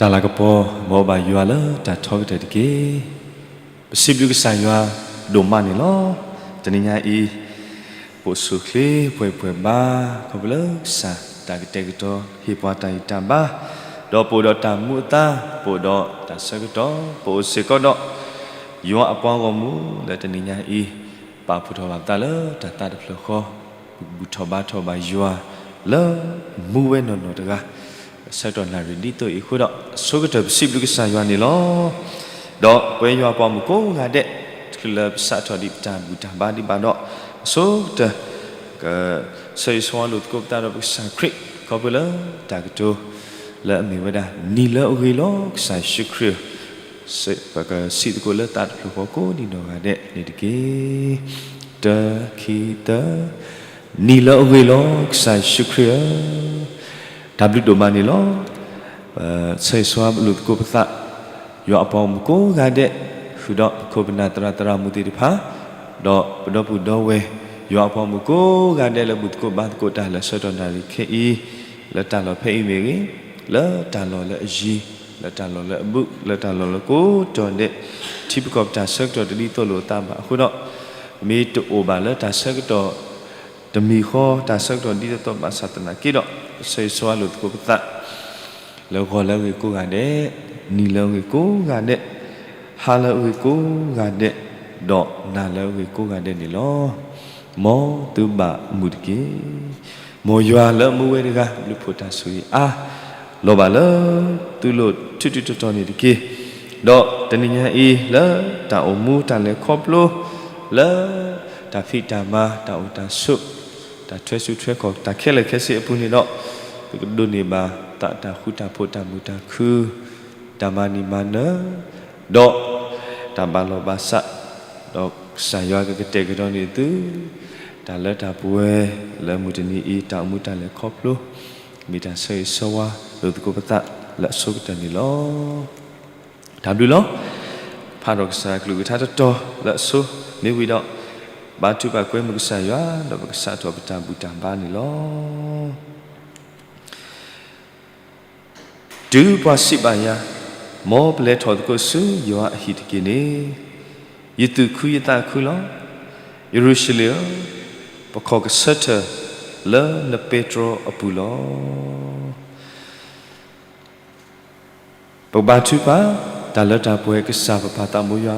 တၢ်လၤကပီၤ မ်အဘၣ်ယွၤလၢတၢ်ထီကတၢၢ်တက့ၢ်. ပစံးဘျုးကစၢ်ယွၤဒိၣ်မးန့ၣ်လီၤ. တနံၤညါအံၤ ပအိၣ်ဆူၣ်ချ့ပှဲၤပှဲၤဘါ ခီဖျိလၢကစၢ်တၢ်ကတဲာ်ကတီၤဟ့ၣ်ပှၤတၢ်ဂံၢ်တၢ်ဘါ, ဒီးပအိၣ်ဒီးတၢ်မူအသါ, ပအိၣ်ဒီးတၢ်ဆၢကတီၢ်, ပအိၣ်စ့ၢ်ကီးဒီး ယွၤအပှၤဂီၢ်မုၢ်လၢတနံၤညါအံၤ ပာ်ဖှိၣ်ထီၣ်ဘၣ်ပသးလၢတၢ်သးတဖျၢၣ်ဃီ, ပဘူၣ်ထီၣ်ဘါထီၣ်ဘၣ်ယွၤလၢမူဝဲနီၢ်နီၢ်တဂၤ ဆၢကတီၢ်နၣ်ရံၣ်ဒ်သိးအံၤအဃိဒီး အဆိကတၢၢ်ပစံးဘျုးကစၢ်ယွၤန့ၣ်လီၤ. ဒီးပဝဲယွၤအပှၤမုၣ်ကိးဂၤဒဲး တချုးလၢပစးထီၣ်ဒံးပတၢ်ဘူၣ်တၢ်ဘါဒံးဘၣ်ဒီး အဆိကတၢၢ် ကဆၢဂ့ၤဆၢဝါလိာ်သကိးပသးဒီးပကစၢ်ခရံာ် ခီဖျိလၢတၢ်ကတိၤ လၢအမ့ၢ်ဝဲဒၣ် နံၤလၢအဂ့ၤလီၤ ကစၢ်ယ့ၣ်ၡူးခရံာ်ဧၢ, ပကစံးသကိးလၢသးတဖျၢၣ်ဃီကိးဒံးနီၢ်ဂၤဒဲးန့ၣ်တက့ၢ်. တၢ ခံ တၢ, နံၤလၢအဂ့ၤလီၤ ကစၢ်ယ့ၣ်ၡူးခရံာ်ဧၢ, တၢ်ဘျုးဒိၣ်မးန့ၣ်လီၤ. ဆၢဂ့ၤဆၢဝါလိာ်သကိးပသး ယွၤအပှၤဂီၢ်မုၢ်ကိးဂၤဒဲး, ဃုာ်ဒီးပခိၣ်ပနၢ်သရၣ်သရၣ်မုၣ်သ့ၣ်တဖၣ်, ဒီးပဒီပုၢ်ဒီဝဲၢ် ယွၤအပှၤဂီၢ်မုၢ်ကိးဂၤဒဲးလၢဘူၣ်သကိးဘါသကိးတၢ်လၢဆၢကတီၢ်နၣ်ရံၣ်ခဲအံၤ, လၢတၢ်လီၢ်ဖဲအံၤမ့ၢ်ဂ့ၤ, လၢတၢ်လီၢ်လၢအယံၤ, လၢတၢ်လီၢ်လၢအဘူး, လၢတၢ်လီၢ်လၢကိးတီၤဒဲး, ထံပကီၢ်ပတၢ်ဆၢကတီၢ်တဒ်သိးလိာ်အသးဘၣ်အဃိဒီး, မ့ၢ်တအိၣ်ဘၣ်လၢတၢ်ဆၢကတီၢ် တမံၤဃီ တၢ်ဆၢကတီၢ်ဒ်သိးသိးဘၣ်ဆၣ်သနာ်က့ဒီး, ဆၢဂ့ၤဆၢဝါလိာ်သကိးပသး လၢဂီၤလၢအဂ့ၤကိးဂၤဒဲး, နံၤလၢအဂ့ၤကိးဂၤဒဲး, ဟါလၢအဂ့ၤကိးဂၤဒဲး, ဒီးနၤလၢအဂ့ၤကိးဂၤဒဲးန့ၣ်လီၤ. မ်သုဘၣ်မုာ်တက့ၢ်. မ်ယွၤလၢအမူဝဲတဂၤ ဘျုးဖှိၣ်တၢ်ဆိၣ်ဂ့ၤအါ လီၤဘၣ်လၢသုလိၤထူးထူးတီၤတီၤန့ၣ်တက့ၢ်. ဒီးတနံၤညါအံၤ လၢတၢ်အိၣ်မူတၢ်လဲၤခီဖျိ လၢတၢ်ဖံးတၢ်မၤ တၢ်အိၣ်တၢ်ဆိး တၢ်ထွဲဆူၣ်ထွဲခီၣ် တၢ်ခဲလၢာ်ခဲဆ့အပူၤန့ၣ်ဒီး, ပကဒိးန့ၢ်ဘၣ်သးတၢ်ဃူတၢ်ဖိး တၢ်မုာ်တၢ်ခုၣ် တၢ်မၤနံၤမၤနၢၤ ဒီးတၢ်ဘၣ်လီၢ်ဘၣ်စး, ဒီးကစၢ်ယွၤကကတဲာ်ကတီၤန့ၢ်သု တၢ်လၢတၢ်ပှဲၤလၢမုၢ်တနံၤအံၤ တၢ်အိၣ်မူတၢ်လဲၤခီဖျိ မ့ၢ်တၢ်ဆၢဂ့ၤဆၢဝါလိာ်သကိးပသးလၢအဆိကတၢၢ်န့ၣ်လီၤ. တၢ်ဘျုးလီၤ. ဖးထီၣ်ကစၢ်အကလုၢ်ကထါတတီၤလၢအဆိ, မ့ၢ်ဝံၤဒီး ဘါထုကဖၣ်ကွဲမုာ်ကစၢ်ယွၤ ဒီးပကစးထီၣ်ပတၢ်ဘူၣ်တၢ်ဘါန့ၣ်လီၤ. တုၤပှၤစံးဘၣ်ယၤ, မ်ပလဲၤထီၣ်သကိးဆူယွၤအဟံၣ်တက့ၢ်န့ၣ်, ယသူၣ်ခုယသးခုလီၤ. ယရူၤၡလ့ၣ်ဧၢ, ပခီၣ်ကဆၢထၢၣ်လၢနပဲတြီအပူၤလီၤ. ပကဘါထုကဖၣ် တၢ်လၢတၢ်ပှဲၤကစၢ်ပပၢ်သးဘိယွၤ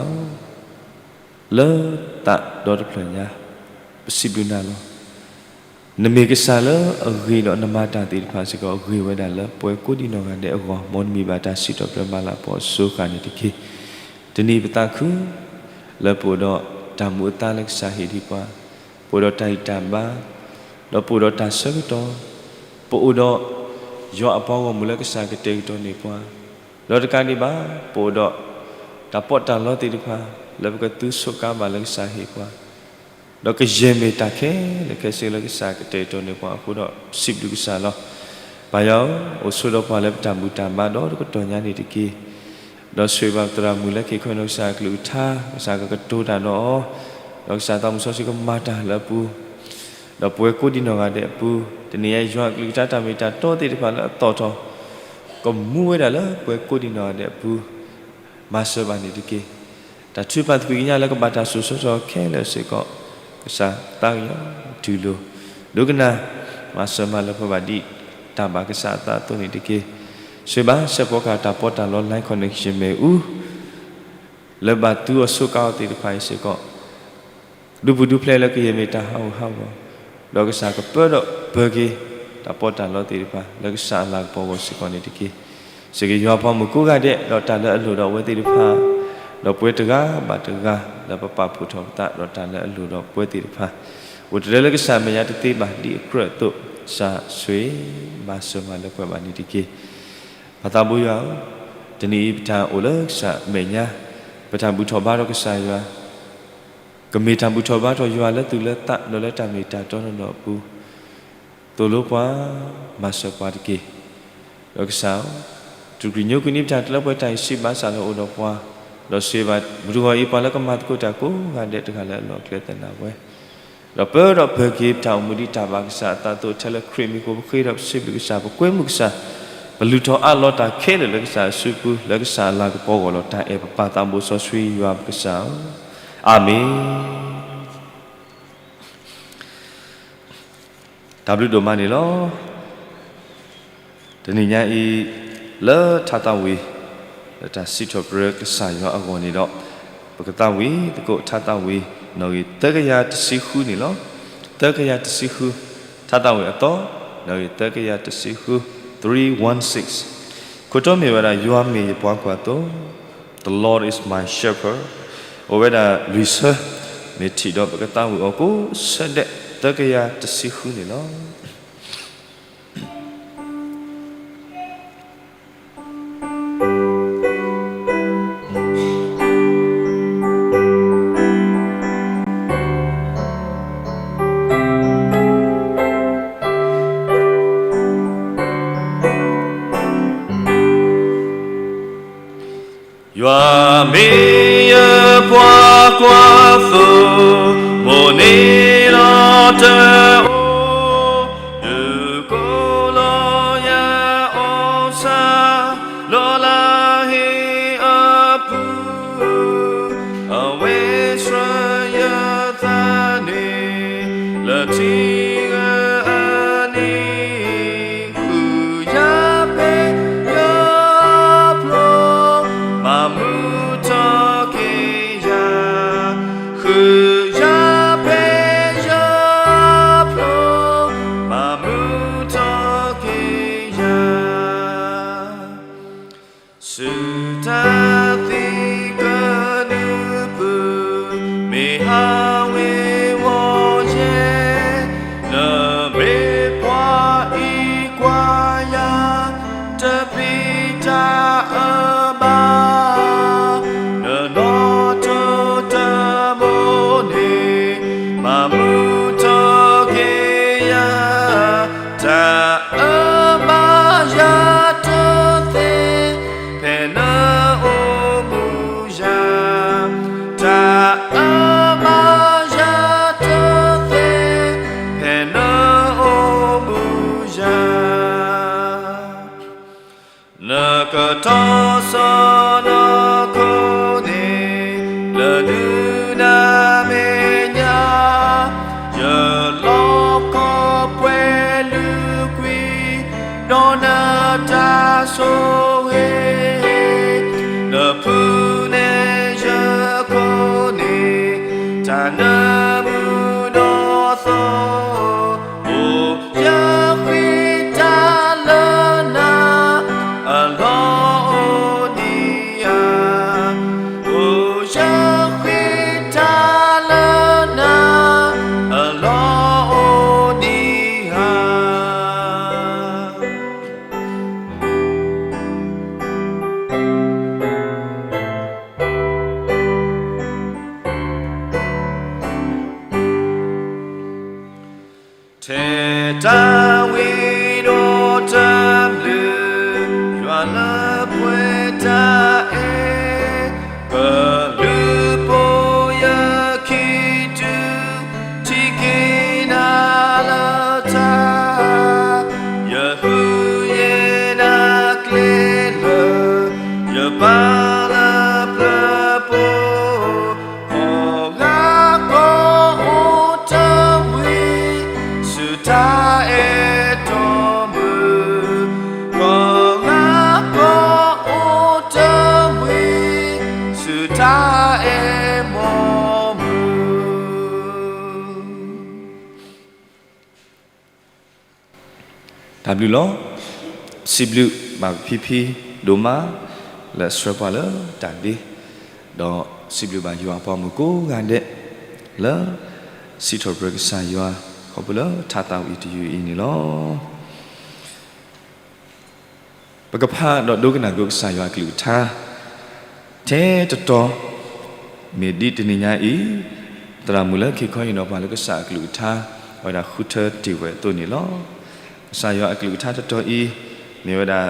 ဧၢ, လၢသးဒီတဖျၢၣ်ညါ ပစံးဘျုးနၤလီၤ. နမ့ၢ်ကစၢ်လၢအဂ့ၤဒီးနမၤတၢ်သ့ၣ်တဖၣ်စ့ၢ်ကီး ဂ့ၤဝဲဒၣ်လၢပှၤကိးဒံးနီၢ်ဂၤဒဲးအဂီၢ်, မ်နမံၤဘၣ်တၢ်စံးထီၣ်ပတြၢၤမၤလၤကပီၤအစိၤဃၣ်န့ၣ်တက့ၢ်. တနံၤပသးခု လၢပအိၣ်ဒီးတၢ်မူအသါလၢကစၢ်ဟ့ၣ်ဒံးပှၤ, ပအိၣ်ဒီးတၢ်ဂံၢ်တၢ်ဘါ, ဒီးပအိၣ်ဒီးတၢ်ဆၢကတီၢ်, ပအိၣ်ဒီးယွၤအပှၤဂီၢ်မုၢ်လၢကစၢ်ကတဲာ်ကတီၤန့ၢ်ပှၤ, ဒီးတကးဒံးဘၣ် ပအိၣ်ဒီးတၢ်ပီးတၢ်လီသ့ၣ်တဖၣ် လၢပကသူဆိးကါဘၣ်လၢကစၢ်ဟ့ၣ်ပှၤ, ဒီးကယဲၢ်မ့ၢ်တၢ်ခဲလၢာ်ခဲဆ့လၢကစၢ်ကတဲာ်ကတီၤန့ၢ်ပှၤအဃိဒီး စံးဘျုးကစၢ်လီၤ. ပၢ်ယွၤဧၢ, အိၣ်ဆိးဒီးပှၤလၢပတၢ်ဘူၣ်တၢ်ဘါဒီတကတီၢ်ညါန့ၣ်တက့ၢ်. ဒီးဆိၣ်ဂ့ၤဘၣ်ပသရၣ်မုၣ်လၢကဟ့ၣ်ခီနီၢ်ကစၢ်အကလုၢ်ကထါ, ကစၢ်ကကတိၤတၢ်ဒီးအီၤ, ဒီးကစၢ်သးမုၣ်စီဆှံကမၤတၢ်လၢအပူၤ ဒီးပဝဲကိးဒံးနီၢ်ဂၤဒဲးအပူၤ, တနံၤအံၤယွၤအကလုၢ်ကထါတၢ်မ့ၢ်တၢ်တီသ့ၣ်တဖၣ်လၢအသီၣ်ထီၣ် ကမူဝဲဒၣ်လၢပဝဲကိးဒံးနီၢ်ဂၤဒဲးအပူၤ, မၤစၢၤဘၣ်န့ၣ်တက့ၢ်. တၢ်ထုကဖၣ်သကွံာ်ကညးလၢကဘၣ်တၢ်စိၤစိၤဆှီဆှီခဲလၢာ်စ့ၢ်ကီး, ကစၢ်သးကညီၤတူၢ်လိာ်, ဒိကနၣ်, မၤစၢၤမၤလၢပှဲၤဘၣ်ဒ်တၢ်ဘၣ်ကစၢ်အသးအသိးန့ၣ်တက့ၢ်. ဆိၣ်ဂ့ၤဘၣ်စဲးဖီကဟၣ်တၢ်ပီးတၢ်လီ Life Connection မ့ၣ်အူ လၢဘၣ်သူအီၤစူးကါအီၤသ့ၣ်တဖၣ်အံၤစ့ၢ်ကီး ဒူပူၤဒူဖျဲးလၢကယဲၢ်မ့ၢ်တၢ်ဟးဂူာ်ဟးဂီၤ, ဒီးကစၢ်ကပၢဒီးပၢၤက့ၤ တၢ်ပီးတၢ်လီသ့ၣ်တဖၣ် လၢကစၢ်အလၤကပီၤအဂီၢ်စ့ၢ်ကီးန့ၣ်တက့ၢ်. စ့ၢ်ကီးယွၤအဖိမုၣ်ကိးဂၤဒဲး ဒီးတၢ်လၢအလိၣ်ဒီးအဝဲသ့ၣ်တဖၣ်, ဒီးပဝဲတဂၤဘၣ်တဂၤလၢပပာ်ဖှိၣ်ထီၣ်ပသး ဒီးတၢ်လၢအလိၣ်ဒီးပဝဲသ့ၣ်တဖၣ်, အိၣ်တရံးလၢကစၢ်အမဲာ်ညါတသ့ဘၣ်ဒ်အကြၢးအသိး, ကစၢ်ဆိၣ်ဂ့ၤမၤစၢၤမၤလၢပှဲၤဘၣ်န့ၣ်တက့ၢ်. ပၢ်သးဘိယွၤဧၢ, တနံၤအံၤပတၢ်အိၣ်လၢကစၢ်အမဲာ်ညါ, ပတၢ်ဘူၣ်ထီၣ်ဘါထီၣ်ကစၢ်ယွၤ ကမ့ၢ်တၢ်ဘူၣ်ထီၣ်ဘါထီၣ်ယွၤလၢသူၣ်လၢသး ဒီးလၢတၢ်မ့ၢ်တၢ်တီနီၢ်နီၢ်အပူၤ, သိၣ်လိပှၤ, မၤစၢၤပှၤတက့ၢ်. ဒီးကစၢ်ဧၢ, တြူၢ်ကံၣ်ညိကွံာ်န့ၢ်ပတၢ်တလၢပှဲၤတၢ်အံၤစံးဘၣ်ဆၣ်လၢအိၣ်ဒီးပှၤ, ဒီးစံးဘၣ် မုၢ်တဂီၤအံၤပှၤလၢကမၤသကိးတၢ်ကိးဂၤဒဲးတဂၤလၢအလီၢ်အကျဲသနာ်ဝဲ ဒီးပၢဒီးပၢၤက့ၤပတၢ်အိၣ်မူဒ်တၢ်ဘၣ်ကစၢ်အသးအသိး ထဲလၢခရံာ်မံၤအဃိ ပဃ့ဒီးပစံးဘျုးကစၢ် ပကွဲမုာ်ကစၢ်, ပလုၢ်ထီၣ်အးလီၤတၢ်ခဲလၢာ်လၢကစၢ်အစုပူၤ လၢကစၢ်အလၤကပီၤအဂီၢ်ဒီး တၢ်အဲၣ်ပပၢ်သးဘိစီဆှံယွၤပကစၢ်ဧၢ, အၤမ့ၣ်. တၢ်ဘျုးဒိၣ်မးန့ၣ်လီၤ. တနံၤညါအံၤ လၢထါသးဝံၣ် လၢတၢ်စံးထီၣ်ပတြၢၤကစၢ်ယွၤအဂီၢ်န့ၣ်ဒီး ပကသးဝံၣ်သကိးထါသးဝံၣ် နီၣ်ဂံၢ်သၢကယၤတဆံဃုန့ၣ်လီၤ. သၢကယၤတဆံဃု, ထါသးဝံၣ်အသီ, နီၣ်ဂံၢ်သၢကယၤတဆံဃု, three one six. ခိၣ်တီမ့ၢ်ဝဲဒၣ် ယွၤမ့ၢ်ယပှၤကွၢ်သိ, The Lord is my shepherd. အိၣ်ဝဲဒၣ်လွံၢ်ဆၢ, မ့ၢ်ထံၣ်ဒီးပကသးဝံၣ်အီၤကိးဆၢဒဲး သၢကယၤတဆံဃုန့ၣ်လီၤ. ယွၤမ့ၢ်ယပှၤကွၢ်သိ, မိၣ်န့ၢ်လီၤတအိၣ်, ယကိးလီၤယအီၣ်ဆၣ်, လီၤလၢဟံၣ်အပူၤ, အဝဲဆှၢယသးန့ၣ် လၢထံဂၤအနံၤ ဃုာ်ယၤဖဲယဖျိ, မၤမုာ်ထီၣ်က့ၤယၤ, ဃုာ်ယၤဖဲယဖျိ, မၤမုာ်ထီၣ်က့ၤယၤ ဆူတၢ်သံကနူာ်ပူၤ, မ့ၢ်ဟးဝ့ၤဝီၤယဲ, နမ့ၢ်ပှၤအံးကွၢ်ယၤ, တပျံၤတၢ်အၢဘၣ်, နနီၣ်ထိးတၢ်မိၣ်န့ၣ်, မၤမုာ်ထီၣ်က့ၤယၤ, တၢ်အၢဘၣ်ယၤတသ့ ဖဲနအိၣ်မူယၤ, တၢ်အၢဘၣ်ယၤတသ့, ဖဲနအိၣ်မူယၤ, နကထီၣ်စီၢ်နီၤခိၣ်န့ၣ် လၢဒုးနၤမဲာ်ညါ, ယလီၢ်ကီၢ်ပှဲၤလုာ်ကွံာ် ဒီးနတၢ်ဆိၣ်ဂ့ၤ, နဖုးနဲၣ်ယကိာ်န့ၣ် တၢ်နၢမူဒီးသီ, အိၣ်ယဃ့တၢ်လၢနၤ အလီၢ်အိၣ်ဒံးဧါ, အိၣ်ယဃ့တၢ်လၢနၤ အလီၢ်အိၣ်ဒံးဧါ. ထဲတၢ်ဝံၤဒီးတၢ်ဘျုး, ယွၤလၢပှဲၤတၢ်အဲၣ်, ကလုၢ်ပိာ်ယခံတုၤ ထံၣ်က့ၤနၤလၢတၢ်, ယဃုယဲၢ်နၤကျဲလၢာ်, ယပၢ်လၢပျၢၤပိာ်, ကိးဂၤကိးအိၣ်တမှံၤ ဆူတၢ်အဲၣ်တီမုၢ်, ကိးဂၤကိးအိၣ်တမှံၤ ဆူတၢ်အဲၣ်မိၢ်မုၢ်. တၢ်ဘျုးလီၤ. စံးဘျုးဘၣ်ပဖံဖံဒိၣ်မး လၢအဆှၢပှၤလၢတၢ်ဒ့, ဒီးစံးဘျုးဘၣ်ယွၤအပှၤမုၣ်ကိးဂၤဒဲး လၢစံးထီၣ်ပတြၢၤကစၢ်ယွၤ ခီဖျိလၢထါသးဝံၣ်တယုၢ်အံၤန့ၣ်လီၤ. ပကဖးဒီးဒိကနၣ်ကိးကစၢ်ယွၤအကလုၢ်ကထါ ထဲတတီၤ, မ့ၢ်ဒ်တနံၤညါအံၤ သရၣ်မုၣ်လၢက့ၤခီဟ့ၣ်နီၤပှၤလၢကစၢ်အကလုၢ်ကထါ အဝဲဒၣ်ဃုထၢတ့ၢ်ဝဲအသိးန့ၣ်လီၤ. ကစၢ်ယွၤအကလုၢ်ကထါတတီၤအံၤ မ့ၢ်ဝဲဒၣ်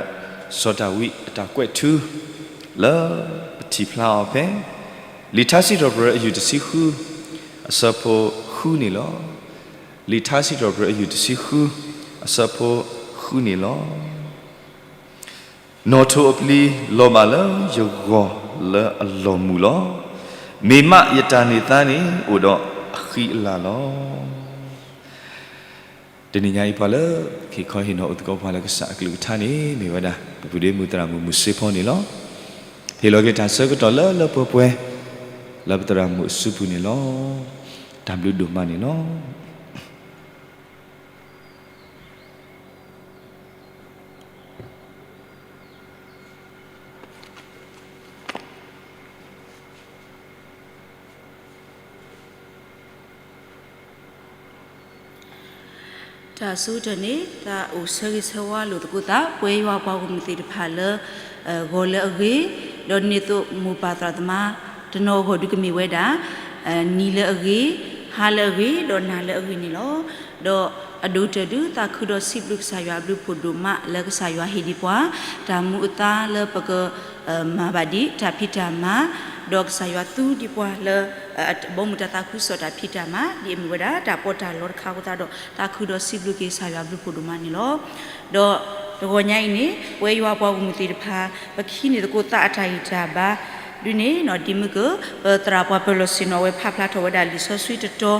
စီၤဒၤဝံးအတၢ်ကွဲးထူ လၢပထံၣ်ဖျါအီၤဖဲ လံာ်ထါစံးထီၣ်ပတြၢၤအယုၢ်တဆံဃု အဆၢဖိဃုန့ၣ်လီၤ. လံာ်ထါစံးထီၣ်ပတြၢၤအယုၢ်တဆံဃု အဆၢဖိဃုန့ၣ်လီၤ. နီၣ်ထိးအပျံၤလီၤဘၣ်လၢယဂီၢ်လၢအလီၢ်မုာ်လီၤ. မ့ၢ်မးယတၢ်န့ၢ်သါန့ၣ်အိၣ်ဒီးအဃံအလၤလီၤ. တနံၤညါအံၤပှၤလၢ ဟ့ၣ်ခီဟ့ၣ်နီၤအိၣ်သကိးပှၤလၢကစၢ်အကလုၢ်ကထါန့ၣ် မ့ၢ်ဝဲဒၣ် ပပုၢ်ဒ့မုၣ်သရၣ်မုၣ်မုၢ်စ့ဖီန့ၣ်လီၤ. ဟ့ၣ်လီၤက့ၤတၢ်ဆၢကတီၢ်လၢလၢပှဲၤပှဲၤ လၢပသရၣ်မုၣ်အစုပူၤန့ၣ်လီၤ. တၢ်ဘျုးဒိၣ်မးန့ၣ်လီၤ. တၢ်အဆိကတၢၢ်န့ၣ် သးအိၣ်ဆၢဂ့ၤဆၢဝါလိာ်သကိးသး ပဝဲယွၤပှၤဂီၢ်မုၢ်သ့ၣ်တဖၣ်လၢ ဂီၤလၢအဂ့ၤ, ဒီးန့ၢ်သိးမိၢ်ပၢ်သရၣ်သမါ တနီၤအဂီၢ်ဒုးကမ့ၢ်ဝဲဒၣ် နံၤလၢအဂ့ၤ, ဟါလၢအဂ့ၤ, ဒီးနၤလၢအဂ့ၤန့ၣ်လီၤ. ဒီးအဒိၣ်ကတၢၢ်ဒုး သးခုဒီးစံးဘျုးကစၢ်ယွၤအဘျုးဖှိၣ်ဒိၣ်မးလၢကစၢ်ယွၤဟ့ၣ်ဒံးပှၤ တၢ်မူအသါလၢပက မၤဘၣ်ဒံးတၢ်ဖံးတၢ်မၤ, ဒီးကစၢ်ယွၤသူဒံးပှၤလၢ ဘီမုၢ်တၢ်သးခုကစီၣ်တၢ်ဖံးတၢ်မၤ ဒ်အမ့ၢ်ဝဲဒၣ်တၢ်ပီးတၢ်လီတခါအဃိသတးဒီး သးခုဒီးစံးဘျုးက့ၤကစၢ်ယွၤအဘျုးဖှိၣ်ဒိၣ်မးန့ၣ်လီၤ. ဒီးတဂီၤညါအံၤန့ၣ် ပဝဲယွၤပှၤဂီၢ်မုၢ်သ့ၣ်တဖၣ် ပကဟံးန့ၢ်သကိးသးအတၢ်ဂံၢ်တၢ်ဘါ ဒုးန့ၣ် ဒ်မုၢ်က ပသရၣ်ပှၤပၢၤလီၢ်ဆ့ၣ်နီၤ အဝဲဖးဖျါထီၣ်ဝဲဒၣ်လံာ်စီဆှံတတီၤ,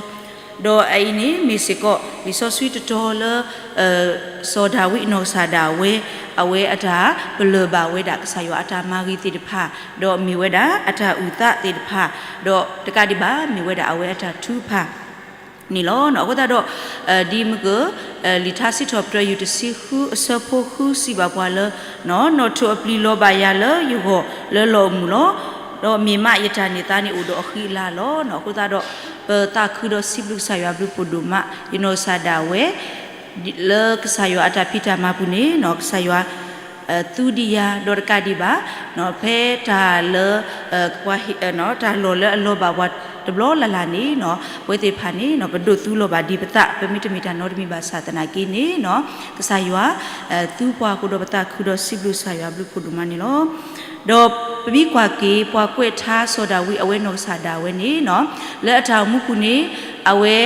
ဒီးအအံၤန့ၣ် မ့ၢ်စ့ၢ်ကီး လံာ်စီဆှံတတီၤလၢ စီၤဒၤဝံးအနီၢ်ကစၢ်ဒၣ်ဝဲ အဝဲအတၢ်ပလၢၢ်ဘၣ်ဝဲဒၣ် ကစၢ်ယွၤအတၢ်မၤဂ့ၤသ့ၣ်တဖၣ်, ဒီးမ့ၢ်ဝဲဒၣ်အတၢ်အုၣ်သးသ့ၣ်တဖၣ်, ဒီးတကးဒံးဘၣ် မ့ၢ်ဝဲဒၣ်အဝဲအတၢ်ထုကဖၣ် န့ၣ်လီၤ. အဃိသတးဒီး ဒ်မုၢ်က လံာ်ထါစံးထီၣ်ပတြၢၤ ယူၢ်တဆံဃုအဆၢဖိဃုစံးဘၣ်ပှၤလၢ နီၣ်ထိးအပျံၤလီၤဘၣ်ယၤလၢယဂီၢ်လၢလီၢ်အိၣ်မူလီၤ. ဒီးမ့ၢ်မးယတၢ်န့ၢ်သါန့ၣ်အိၣ်ဒီးအဃံအလၤလီၤ. အဃိသတးဒီး ပသးခုဒီးစံးဘျုးကစၢ်ယွၤဘျုးဖှိၣ်ဒိၣ်မး ယနီၢ်ကစၢ်ဒၣ်ဝဲ လၢကစၢ်ယွၤအတၢ်ဖံးတၢ်မၤပူၤန့ၣ် ကစၢ်ယွၤ သူဒံးယၤ ဒီးတကးဒံးဘၣ် ဖဲတၢ်လၢ တၢ်လီၢ်လၢအလီၤဘၣ်ပှၤတဘျီလၢ်လၢ်န့ၣ် ပဝဲသ့ၣ်တဖၣ်န့ၣ် ပဒိးသူလီၤဘၣ်ဒံးပသး ပမ့ၢ်တမ့ၢ်တၢ်နီတမံၤဘၣ်ဆၣ်သနာ်က့န့ၣ် ကစၢ်ယွၤ သူပှၤအဃိဒီးပသးခုဒီးစံးဘျုးကစၢ်ယွၤဘျုးဖှိၣ်ဒိၣ်မးန့ၣ်လီၤ. ဒီးပမ့ၢ်ကွၢ်က့ၤ ပှၤကွဲးထါစီၤဒၤဝံးအဝဲနီၢ်ကစၢ်ဒၣ်ဝဲန့ၣ် လၢအတၢ်အိၣ်မူပူၤန့ၣ် အဝဲ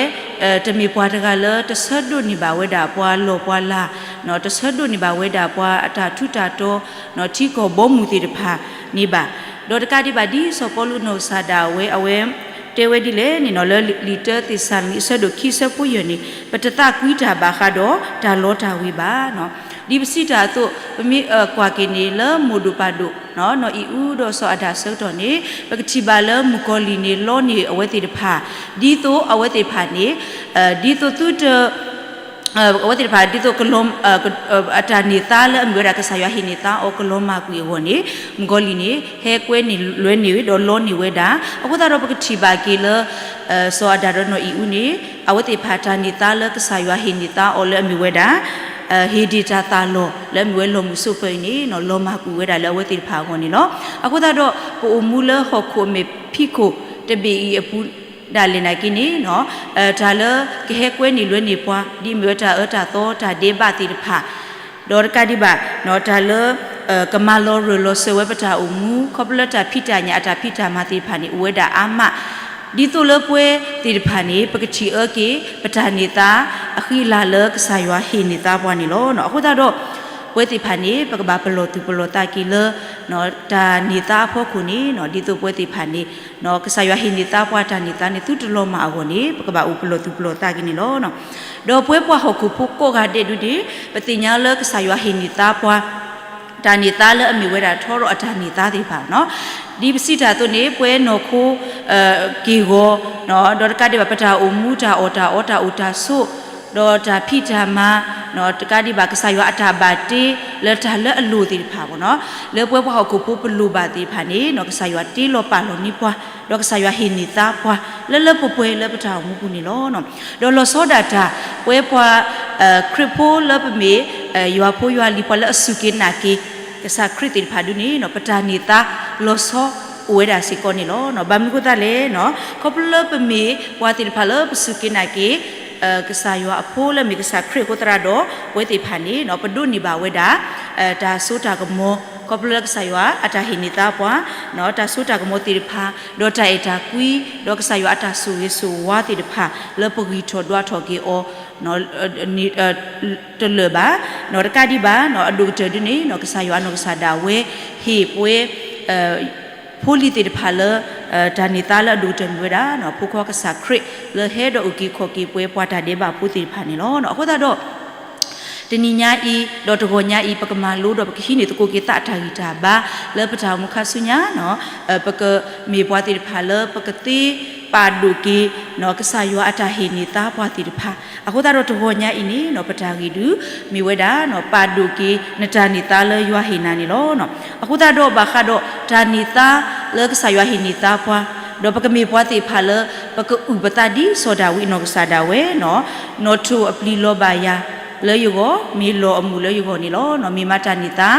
တမ့ၢ်ပှၤတဂၤလၢတဆၢဒိးန့ၢ်ဘၣ်ဝဲဒၣ်ပှၤလီၢ်ပှၤလၤ, တဆၢဒိးန့ၢ်ဘၣ်ဝဲဒၣ်ပှၤအတၢ်ထူးတၢ်တီၤ ထံကီၢ်ဘီမုၢ်သ့ၣ်တဖၣ်န့ၣ်ဘၣ်. ဒီးတကးဒံးဘၣ်ဒ်စီၤပီလူးနီၢ်ကစၢ်ဒၣ်ဝဲ အဝဲတဲဝဲဒ်လဲၣ်န့ၣ် လၢလံာ်တၢသ့းစၤလနံ အဆၢဒိၣ်ခံ အဆၢဖိယဲၢ်န့ၣ် ပတသးကွံတၢ်ဘၣ်ဃးဒီးတၢ်လီတၢ်ဝ့ၤဘၣ်. ဒ်ပစံးတၢ်အသိး ပမ့ၢ်ကွၢ်က့ၤန့ၣ် လၢမိၢ်ဒိၣ်ပၢ်ဒိၣ် နီၢ်အံၤအူဒီးစီၤအၤဒၣ်အဆၢကတီၢ်န့ၣ် ပကထံၣ်ဘၣ်လၢမုၣ်ကီၤလံၢ်န့ၣ် လီန့ၢ်အဝဲသ့ၣ်တဖၣ် ဒ်သိးအဝဲသ့ၣ်တဖၣ်န့ၣ် ဒ်သိးသုတ အဝဲသ့ၣ်တဖၣ် ဒ်သိး အတၢ်န့ၢ်သါလၢအမ့ၢ်ဝဲဒၣ်ကစၢ်ယွၤဟ့ၣ်န့ၢ်သါအီၤကလီၤမၢ်ကွံာ်အဂီၢ်န့ၣ် မုၣ်ကီၤလံၢ်န့ၣ် ဟဲကွဲန့ၢ်လွဲန့ၢ်ဒီးလီန့ၢ်ဝဲဒၣ်. အဃိသတးဒီးပကထံၣ်ဘၣ်က့ၤလၢ စီၤအၤဒၣ်ဒီးနီၢ်အံၤအူန့ၣ် အဝဲသ့ၣ်တဖၣ်တၢ်န့ၢ်သါလၢကစၢ်ယွၤဟ့ၣ်န့ၢ်သါအီၤလၢအမ့ၢ်ဝဲဒၣ် ဟ့ၣ်ဒ့ၣ်တၢ်သၣ်လီၤလၢအမ့ၢ်ဝဲလီၢ်မုၢ်စိၤဖၢအံၤန့ၣ် လီၤမၢ်ကွံာ်ဝဲဒၣ်လၢအဝဲသ့ၣ်တဖၣ်အဂီၢ်န့ၣ်လီၤ. အဃိသတးဒီး ပအိၣ်မူလၢဟီၣ်ခိၣ်အမဲာ်ဖံးခိၣ်တဘ့ၣ်အံၤအပူၤဒၣ်လဲာ်နာ်က့န့ၣ် တၢ်လၢကဟဲကွဲန့ၢ်လွဲန့ၢ်ပှၤ ဒ်အမ့ၢ်ဝဲတၢ်အၢတၢ်သီတၢ်ဒဲးဘးသ့ၣ်တဖၣ် ဒီးတကးဒံးဘၣ် တၢ်လၢ ကမၤလီၤရၢၢ်လီၤစၢၤဝဲပတၢ်အိၣ်မူ ခီဖျိလၢတၢ်ဖံးတၢ်ညၣ်အတၢ်ဖံးတၢ်မၤသ့ၣ်တဖၣ်န့ၣ် အိၣ်ဝဲဒၣ်အါမး ဒ်သိးလၢပဝဲသ့ၣ်တဖၣ်န့ၣ် ပကထံၣ်အၢက့ၤ ပတၢ်န့ၢ်သါအဃံအလၤလၢကစၢ်ယွၤဟ့ၣ်န့ၢ်သါပှၤန့ၣ်လီၤ. အဃိသတးဒီး ပဝဲသ့ၣ်တဖၣ်န့ၣ် ပကဘၣ်ပလီၢ်သူၣ်ပလီၢ်သးက့ၤလၢ တၢ်န့ၢ်သါအဖီခိၣ်န့ၣ် ဒ်သိးပဝဲသ့ၣ်တဖၣ်န့ၣ် ကစၢ်ယွၤဟ့ၣ်န့ၢ်သါပှၤတၢ်န့ၢ်သါန့ၣ် သုတလီၤမၢ်အဂီၢ်န့ၣ် ပကဘၣ်အိၣ်ပလီၢ်သူၣ်ပလီၢ်သးက့ၤန့ၣ်လီၤ. ဒီးပဝဲပှၤဟီၣ်ခိၣ်ဖိကိးဂၤဒဲးဒုန့ၣ် ပသ့ၣ်ညါလၢကစၢ်ယွၤဟ့ၣ်န့ၢ်သါပှၤ တၢ်န့ၢ်သါလၢအမ့ၢ်ဝဲဒၣ်ထီရီၤအတၢ်န့ၢ်သါသ့ၣ်တဖၣ်န့ၣ် ဒ်ပစံးတၢ်အသိးန့ၣ် ပဝဲနီၢ်ခိ က့ၢ်ဂီၤ ဒီးတကးဒံးဘၣ် ပတၢ်အိၣ်မူတၢ်အီၣ်တၢ်အီတၢ်အိၣ်တၢ်ဆိး ဒီးတၢ်ဖံးတၢ်မၤ တကးဒံးဘၣ် ကစၢ်ယွၤအတၢ်ဘၣ်တ့လၢတၢ်လၢအလိၣ်သ့ၣ်တဖၣ်န့ၣ် လၢပဝဲပှၤဟီၣ်ခိၣ်ဖိပလိၣ်ဘၣ်သ့ၣ်တဖၣ်န့ၣ် ကစၢ်ယွၤတ့လီၤပာ်လီၤန့ၢ်ပှၤ ဒီးကစၢ်ယွၤဟ့ၣ်န့ၢ်သါပှၤ လၢလၢပှဲၤပှဲၤလၢပတၢ်အိၣ်မူပူၤန့ၣ်လီၤ. ဒီးလီၤဆီဒၣ်တၢ် ပဝဲပှၤ ခရံာ်ဖိလၢပမ့ၢ် ယွၤဖိယွၤလံၤ ပှၤလၢအစူၢ်က့ၤနာ်က့ၤ ကစၢ်ခရံာ်သ့ၣ်တဖၣ်ဒုန့ၣ် ပတၢ်န့ၢ်သါလီၤဆီအိၣ်ဝဲဒၣ်စ့ၢ်ကီးန့ၣ်လီၤ. ဘၣ်မနုၤအဃိသတးလဲၣ် ခီဖျိလၢပမ့ၢ်ပှၤသ့ၣ်တဖၣ်လၢပစူၢ်က့ၤနာ်က့ၤ ကစၢ်ယွၤအဖိလၢအမ့ၢ်ကစၢ်ခရံာ်အဃိသတးဒီး ပဝဲသ့ၣ်တဖၣ်န့ၣ် ပဒိးန့ၢ်ဘၣ်ဝဲဒၣ် တၢ်စိတၢ်ကမီၤ ခီဖျိလၢကစၢ်ယွၤအတၢ်ဟ့ၣ်န့ၢ်သါပှၤ တၢ်စိတၢ်ကမီၤသ့ၣ်တဖၣ် ဒီးတၢ်အဲၣ်တၢ်ကွံ ဒီးကစၢ်ယွၤအတၢ်ဆိၣ်ဂ့ၤဆိၣ်ဝါသ့ၣ်တဖၣ် လၢပဂံၢ်ထီၣ်ဒွးထီၣ်က့ၤအီၤ တလၢာ်ဘၣ်, နီၢ်တကးဒံးဘၣ် နီၢ်အဒိၣ်ကတၢၢ်ဒုန့ၣ် နီၢ်ကစၢ်ယွၤအနီၢ်ကစၢ်ဒၣ်ဝဲ ဟ့ၣ်ပှဲၤ ဖိလံၤသ့ၣ်တဖၣ်လၢ တၢ်န့ၢ်သါလၢအဒိၣ်ကတၢၢ်မ့ၢ်ဝဲဒၣ် နီၢ်ဖိခွါကစၢ်ခရံာ်လၢဟဲဒီးအုၣ်က့ၤခီၣ်က့ၤပှဲၤပှၤတၢ်ဒဲးဘးဖိသ့ၣ်တဖၣ်န့ၣ်လီၤ. အဃိသတးဒီး တနံၤညါအံၤ ဒီးတဂီၤညါအံၤ ပကမၤလိဒီးပကဟံးန့ၢ်သကိးက့ၤသးအတၢ်ဂံၢ်တၢ်ဘါ လၢပတၢ်အိၣ်မူခါဆူညါ ပကမ့ၢ်ပှၤသ့ၣ်တဖၣ်လၢပကသ့ပာ်ဒိၣ်က့ၤ ကစၢ်ယွၤအတၢ်ဟ့ၣ်န့ၢ်သါပှၤသ့ၣ်တဖၣ်. အဃိသတးဒီးတဂီၤညါအံၤန့ၣ် ပတၢ်ဂ့ၢ်ဒု မ့ၢ်ဝဲဒၣ် ပာ်ဒိၣ်က့ၤနတၢ်န့ၢ်သါလၢယွၤဟ့ၣ်နၤန့ၣ်လီၤ. အဃိသတးဒီးဘၣ်ဃးဒီး တၢ်န့ၢ်သါလၢကစၢ်ယွၤဟ့ၣ်န့ၢ်သါပှၤ, ဒီးပကမ့ၢ်ပှၤသ့ၣ်တဖၣ်လၢ ပကအုၣ်ပသးဒ်စီၤဒၤဝံးနီၢ်ကစၢ်ဒၣ်ဝဲ နီၢ်ထိၣ်အပျံၤလီၤဘၣ်ယၤလၢယဂီၢ်, မ့ၢ်လီၢ်အမုာ်လၢယဂီၢ်န့ၣ်လီၤ. မ့ၢ်မးတၢ်န့ၢ်သါ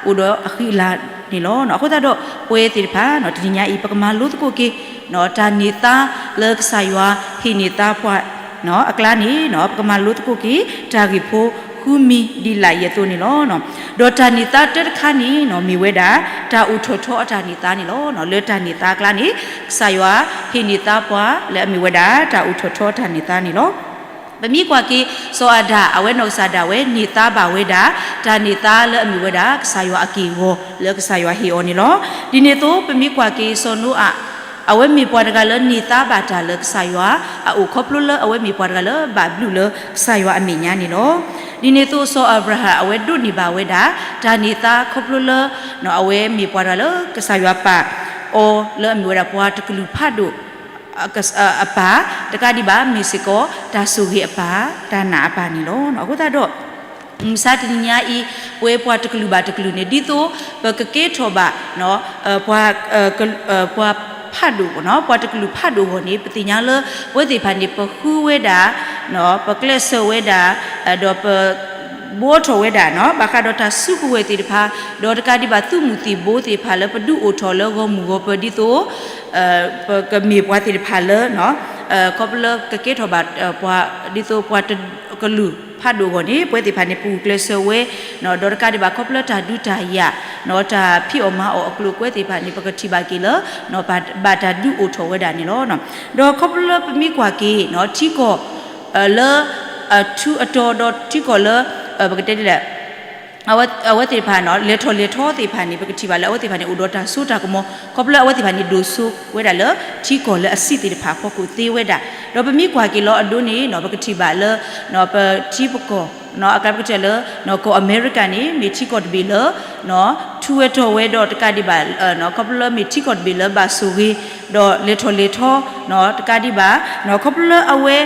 အိၣ်ဒီးအဃံအလၤန့ၣ်လီၤ. အဃိသတးဒီး ပဝဲသ့ၣ်တဖၣ် တနံၤညါအံၤ ပကမၤလိသကိးက့ၤ တၢ်န့ၢ်သါလၢကစၢ်ယွၤဟ့ၣ်န့ၢ်သါပှၤ အကျါန့ၣ် ပကမၤလိသကိးက့ၤ တၢ်ဂ့ၢ်ဖိဃုမံၤဒ်လာ်အံၤအသိးန့ၣ်လီၤ. ဒီးတၢ်န့ၢ်သါတၢတခါန့ၣ် မ့ၢ်ဝဲဒၣ် တၢ်အိၣ်ထီၣ်ထီအတၢ်န့ၢ်သါန့ၣ်လီၤ. လၢတၢ်န့ၢ်သါအကျါန့ၣ် ကစၢ်ယွၤဟ့ၣ်န့ၢ်သါပှၤလၢအမ့ၢ်ဝဲဒၣ် တၢ်အိၣ်ထီၣ်ထီအတၢ်န့ၢ်သါန့ၣ်လီၤ. ပမ့ၢ်ကွၢ်က့ၤ စီၤအၤဒၣ် အဝဲနီၢ်ကစၢ်ဒၣ်ဝဲ န့ၢ်သါဘၣ်ဝဲဒၣ် တၢ်န့ၢ်သါလၢအမ့ၢ်ဝဲဒၣ် ကစၢ်ယွၤအက့ၢ်အဂီၤလၢကစၢ်ယွၤဟ့ၣ်အီၤန့ၣ်လီၤ. ဒ်န့ၣ်အသိး ပမ့ၢ်ကွၢ်က့ၤစီၤနိအၤ အဝဲမ့ၢ်ပှၤတဂၤလၢန့ၢ်သါဘၣ်တၢ်လၢကစၢ်ယွၤအအိၣ် ခီဖျိလၢအဝဲမ့ၢ်ပှၤတဂၤလၢဘၣ်ဘျုးလၢကစၢ်ယွၤအမဲာ်ညါန့ၣ်လီၤ. ဒ်န့ၣ်အသိး စီၤအၤဘြၤဟၣ် အဝဲဒိးန့ၢ်ဘၣ်ဝဲဒၣ် တၢ်န့ၢ်သါခီဖျိလၢ အဝဲမ့ၢ်ပှၤတဂၤလၢကစၢ်ယွၤပာ်အီၤလၢအမ့ၢ်ဝဲဒၣ်ပှၤတကလုာ်ဖးဒိၣ် အပၢ်, တကးဒံးဘၣ် မ့ၢ်စ့ၢ်ကီး တၢ်ဆိၣ်ဂ့ၤအပၢ်, တၢ်နာ်အပၢ်န့ၣ်လီၤ. အဃိသတးဒီး မုၢ်မဆါတနံၤညါအံၤ ပဝဲပှၤတကလုာ်ဘၣ်တကလုာ်န့ၣ် ဒ်သိးပကကဲထီၣ်ဘၣ် ပှၤ ပှၤဖးဒိၣ် ပှၤတကလုာ်ဖးဒိၣ်အဂီၢ်န့ၣ် ပသ့ၣ်ညါလၢ ပဝဲသ့ၣ်တဖၣ်န့ၣ် ပဃုဝဲဒၣ် ပကျဲးစၢးဝဲဒၣ် ဒီးပ ဘှီထီၣ်ဝဲဒၣ် ဘၣ်ဃးဒီးတၢ်စုကဝဲၤသ့ၣ်တဖၣ် ဒီးတကးဒံးဘၣ်သုးမုၢ်သံၣ်ဘိသ့ၣ်တဖၣ်လၢပဒုးအိၣ်ထီၣ်လၢဂီၢ်မုၢ်ဂီၢ်ပၢၤဒ်သိး ပကမ့ၢ်ပှၤသ့ၣ်တဖၣ်လၢ ခီဖျိလၢကကဲထီၣ်ဘၣ် ပှၤ ဒ်သိးပှၤတကလုာ်ဖးဒိၣ်အဂီၢ်န့ၣ် ပဝဲသ့ၣ်တဖၣ်န့ၣ် ပဂုာ်ကျဲးစၢးဝဲ ဒီးတကးဒံးဘၣ်ခီဖျိလၢတၢ်ဒုးတၢ်ယၤ တၢ်ဖံးအီၣ်မၤအီၣ်အကျိၤအကျဲသ့ၣ်တဖၣ်န့ၣ် ပကထံၣ်ဘၣ်က့ၤလၢ ဘၣ်တၢ်ဒုးအိၣ်ထီၣ်ဝဲဒၣ်န့ၣ်လီၤ. ဒီးခီဖျိလၢပမ့ၢ်ကွၢ်က့ၤ ထံကီၢ် လၢ ထူးအတီၤဒီးထံကီၢ်လၢ ပကတဲဒ်လဲၣ် အဝဲသ့ၣ်တဖၣ် လဲၤထီၣ်လဲၤထီသ့ၣ်တဖၣ်န့ၣ် ပကထံၣ်ဘၣ်လၢအဝဲသ့ၣ်တဖၣ်န့ၣ် အိၣ်ဒီးတၢ်စိတၢ်ကမီၤ ခီဖျိလၢအဝဲသ့ၣ်တဖၣ်န့ၣ် ဒိၣ်စိဝဲဒၣ်လၢ ထံကီၢ်လၢအဆံးသ့ၣ်တဖၣ်အဖီခိၣ်သ့ဝဲဒၣ် ဒီးပမ့ၢ်ကွၢ်က့ၤလီၤအဒိန့ၣ် ပကထံၣ်ဘၣ်လၢ ပထံပကီၢ် အကျါပကတဲလၢ ကီၢ်အမဲရကၤန့ၣ် မ့ၢ်ထံကီၢ်တဘ့ၣ်လၢ ထူးဝဲတီၤဝဲဒီးတကးဒံးဘၣ် ခီဖျိလၢမ့ၢ်ထံကီၢ်တဘ့ၣ်လၢဘၣ်ဆိၣ်ဂ့ၤ ဒီးလဲၤထီၣ်လဲၤထီ တကးဒံးဘၣ် ခီဖျိလၢအဝဲ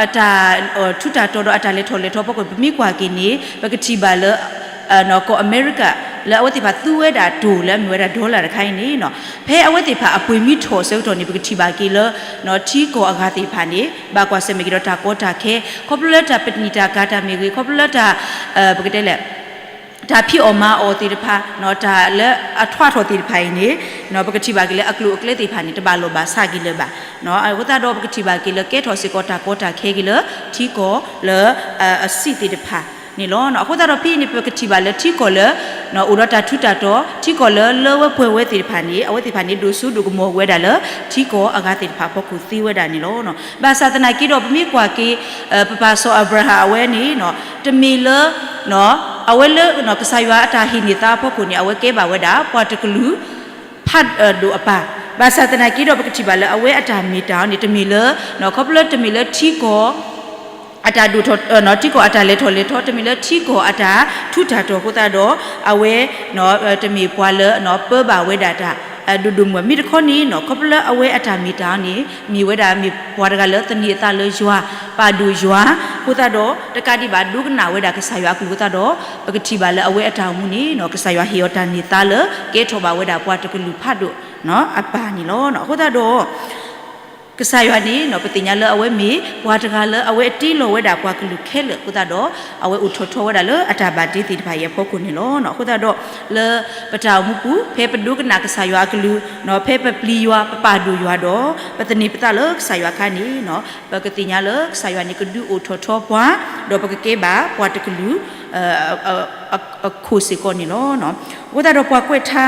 အတၢ် ထူးတၢ်တီၤဒီးအတၢ်လဲၤထီၣ်လဲၤထီဖီခိၣ် ပမ့ၢ်ကွၢ်က့ၤန့ၣ် ပကထံၣ်ဘၣ်လၢ ကီၢ်အမဲရကၤ လၢအဝဲသ့ၣ်တဖၣ်သူဝဲဒၣ်တိၢ်လၢအမ့ၢ်ဝဲဒၣ် dollar တခါအံၤန့ၣ် ဖဲအဝဲသ့ၣ်တဖၣ်အပှ့ၤမံထီၣ်အဆၢကတီၢ်န့ၣ် ပကထံၣ်ဘၣ်က့ၤလၢ ထံကီၢ်အဂၤသ့ၣ်တဖၣ်န့ၣ် ဘၣ်ကွၢ်ဆၢၣ်မဲာ်က့ၤဒီးတၢ်ကီတၢ်ခဲ ခီဖျိလၢတၢ်ပနံာ်တၢ်ကၤတၢ်မ့ၢ်ဂ့ၤ ခီဖျိလၢတၢ် ပကတဲလဲၣ် တၢ်ဖံးအီၣ်မၤအီၣ်သ့ၣ်တဖၣ် တၢ်လၢအထွးထီၣ်သ့ၣ်တဖၣ်အံၤန့ၣ် ပကထံၣ်ဘၣ်က့ၤလၢအကျိၤအကျဲသ့ၣ်တဖၣ်န့ၣ် တဘၣ်လိာ်ဘၣ်စးက့ၤလၢၤဘၣ်. အဃိသတးဒီးပကထံၣ်ဘၣ်က့ၤလၢကဲထီၣ်စ့ၢ်ကီးတၢ်ကီတၢ်ခဲက့ၤလၢ ထံကီၢ်လၢ အဆံးသ့ၣ်တဖၣ်န့ၣ်လီၤ. အဃိသတးဒီးဖဲအံၤန့ၣ် ပကထံၣ်ဘၣ်လၢထံကီၢ်လၢ အိၣ်ဒီးတၢ်ထူးတၢ်တီၤ ထံကီၢ်လၢလၢဝဲပှဲၤဝဲသ့ၣ်တဖၣ်န့ၣ် အဝဲသ့ၣ်တဖၣ်န့ၣ် ဒိၣ်စိဒိၣ်ကမီၤဝဲဒၣ်လၢ ထံကီၢ်အဂၤသ့ၣ်တဖၣ်အဖီခိၣ်သ့ဝဲဒၣ်န့ၣ်လီၤ. ဘၣ်ဆၣ်သနာ်က့ဒီး ပမ့ၢ်ကွၢ်က့ၤ ပပၢ်စီၤအၤဘြၤဟၣ်အဝဲန့ၣ် တမ့ၢ်လၢ အဝဲလၢ ကစၢ်ယွၤအတၢ်ဟ့ၣ်န့ၢ်သါအဖီခိၣ်န့ၣ် အဝဲကဲဘၣ်ဝဲဒၣ် ပှၤတကလုာ် ဖးဒိၣ်အပၢ်, ဘၣ်ဆၣ်သနာ်က့ဒီး ပကထံၣ်ဘၣ်လၢအဝဲအတၢ်မ့ၢ်တၢ်အီၤန့ၣ် တမ့ၢ်လၢ ခီဖျိလၢတမ့ၢ်လၢထံကီၢ် အတၢ်ဒိၣ်ထီၣ် ထံကီၢ်အတၢ်လဲၤထီၣ်လဲၤထီ တမ့ၢ်လၢထံကီၢ်အတၢ်ထူးတၢ်တီၤအဃိသတးဒီး အဝဲ တမ့ၢ်ပှၤလၢ ပၢဘၣ်ဝဲဒၣ်တၢ် ဒိၣ်ဒိၣ်မုၢ်မုၢ် မ့ၢ်တခီန့ၣ် ခီဖျိလၢအဝဲအတၢ်မ့ၢ်တၢ်အီၤန့ၣ် မ့ၢ်ဝဲဒၣ်မ့ၢ်ပှၤတဂၤလၢသန့ၤအသးလၢယွၤ ပာ်ဒိၣ်ယွၤ အဃိသတးဒီး တကးဒံးဘၣ်ဒိကနၣ်ဝဲဒၣ်ကစၢ်ယွၤအကလုၢ်အဃိသတးဒီး ပကထံၣ်ဘၣ်လၢအဝဲအတၢ်အိၣ်မူန့ၣ် ကစၢ်ယွၤဟ့ၣ်အီၤတၢ်န့ၢ်သါလၢ ကဲထီၣ်ဘၣ်ဝဲဒၣ်ပှၤတကလုာ်ဖးဒိၣ် အပၢ်န့ၣ်လီၤ. အဃိသတးဒီး ကစၢ်ယွၤန့ၣ် ပသ့ၣ်ညါလၢအဝဲမ့ၢ်ပှၤတဂၤလၢအဝဲအတ့လီၤဝဲဒၣ်ပှၤကလုာ်ခဲလၢာ်အဃိသတးဒီး အဝဲအိၣ်ထီၣ်ထီဝဲဒၣ်လၢအတၢ်ဘၣ်တ့သ့ၣ်တဖၣ်အံၤအဖီခိၣ်န့ၣ်လီၤ. အဃိသတးဒီး လၢပတၢ်အိၣ်မူပူၤ ဖဲပဒိကနၣ်ကစၢ်ယွၤအကလုၢ် ဖဲပပျံၤယွၤ ပပာ်ဒိၣ်ယွၤဒီး ပသန့ၤပသးလၢကစၢ်ယွၤအခါန့ၣ် ပကသ့ၣ်ညါလၢကစၢ်ယွၤန့ၣ် ကဒုးအိၣ်ထီၣ်ထီပှၤ ဒီးပကကဲဘၣ်ပှၤတကလုာ် အခိၣ်စ့ၢ်ကီးန့ၣ်လီၤ. အဃိသတးဒီးပှၤကွဲးထါ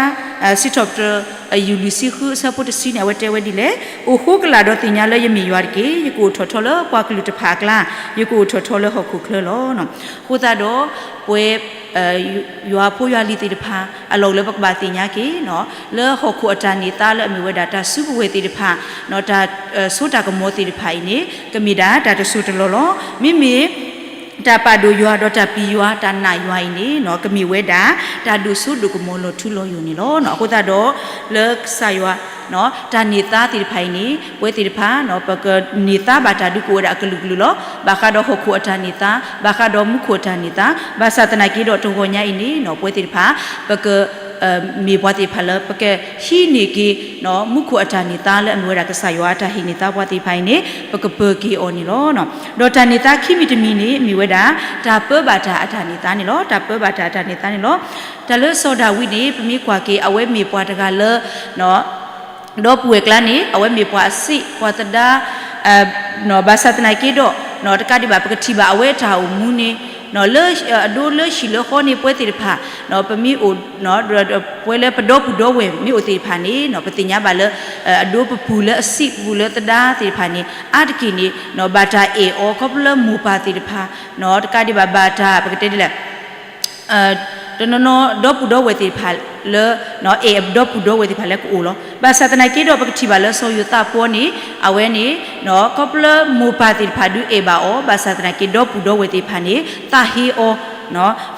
စံးထီၣ်ပတြၢၤ ယူၢ်လွံၢ်ဆံဃုအဆၢဖိတဆံန့ၣ် အဝဲတဲဝဲဒ်လဲၣ်, အိၣ်ဃိကလာ်ဒီးသ့ၣ်ညါလၢယမ့ၢ်ယွၤတက့ၢ်. ယကအိၣ်ထီၣ်ထီလၢပှၤကလုာ်တဖၣ်အကျါ, ယကအိၣ်ထီၣ်ထီလၢဟီၣ်ခိၣ်ချၢလီၤ. အဃိသတးဒီး ပဝဲ ယွၤဖိယွၤလံၤသ့ၣ်တဖၣ် အလီၢ်အိၣ်လၢပကဘၣ်သ့ၣ်ညါက့ၤ လၢဟီၣ်ခိၣ်အတၢ်န့ၢ်သါလၢအမ့ၢ်ဝဲဒၣ်တၢ်စုကဝဲၤသ့ၣ်တဖၣ်, တၢ်ဆိတၢ်ကမီၤသ့ၣ်တဖၣ်အံၤန့ၣ် ကမ့ၢ်ဒၣ်တၢ်တစိၢ်တလီၢ်လီၤ. မ့မ့ၢ် တၢ်ပာ်ဒိၣ်ယွၤဒီးတၢ်ပျံၤယွၤ တၢ်နာ်ယွၤအံၤန့ၣ် ကမ့ၢ်ဝဲဒၣ် တၢ်ဒိၣ်စိဒိၣ်ကမီၤလီၤထူလီၤယိာ်န့ၣ်လီၤ. အဃိသတးဒီး လၢကစၢ်ယွၤ တၢ်န့ၢ်သါသ့ၣ်တဖၣ်အံၤန့ၣ် ပဝဲသ့ၣ်တဖၣ် ပကန့ၢ်သါဘၣ်တၢ်ဒုးကအိၣ်ဝဲဒၣ်အကလုာ်ကလုာ်လီၤ. ဘၣ်ဃးဒီးဟီၣ်ခိၣ်အတၢ်န့ၢ်သါ, ဘၣ်ဃးဒီးမူခိၣ်အတၢ်န့ၢ်သါ, ဘၣ်ဆၣ်သနာ်က့ဒီးတဂီၤညါအံၤန့ၣ် ပဝဲသ့ၣ်တဖၣ် ပက မ့ၢ်ပှၤသ့ၣ်တဖၣ်လၢ ပကဟံးန့ၢ်က့ၤ မူခိၣ်အတၢ်န့ၢ်သါလၢအမ့ၢ်ဝဲဒၣ်ကစၢ်ယွၤအတၢ်ဟ့ၣ်န့ၢ်သါပှၤသ့ၣ်တဖၣ်အံၤန့ၣ် ပကပၢၤက့ၤအီၤန့ၣ်လီၤ. ဒီးတၢ်န့ၢ်သါခံမံၤတမံၤန့ၣ် မ့ၢ်ဝဲဒၣ် တၢ်ပၢဘၣ်တၢ်အတၢ်န့ၢ်သါန့ၣ်လီၤ. တၢ်ပၢဘၣ်တၢ်အတၢ်န့ၢ်သါန့ၣ်လီၤ. တၢ်လၢစီၤဒၤဝံးန့ၣ် ပမ့ၢ်ကွၢ်က့ၤ အဝဲမ့ၢ်ပှၤတဂၤလၢ ဒီပုၢ်ဝဲၢ်ကျါန့ၣ် အဝဲမ့ၢ်ပှၤအဆံး ပှၤသဒါ ဘၣ်ဆၣ်သနာ်က့ဒီး တကးဒံးဘၣ် ပကထံၣ်ဘၣ်အဝဲအတၢ်အိၣ်မူန့ၣ် လၢအဒိလၢဟံၣ်လၢဃီန့ၣ် ပဝဲသ့ၣ်တဖၣ် ပမ့ၢ်အိၣ် ပဝဲလၢပဒီပုၢ်ဒီဝဲၢ်မ့ၢ်အိၣ်သ့ၣ်တဖၣ်န့ၣ် ပသ့ၣ်ညါဘၣ်လၢ အဒိပပူၤလၢအဆံးပူၤလၢသဒါသ့ၣ်တဖၣ်န့ၣ် အါတက့ၢ်န့ၣ် ဘၣ်တၢ်အဲၣ်အီၤ ခီဖျိလၢမိၢ်ပၢ်သ့ၣ်တဖၣ် တကးဒံးဘၣ် ဘၣ်တၢ် ပကတဲဒ်လဲၣ် တနီၤနီၤဒီပုၢ်ဒီဝဲၢ်သ့ၣ်တဖၣ်လၢ အဲၣ်ဒီပုၢ်ဒီဝဲၢ်သ့ၣ်တဖၣ်လၢကအိၣ်လီၤ. ဘၣ်ဆၣ်သနာ်က့ဒီး ပကထံၣ်ဘၣ်လၢစီၤယိၤသးပှၤန့ၣ် အဝဲန့ၣ် ခီဖျိမိၢ်ပၢ်သ့ၣ်တဖၣ်ဒုးအဲၣ်ဘၣ်အီၤ ဘၣ်ဆၣ်သနာ်က့ဒီပုၢ်ဒီဝဲၢ်သ့ၣ်တဖၣ်န့ၣ် သးဟ့အီၤ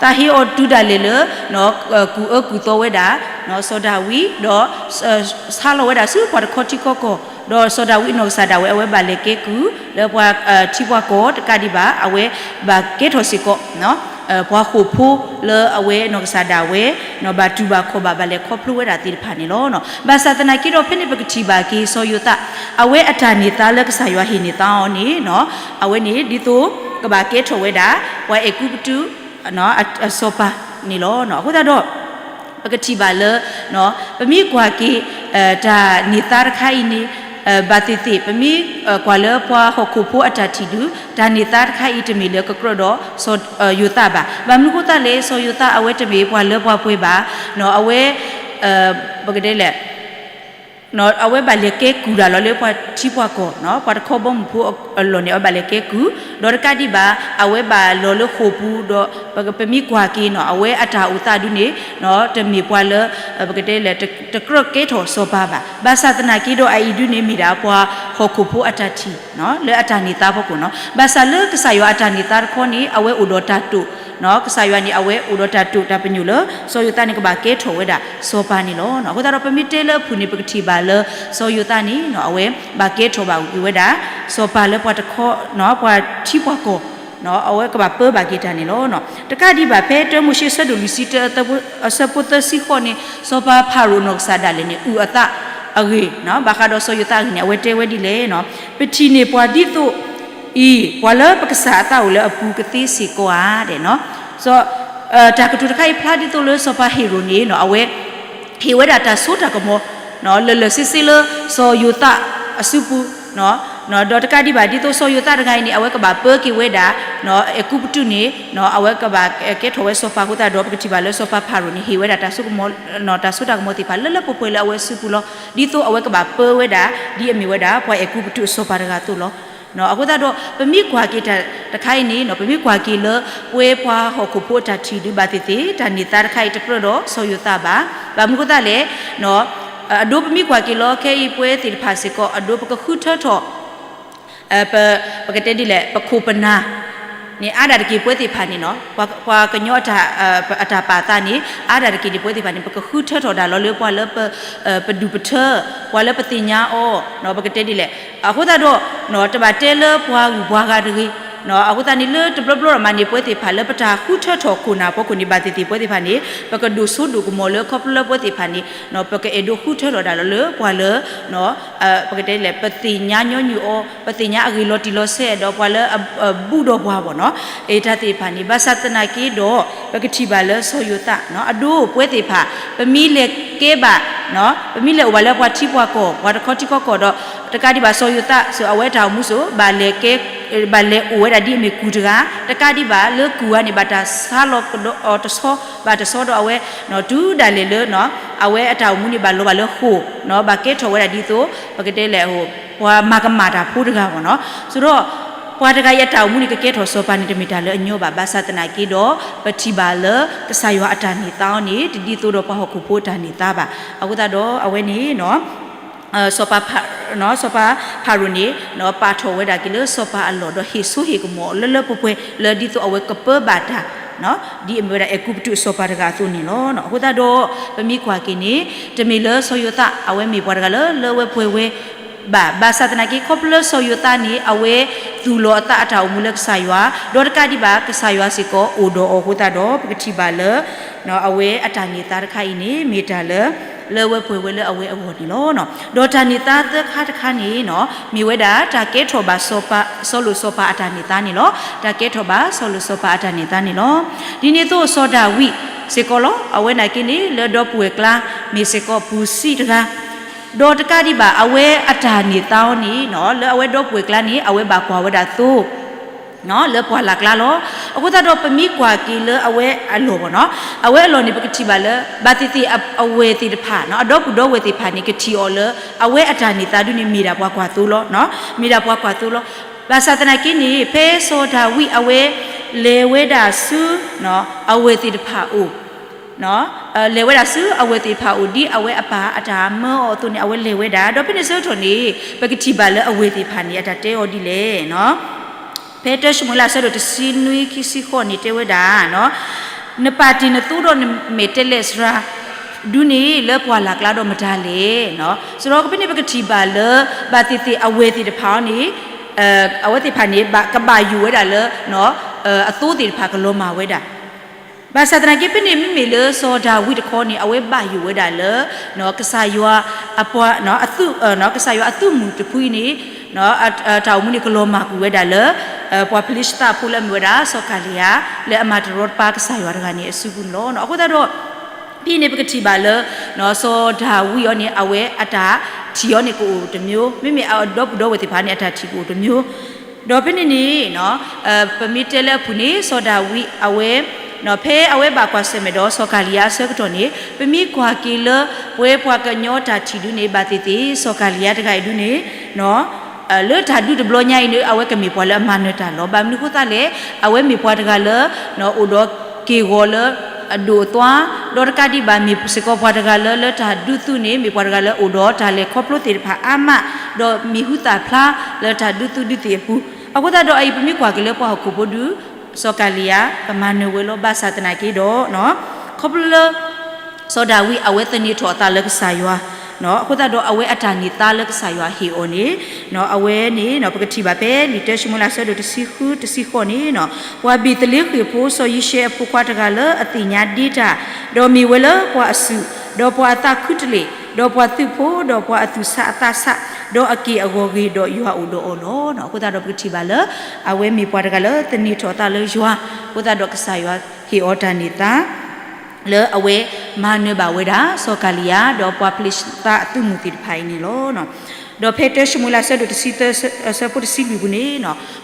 သးဟ့အီၤတုၤဒၣ်လဲာ်လၢ ကူၣ်အၢကူၣ်သီဝဲဒၣ် စီၤဒၤဝံး ဒီး ဆါလီၤဝဲဒၣ်ဆူပှၤတခီထံကီၢ်ကီၢ် ဒီးစီၤဒၤဝံးအနီၢ်ကစၢ်ဒၣ်ဝဲ အဝဲဘၣ်လဲၤကဲကုၢ်လၢပှၤထံပှၤကီၢ်တကးဒံးဘၣ် အဝဲဘၣ်ကဲထီၣ်စ့ၢ်ကီး ပှၤဃိာ်ဖိလၢအဝဲနီၢ်ကစၢ်ဒၣ်ဝဲ ဘၣ်တူၢ်ဘၣ်ခီၣ်ဘၣ် ဘၣ်လဲၤခီဖျိဝဲဒၣ်သ့ၣ်တဖၣ်န့ၣ်လီၤ. ဘၣ်ဆၣ်သနာ်က့ဒီး ဖဲန့ၣ်ပကထံၣ်ဘၣ်က့ၤစီၤယိၤသး အဝဲအတၢ်န့ၢ်သါလၢကစၢ်ယွၤဟ့ၣ်န့ၢ်သါအီၤန့ၣ် အဝဲန့ၣ်ဒ်သိးကဘၣ်ကဲထီၣ်ဝဲဒၣ် ပှၤအဲၤကူပတူး အစီၤပၤန့ၣ်လီၤ. အဃိသတးဒီး ပကထံၣ်ဘၣ်လၢ ပမ့ၢ်ကွၢ်က့ၤ တၢ်န့ၢ်သါတခါအံၤန့ၣ် ဘၣ်သ့ၣ်သ့ၣ် ပမ့ၢ်ကွၢ်လၢပှၤဟီၣ်ခိၣ်ဖိအတၢ်ထံၣ်ဒုး တၢ်န့ၢ်သါတခါအံၤ တမ့ၢ်လၢကကြၢးဒီးစီၤယိၤသးဘၣ်. ဘၣ်မနုၤအဃိသတးလဲၣ် စီၤယိၤသးအဝဲတမ့ၢ်ပှၤလၢပှၤပှဲၤဘၣ်, အဝဲ ပကတဲလဲၣ် အဝဲဘၣ်လဲၤကဲကုၢ်တၢ်လီၤလၢပှၤထံပှၤကီၢ်, ပှၤတခီဘီမုၢ်ဖိအလီၢ်န့ၣ် အဝဲဘၣ်လဲၤကဲကုၢ်, ဒီးတကးဒံးဘၣ် အဝဲဘၣ်လီၤလၢဃိာ်ပူၤဒီး ပမ့ၢ်ကွၢ်က့ၤနီၤ အဝဲအတၢ်အိၣ်သးဒုးန့ၣ် တမ့ၢ်ပှၤလၢ ပကတဲလဲၣ် တကြၢးကဲထီၣ်စီၤပၤဘၣ်. ဘၣ်ဆၣ်သနာ်က့ဒီး အအံၤဒုးန့ၣ်မ့ၢ်ဒၣ်ပှၤဟီၣ်ခိၣ်ဖိအတၢ်ထံၣ် လၢအတၢ်န့ၢ်သါဖီခိၣ်နီၤ. ဘၣ်ဆၣ်လၢကစၢ်ယွၤအတၢ်န့ၢ်သါတခီန့ၣ် အဝဲအိၣ်ဒီးတၢ်တိာ်, ကစၢ်ယွၤန့ၣ် အဝဲအိၣ်ဒီးတၢ်တိာ်တၢ်ပညိၣ်လၢ စီၤယိၤသးန့ၣ် ကဘၣ်ကဲထီၣ်ဝဲဒၣ်စီၤပၤန့ၣ်လီၤ. အဃိသတးဒီး ပမ့ၢ်တဲလၢအဖုၣ်န့ၣ် ပကထံၣ်ဘၣ်လၢ စီၤယိၤသးန့ၣ် အဝဲဘၣ်ကဲထီၣ်ဘၣ်အဂ့ၢ်ဝဲဒၣ် စီၤပၤလၢပှၤတခီ ပှၤထံပှၤကီၢ် အဝဲကဘၣ်ပၢဘၣ်က့ၤတၢ်န့ၣ်လီၤ. တကးဒံးဘၣ် ဖဲတၢမိၤၡ့ဆၢဒိၣ်လွံၢ်ဆံတၢ အဆၢဖိသၢဆံဃိးန့ၣ် စီၤပၤဖၤရိၤနီၢ်ကစၢ်ဒၣ်လဲာ်န့ၣ် အုၣ်အသးအဂ့ၢ် ဘၣ်ဃးဒီးစီၤယိၤသးအဂ့ၢ်န့ၣ် အဝဲတဲဝဲဒ်လဲၣ်, ပထံၣ်န့ၢ်ပှၤဒ်သိးအံၤ ပှၤလၢပကစၢ်အသးအိၣ်လၢအပူၤကသ့စ့ၢ်ကီးဧါ တၢ်ကတိၤတခါအံၤဖျါဒ်သိးလၢစီၤပၤဟ့ၤရိာ်န့ၣ် အဝဲ ဟ့ၣ်ဝဲဒၣ်တၢ်စိတၢ်ကမီၤ လၢာ်လၢာ်ဆ့ဆ့လၢစီၤယိၤသးအစုပူၤ ဒီးတကးဒံးဘၣ် ဒ်သိးစီၤယိၤသးတဂၤအံၤန့ၣ် အဝဲကဘၣ်ပၢက့ၤဝဲဒၣ် အဲၤကူပတူးန့ၣ် အဝဲကဘၣ်ကဲထီၣ်ဝဲစီၤပၤအဃိသတးဒီး ပကထံၣ်ဘၣ်လၢစီၤပၤဖၤရိၤန့ၣ် ဟ့ၣ်ဝဲဒၣ်တၢ်စိကမီၤ တၢ်စိတၢ်ကမီၤသ့ၣ်တဖၣ်လၢလၢပှဲၤပှဲၤလၢအဝဲအစုပူၤလီၤ. ဒ်သိးအဝဲကဘၣ်ပၢဝဲဒၣ် ဒ်အမ့ၢ်ဝဲဒၣ် ပှၤအဲၤကူပတူးအစီၤပၤတဂၤအသိးလီၤ. အဃိသတးဒီး ပမ့ၢ်ကွၢ်က့ၤတၢ်တခါအံၤန့ၣ် ပမ့ၢ်ကွၢ်က့ၤလၢ ပဝဲပှၤဟီၣ်ခိၣ်ဖိအတၢ်ထံၣ်ဒုးဘၣ်သ့ၣ်သ့ၣ် တၢ်န့ၢ်သါတခါအံၤတကြၢးဒီးစီၤယိၤသးဘၣ်. ဘၣ်မနုၤအဃိသတးလဲၣ် အဒိပမ့ၢ်ကွၢ်က့ၤလီၤ ခဲအံၤပဝဲသ့ၣ်တဖၣ်စ့ၢ်ကီး အဒိပကဃုထၢထီၣ် ပ ပကတဲဒ်လဲၣ် ပခိၣ်ပနၢ်န့ၣ် အါဒၣ်တက့ၢ်ပဝဲသ့ၣ်တဖၣ်န့ၣ်နီၤ ပှၤကညီအတၢ်ပာ်အသးန့ၣ် အါဒၣ်တက့ၢ်န့ၣ် ပဝဲသ့ၣ်တဖၣ်န့ၣ် ပကဃုထၢထီၣ်ဒၣ်လီၤလၢပှၤလၢ ပဒူၣ်ပထၢ ပှၤလၢပသ့ၣ်ညါအီၤ ပကတဲဒ်လဲၣ် အဃိသတးဒီး တဘၣ်တဲလၢပှၤဂုၤပှၤဂၤတဂ့ၤ အဃိသတးန့ၣ် လၢတဘျီဘျီအမးန့ၣ် ပဝဲသ့ၣ်တဖၣ်လၢ ပတၢ်ဃုထၢထီၣ်ခိၣ်နၢ်ဖီခိၣ်န့ၣ် ဘၣ်သ့ၣ်သ့ၣ်ပဝဲသ့ၣ်တဖၣ်န့ၣ် ပကဒိၣ်စိဒိၣ်ကမီၤလၢခီဖျိလၢပဝဲသ့ၣ်တဖၣ်န့ၣ် ပကအဲၣ်ဒိးဃုထၢထီၣ်ဒၣ်လီၤလၢပှၤလၢ ပကတဲလဲၣ် ပသ့ၣ်ညါညီနုၢ်အီၤ ပသ့ၣ်ညါအဂ့ၢ်လီၤတံၢ်လီၤဆဲးဒီးပှၤလၢ အဘူးဒီးပှၤဘၣ်နီၤ တၢ်သ့ၣ်တဖၣ်န့ၣ် ဘၣ်ဆၣ်သနာ်က့ဒီး ပကထံၣ်ဘၣ်လၢစီၤယိၤသး အဒိပဝဲသ့ၣ်တဖၣ် ပမ့ၢ်လဲၤကဲဘၣ် ပမ့ၢ်လဲၤအိၣ်ဘၣ်လၢပှၤထံပှၤကီၢ် ပှၤတခီထံကီၢ်ကီၢ်ဒီး တကးဒံးဘၣ်စီၤယိၤသး အဝဲတၢ်အိၣ်မူစိၤ ဘၣ်လဲၤကဲ ဘၣ်လဲၤအိၣ်ဝဲဒၣ်ဒ်အမ့ၢ်ကူၣ်တဂၤ, တကးဒံးဘၣ်လၢကူၣ်ဂၤန့ၣ် ဘၣ်တၢ်ဆါလီၤကဒီးအီၤတဆီ, ဘၣ်တဆီဒီးအဝဲ တုၤဒၣ်လဲာ်လၢ အဝဲအတၢ်အိၣ်မူန့ၣ် ဘၣ်လီၤဘၣ်လၢဃိာ်, ဘၣ်ကဲထီၣ်ဝဲဒၣ်ဒ်သိး ပကတဲလဲၣ် ပှၤမၤကမၣ်တၢ်ဖိတဂၤဘၣ်နီၤ. ဆိုတော့ ပှၤတဂၤအံၤအတၢ်အိၣ်မူန့ၣ် ကကဲထီၣ်စီၤပၤန့ၣ် တမ့ၢ်တၢ်လၢအညီဘၣ်. ဘၣ်ဆၣ်သနာ်က့ဒီး ပထံၣ်ဘၣ်လၢကစၢ်ယွၤအတၢ်န့ၢ်သါအီၤန့ၣ် တဒ်သိးဒီးပှၤဟီၣ်ခိၣ်ဖိအတၢ်န့ၢ်သါဘၣ်. အဃိသတးဒီးအဝဲန့ၣ် စီၤပၤဖၤရိၤန့ၣ် ပာ်ထီၣ်ဝဲဒၣ်က့ၤလၢစီၤပၤအလီၢ် ဒီးဟ့ၣ်စိဟ့ၣ်ကမီၤလၢလၢပှဲၤပှဲၤ လၢဒ်သိးအဝဲကပၢဘၣ်တၢ် ဒ်အမ့ၢ်ဝဲဒၣ်အဲၤကူပတူးအစီၤပၤတဂၤအသိးန့ၣ်လီၤ. အဃိသတးဒီး ပမ့ၢ်ကွၢ်က့ၤန့ၣ် တမ့ၢ်လၢစီၤယိၤသး အဝဲမ့ၢ်ပှၤတဂၤလၢ လၢအဝဲပှဲၤဝဲဘၣ်. ဘၣ်ဆၣ်သနာ်က့ ခီဖျိလၢစီၤယိၤသးန့ၣ် အဝဲသူၣ်လီၤအသးအတၢ်အိၣ်မူလၢကစၢ်ယွၤ, ဒီးတကးဒံးဘၣ် ကစၢ်ယွၤစ့ၢ်ကီးအိၣ်ဒီးအီၤအဃိသတးဒီး ပကထံၣ်ဘၣ်လၢ အဝဲအတၢ်န့ၢ်သါတခါအံၤန့ၣ် မ့ၢ်တၢ်လၢ လၢအဝဲပှဲၤဝဲလၢအဝဲအဂီၢ်န့ၣ်လီၤ. ဒီးတၢ်န့ၢ်သါသၢခါတခါန့ၣ် မ့ၢ်ဝဲဒၣ်တၢ်ကဲထီၣ်ဘၣ် စီၤလိာ်စီၤပၤအတၢ်န့ၢ်သါန့ၣ်လီၤ. တၢ်ကဲထီၣ်ဘၣ်စီၤလိာ်စီၤပၤအတၢ်န့ၢ်သါန့ၣ်လီၤ. ဒ်န့ၣ်အသိးစီၤဒၤဝံးစ့ၢ်ကီးလီၤ. အဝဲနာ်က့န့ၣ် လၢဒီပုၢ်ဝဲၢ်ကျါ မ့ၢ်စ့ၢ်ကီးပူၤစံးတဂၤ ဒီးတကးဒံးဘၣ် အဝဲအတၢ်န့ၢ်သါအီၤန့ၣ် လၢအဝဲဒီပုၢ်ဝဲၢ်ကျါန့ၣ် အဝဲဘၣ်ကွၢ်ဝဲဒၣ်သိ လၢပှၢ်လၢ်ကျါလီၤ. အဃိသတးဒီး ပမ့ၢ်ကွၢ်က့ၤလၢအဝဲအလီၢ်ဘၣ်နီၤ, အဝဲအလီၢ်န့ၣ် ပကထံၣ်ဘၣ်လၢ ဘၣ်သ့ၣ်သ့ၣ်အဝဲၢ်သ့ၣ်တဖၣ် အဒီပုၢ်ဒီဝဲၢ်သ့ၣ်တဖၣ်န့ၣ် ကထံၣ်အီၤလၢ အဝဲအတၢ်န့ၢ်သါဒုန့ၣ် မ့ၢ်ဒၣ်ပှၤကွၢ်သိလီၤ. မ့ၢ်ဒၣ်ပှၤကွၢ်သိလီၤ. ဘၣ်ဆၣ်သနာ်က့န့ၣ် ဖဲစီၤဒၤဝံးအဝဲ လဲၤဝဲဒၣ်ဆူ အဝဲၢ်သ့ၣ်တဖၣ်အအိၣ် လဲၤဝဲဒၣ်ဆူအဝဲၢ်သ့ၣ်တဖၣ်အအိၣ် ဒ်အဝဲအပၢ်အတၢ်မၢအီၤအသိးန့ၣ် အဝဲလဲၤဝဲဒၣ်. ဒီးဖဲန့ၣ်ဆၢကတီၢ်န့ၣ် ပကထံၣ်ဘၣ်လၢအဝဲၢ်သ့ၣ်တဖၣ်န့ၣ် အတၢ်တဲအီၤဒ်လဲၣ်. ဖဲတၢၡမူၤအ့လး အဆၢဒိၣ်တဆံနွံ ခံဆံဃိးန့ၣ် တဲဝဲဒၣ် နပာ်တ့ၢ်နသိဒီးနမဲာ်တဲးလဲးစှၤ ဒုန့ၣ် လၢပှၢ်လၢ်ကျါဒီးမတၤလဲၣ်. စရီကဖဲန့ၣ် ပကထံၣ်ဘၣ်လၢ ဘၣ်သ့ၣ်သ့ၣ်အဝဲၢ်သ့ၣ်တဖၣ်အံၤန့ၣ် အဝဲသ့ၣ်တဖၣ်န့ၣ် ကဘၣ်ယိၣ်ဝဲဒၣ်လၢ အသိသ့ၣ်တဖၣ်ကလီၤမၢ်ဝဲဒၣ်. ဘၣ်ဆၣ်သနာ်က့ ဖဲန့ၣ်မ့မ့ၢ်လၢစီၤဒၤဝံးတခီန့ၣ် အဝဲဘၣ်ယိၣ်ဝဲဒၣ်လၢ ကစၢ်ယွၤ ကစၢ်ယွၤအသုးမုၢ်တဖုအံၤန့ၣ် တၢ်အိၣ်မူန့ၣ် ကလီၤမၢ်ကွံာ်ဝဲဒၣ်လၢ ပှၤဖလ့ၡသးဖိလၢအမ့ၢ်ဝဲဒၣ် စီၤကၤလံယၤ လၢအမၤတရီတပါကစၢ်ယွၤတဂၤန့ၣ် အစုပူၤန့ၣ်လီၤ. အဃိသတးဒီး ဖဲန့ၣ်ပကထံၣ်ဘၣ်လၢ စီၤဒၤဝံးအံၤန့ၣ် အဝဲအတၢ်ထံၣ်အီၤန့ၣ်ကအိၣ်တမျိုး, မ့မ့ၢ်အဒီပုၢ်ဒီဝဲၢ်သ့ၣ်တဖၣ်န့ၣ် အတၢ်ထံၣ်ကအိၣ်တမျိုး. ဒီးဖဲန့ၣ်န့ၣ် ပမ့ၢ်တဲလၢအပူၤန့ၣ် စီၤဒၤဝံးအဝဲ ဖဲအဝဲဘၣ်ကွၢ်ဆၢၣ်မဲာ်ဒီးစီၤကၤလံယၤအဆၢကတီၢ်န့ၣ် ပမ့ၢ်ကွၢ်က့ၤလၢ ပှဲၤပှၤကညီတၢ်ထံၣ်ဒုန့ၣ် ဘၣ်သ့ၣ်သ့ၣ် စီၤကၤလံယၤတဂၤအံၤဒုန့ၣ် လၢတၢ်ဒုးတဘျီညါအံၤန့ၣ် အဝဲကမ့ၢ်ပှၤလၢအမၤနၢၤတၢ်လီၤ. ဘၣ်မနုၤအဃိသတးလဲၣ်, အဝဲမ့ၢ်ပှၤတဂၤလၢ အိၣ်ဒီးက့ၢ်ဂီၤလၢအဒိၣ်အသွါ, ဒီးတကးဒံးဘၣ် မ့ၢ်စ့ၢ်ကီးပှၤတဂၤလၢ လၢတၢ်ဒုးသုးန့ၣ် မ့ၢ်ပှၤတဂၤလၢအိၣ်ဒီးတၢ်လဲၤခီဖျိသ့ၣ်တဖၣ်အါမး, ဒီးမံၤဟူသၣ်ဖျါလၢတၢ်ဒုးသုးဒုးသ့ၣ်အပူၤ, အဃိသတးဒီးအအံၤ ပမ့ၢ်ကွၢ်က့ၤလၢပှၤဟီၣ်ခိၣ်ဖိဒု စီၤကၤလံယၤ ကမၤနၢၤဝဲလီၤ. ဘၣ်ဆၣ်သနာ်က့ဒီး ခီဖျိလၢ စီၤဒၤဝံးအဝဲသန့ၤထီၣ်အသးလၢကစၢ်ယွၤ, အဃိသတးဒီးအဝဲအတၢ်န့ၢ်သါလၢကစၢ်ယွၤဟ့ၣ်အီၤန့ၣ် အဝဲန့ၣ် ပကထံၣ်ဘၣ်ဖဲလံာ်တၢၡမူၤအ့လး အဆၢဒိၣ်တဆံဃု တဆံဃိးန့ၣ် ပှၤဘ့းသလ့ဃ့ၣ်ဖိ စီၤယံၤၡဲအဖိခွါတဂၤလၢအသ့ၣ်ညါဒ့တၢ်, ဒီးမ့ၢ်ဝဲလၢပှၤအစုၣ်, ဒီးပှၤအသးခူတလ့ၢ်, ဒီးပှၤသုးဖိ, ဒီးပှၤအသူၣ်ဆးအသးဆး, ဒီးအက့ၢ်အဂီၤဂ့ၤ, ဒီးယွၤအိၣ်ဒီးအီၤလီၤ. အဃိသတးဒီးပကထံၣ်ဘၣ်လၢ အဝဲမ့ၢ်ပှၤတဂၤလၢသန့ၤထီၣ်အသးလၢယွၤ, အဃိသတးဒီးကစၢ်ယွၤဟ့ၣ်အီၤတၢ်န့ၢ်သါ လၢအဝဲမၤနၢၤဘၣ်ဝဲဒၣ် စီၤကၤလံယၤ ဒီးပှၤဖလ့ၡသးအသုးမုၢ်သ့ၣ်တဖၣ်အံၤန့ၣ်လီၤ. ဒီးဖဲတၢၡမူၤအ့လး အဆၢဒိၣ်တဆံသၢ အဆၢဖိတဆံလွံၢ်ပူၤန့ၣ်